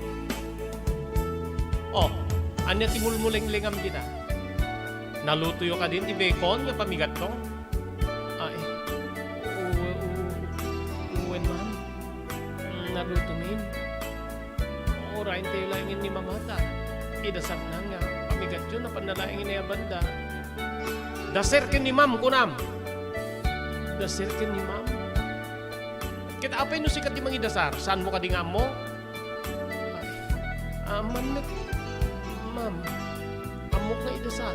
Oh, ania ti mulmulenglengam dita? Nalutoyo kadin ti bacon nga pamigatto? Ay, u-, u-, wen, ma'am. Mm, naluto min. Uray intayo laengen ni Mama ta idasarna nga pamigatyo, napanna laengen a banda. Dasar ken ni Ma'am, kunam. Dasar ken ni Ma'am. Ket apay no sika ti mangidasar, saanmo kadi nga ammo? Ay, aman met, ma'am. Ammok nga idasar.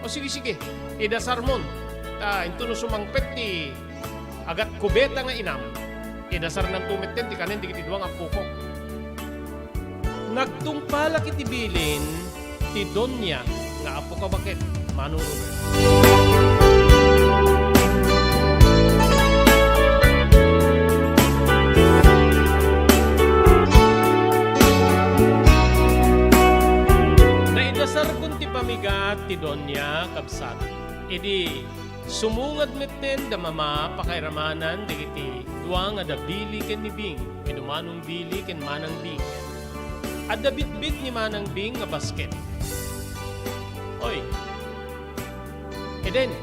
O sige, sige. Idasarmon. Ta, intono sumangpet ti agat kubeta nga inam, idasarnanto metten ti kanen dagiti dua nga appokok. Nagtungpalak iti bilin ti Doña nga apo ka baket, Manong Robert. Naidasarkon ti pamigat ti Doña, kabsat. Idi sumungad metten da Mama pakairamanan dagiti dua nga da Bili ken ni Bing, wenno Manong Bili ken Manang Bing. Adda bitbit ni Manang Bing nga basket. Oy, Eden.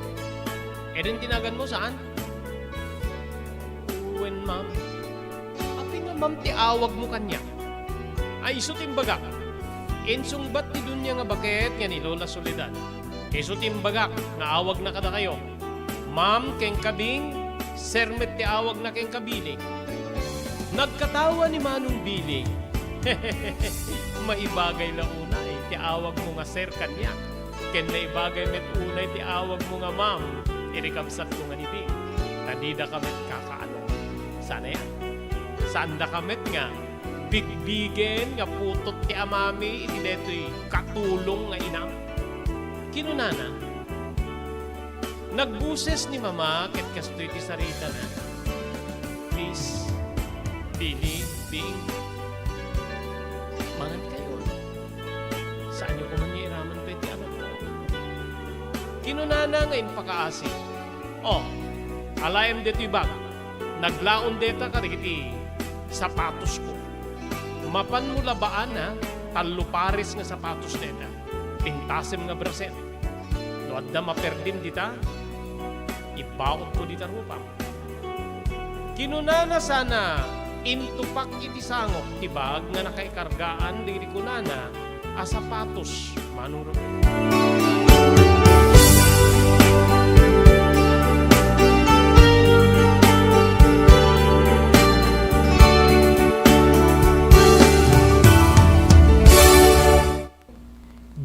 Eden ti naganmo, saan? Wen, ma'am. Apay nga ma'am ti awagmo kaniak? Ay, isu ti imbagak. Insungbat ti Doña nga baket nga ni Lola Soledad. Isu ti imbagak nga awagna kadakayo. Ma'am ken ka Bing, sir met ti awagna ken ka Bili. Nagkatawa ni Manong Bili. Maibagay la unay ti awagmo nga sir kaniak, ken naibagay met unay ti awagmo nga ma'am iti kabsatko nga ni Bing. Ta didaka met kakaano. Saan aya? Saandaka met nga bigbigen nga putot ti amami iti daytoy katulong nga inam? Kinunana, Nagboses ni Mama ket kastoy ti saritana, "Please, Bili, Bing, mangan kayo. Saanyo koma nga iraman pay ti anakko?" Kinunana nga impakaasi, "Oh, alayem ditoy bag. Naglaon deta kadagiti sapatosko. Mapanmo labaanna, tallo pares nga sapatos deta. Pintasem nga braset. No adda maperdim dita, ibaonko dita rupam." Kinunana sana, intupak iti sangok ti bag nga nakaikargaan dagiti kunana a sapatos, Manong Robert.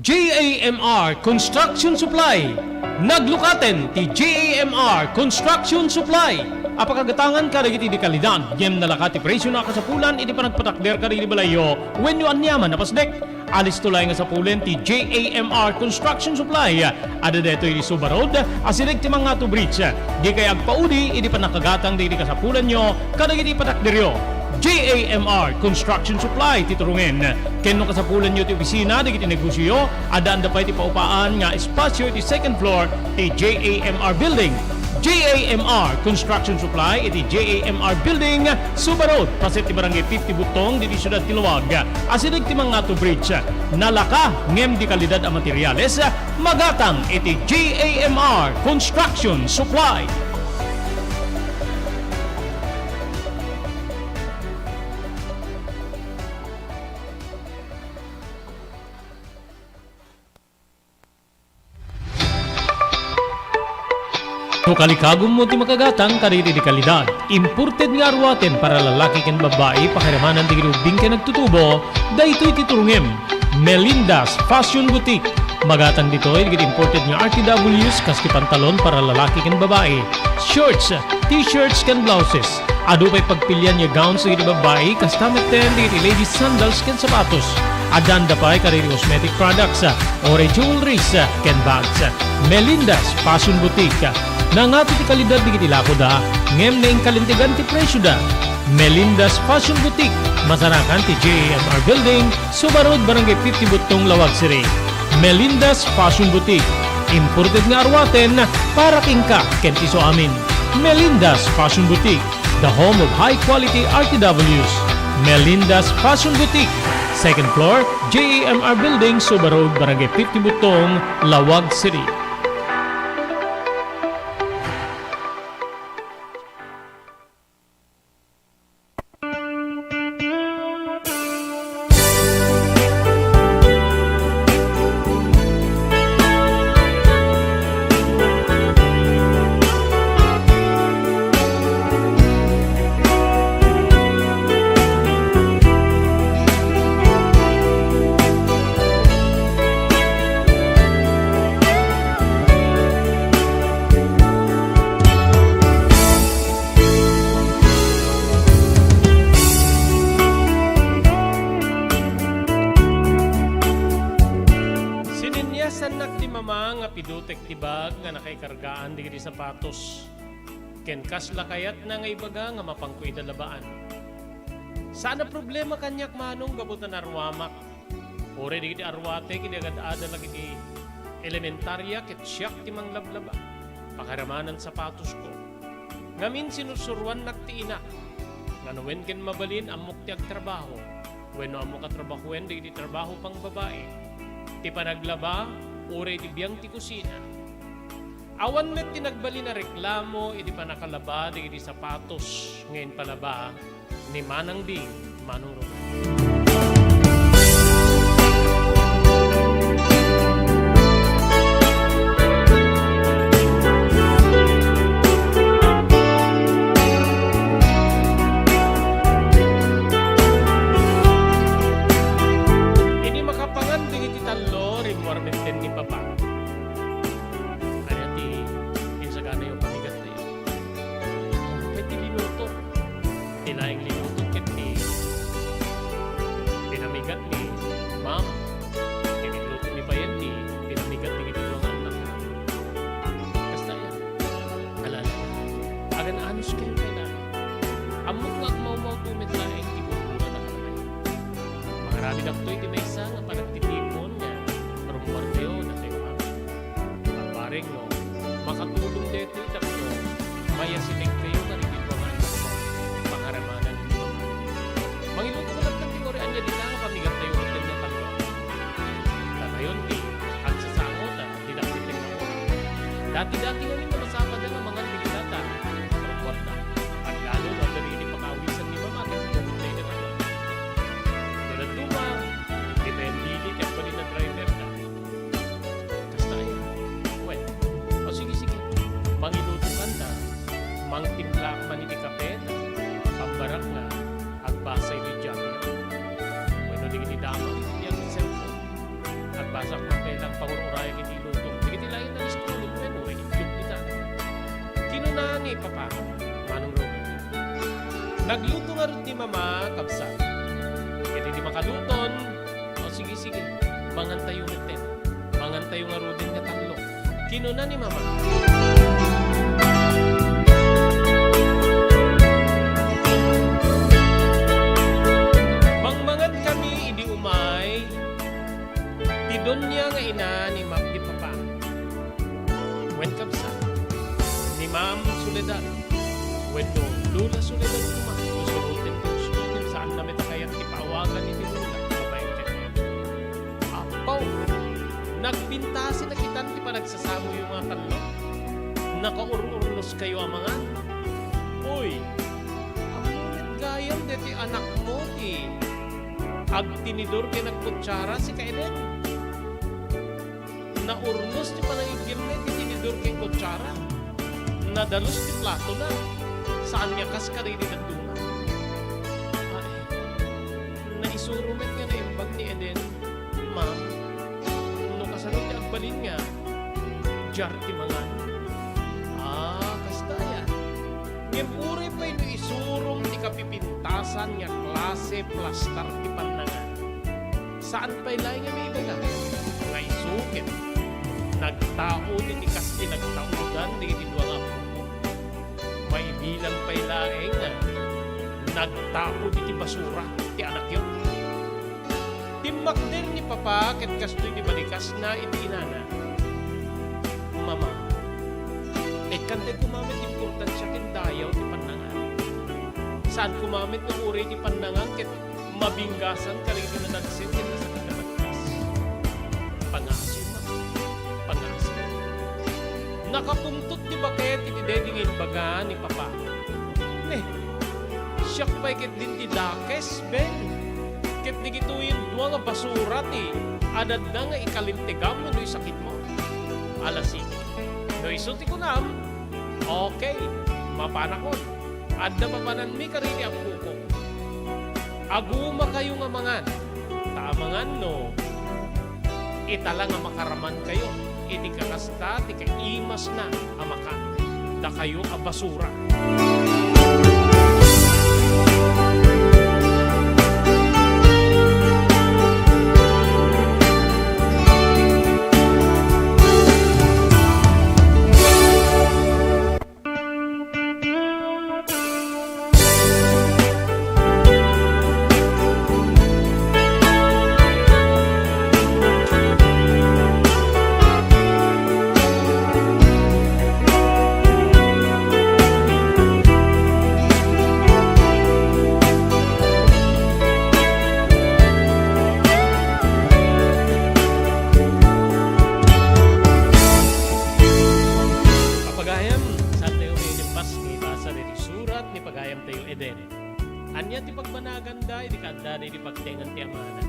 J A M R Construction Supply. Naglukaten ti J A M R Construction Supply a pakagatangan kadagiti di kalidad ngem nalaka ti presiona a kasapulan iti panagpatakder kadagiti balayyo wenno aniaman a pasdek. Alisto laeng a sapulen ti J A M R Construction Supply. Adda daytoy iti Suba Road, asideg ti Mangato Bridge. Dikay agpaudi iti pannakagatang dagiti kasapulanyo kadagiti patakderyo. J A M R Construction Supply ti turongen. Ken no kasapulanyo ti opisina dagiti negosioyo, addaan da pay ti paupaan nga espasio iti second floor ti J A M R Building. J A M R Construction Supply iti J A M R Building, Suba Road, paset ti Barangay fifty Butong, ditoy siudad ti Laoag. Asideg ti Mangato Bridge. Nalaka ngem di kalidad a materiales, magatang iti J A M R Construction Supply. No kalikagummo ti makagatang kadagiti di kalidad, imported nga aruaten para lalaki ken babbai, pakairamanan dagiti ubbing ken agtutubo, daytoy ti turongem. Melinda's Fashion Boutique. Magatang ditoy dagiti imported nga R T Ws, kas ti pantalon para lalaki ken babbai, shorts, t-shirts ken blouses, Adu pay pagpilian nga gowns dagiti babbai, kasta metten dagiti ladies sandals ken sapatos. Addanda pay kadagiti cosmetic products, uray jewelries, ken bags. Melinda's Fashion Boutique. Nangato ti kalidad dagiti lakoda, ngem naingkalintegan ti presioda. Melinda's Fashion Boutique, masarakan ti J A M R Building, Suba Road, Barangay fifty Buttong, Laoag City. Melinda's Fashion Boutique, imported nga aruaten para kenka ken ti isuamin. Melinda's Fashion Boutique, the home of high quality R T Ws. Melinda's Fashion Boutique, second floor, J A M R Building, Suba Road, Barangay fifty Buttong, Laoag City. Sininyasannak ti mama nga pidutek ti bag nga nakaikargaan dagiti sapatos, ken kasla kayatna nga ibaga nga mapanko ida labaan. Saan a problema kaniak, Manong, gapu ta naruamak. Uray dagiti aruatek idi agad-ada dagiti elementaria ket siak ti manglablaba. Pakairamanan sapatosko. Ngamin, sinursuroannak ti inak. Ngano wen ken mabalin, ammok ti agtrabaho. Wenno ammok a trabahoen dagiti trabaho pangbabai. Ti panaglaba, uray ti biang ti kusina. Awan met ti nagbalin a reklamo idi panakalaba dagiti sapatos nga impalaba ni Manang Bing, Manong Romel. Idi makapangan dagiti tallo, rimmuar metten ni Papa. Ania ti insaganayo a pamigattayo? Ket ti linuto. Ti laeng linuto ket ti pinamigat ni Ma'am. Ket inluto ni Payen ti pinamigat dagiti dua nga annak. Kasta, ala, ala. Agan-anos ken pay na. Ammok nga agmawmawto met laeng ti gurgura da kanay. Makaramid dagtoy ti maysa nga panagtitipon nga rummuartayo datayo amin. Barbareng no makatulong daytoy tapno mayasinegkayo kadagiti dua nga annakko, pakairamanan ti Mama. Mangiluto ka latta ti uray ania dita nga pamigattayo ket ania tallo. Datayon ti agsasango ta didakkel ti nga uray. Dati-dati ngamin nga masapulda nga mangan dagita ta rummuarda. Aglalo no adda dagiti pakaawisan ni Mama ket inugot dayta nga. No dadduma, dita yan dili ti agbalin a driver da. Kasta aya? Wen. O, sige, sige. Mangiluto kanta. Mangtimpla man iti kape, ta pambarak nga agbasa iti diaryo. Wenno dagiti damag iti cellphone. Agbasak man kayat pangur-urayak iti luto. Dagiti laeng nga istulog, wen, uray itlog dita. Kinuna ni Papa, Manong Romy, nagluto ngarud ni Mama, kabsat. Ket idi makaluton, o, sige, sige, mangantayo metten. Mangantayo ngaruden nga tallo. Kinuna ni Mama. Mangmangan kami idi umay ti Doña nga ina ni Ma'am ni Papa. Wen, kabsat, ni Ma'am Soledad wenno Lola Soledad koma, no suroten ti gusto, ngem saanna met a kayat ti paawagan iti Lola babaen kaniak. Apo, nagpintas a kitan ti panagsasangoyo nga tallo. Nakaur-urnoskayo a mangan. Uy, ammo met gayam daytoy anakmo ti agtinidor ken agkutsara, sika Eden. Naurnos ti panangiggimna iti tinidor ken kutsara. Nadalus ti platona. Saan nga kas kadagiti dadduma. Ay, naisuro met nga naimbag ni Eden, Ma'am, no kasano ti agbalin nga diar ti mangan. Ah, kasta aya. Ngem uray pay no isuro pipintasan nga klase plastar ti pannangan. Saan pay laeng nga maibaga nga isu ket nagtao iti kas ti nagtaodan dagiti dua nga apo. Maibilang pay laeng nga nagtao iti basura ti anakyo. Timmakder ni Papa ket kastoy ti balikasna iti inana, "Mama, ikkan tay koma met ti importansia ken dayaw ti pannangan. Saan koma met nga uray ti pannangan ket mabinggasan kadagiti nadagsen ken nasakit a balikas. Pangasim, Mama, pangasim." Nakapungtot ti baket iti daydi nga imbaga ni Papa. Ne, siak pay ketdin ti dakes, Ben. Ket dagitoyen dua nga basura ti adadda nga ikalintegam no isakitmo. Ala, sige. No isu ti kunam, okay, mapanakon. Adda papananmi kadagiti ammok. Agumakayo nga mangan, ta amangan no ita la nga makaramankayo iti kakasta ti kaimasna a makan, dakayo a basura. Papagayam, saantayo nga ilimpas nga ibasa ditoy surat ni pagayamtayo Eden. Ania ti pagbanaganda idi kaaddada idi pagtengan ti amana?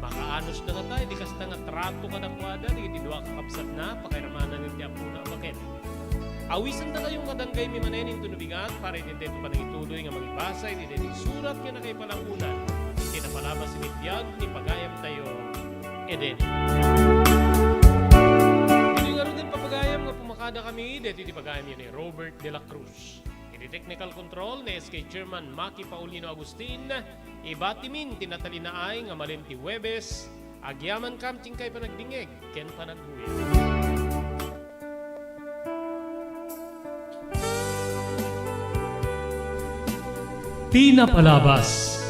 Makaanusda ngata idi kasta nga trato kadakuada dagiti dua a kakabsatna, pakairamana ken ti apona a baket. Awisendakayo nga danggaymi manen intono bigat para iti daytoy panangituloy nga mangibasa iti daytoy surat nga nakaipalaonan iti napalabas iti biag ni pagayamtayo Eden. Idi ngaruden, papagayam, nga pumakadakami daytoy ti pagayamyo ni Robert de la Cruz. Iti technical control ni S K Chairman Maki Paulino Agustin, ibatimin ti natalinaay nga malem ti Huwebes, agyamankam ti inkay panagdingngeg ken panagbuya. Ti napalabas.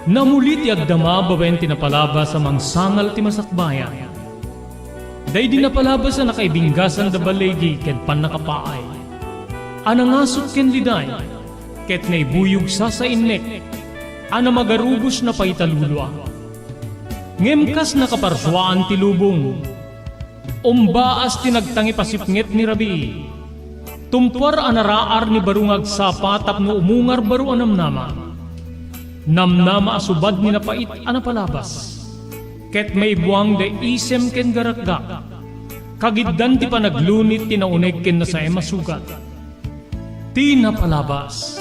Namuli ti agdama babaen ti napalabas a mangsangal ti masakbayan. Daydi napalabas a nakaibinggasan da baligi ken pannakapaay, a nangasut ken liday, ket naibuyog sasainnek a namagarubos na paitalulua. Ngem kas nakaparsuaan ti lubong, umbaas ti nagtangipasipnget ni rabii. Tumpuar a naraar ni baro nga agsapa tapno umungar baro a namnama. Namnama a subad ni napait a napalabas. Ket maibuang da isem ken garakgak. Kagiddan ti panaglunit ti nauneg ken nasaem a sugat. Ti napalabas.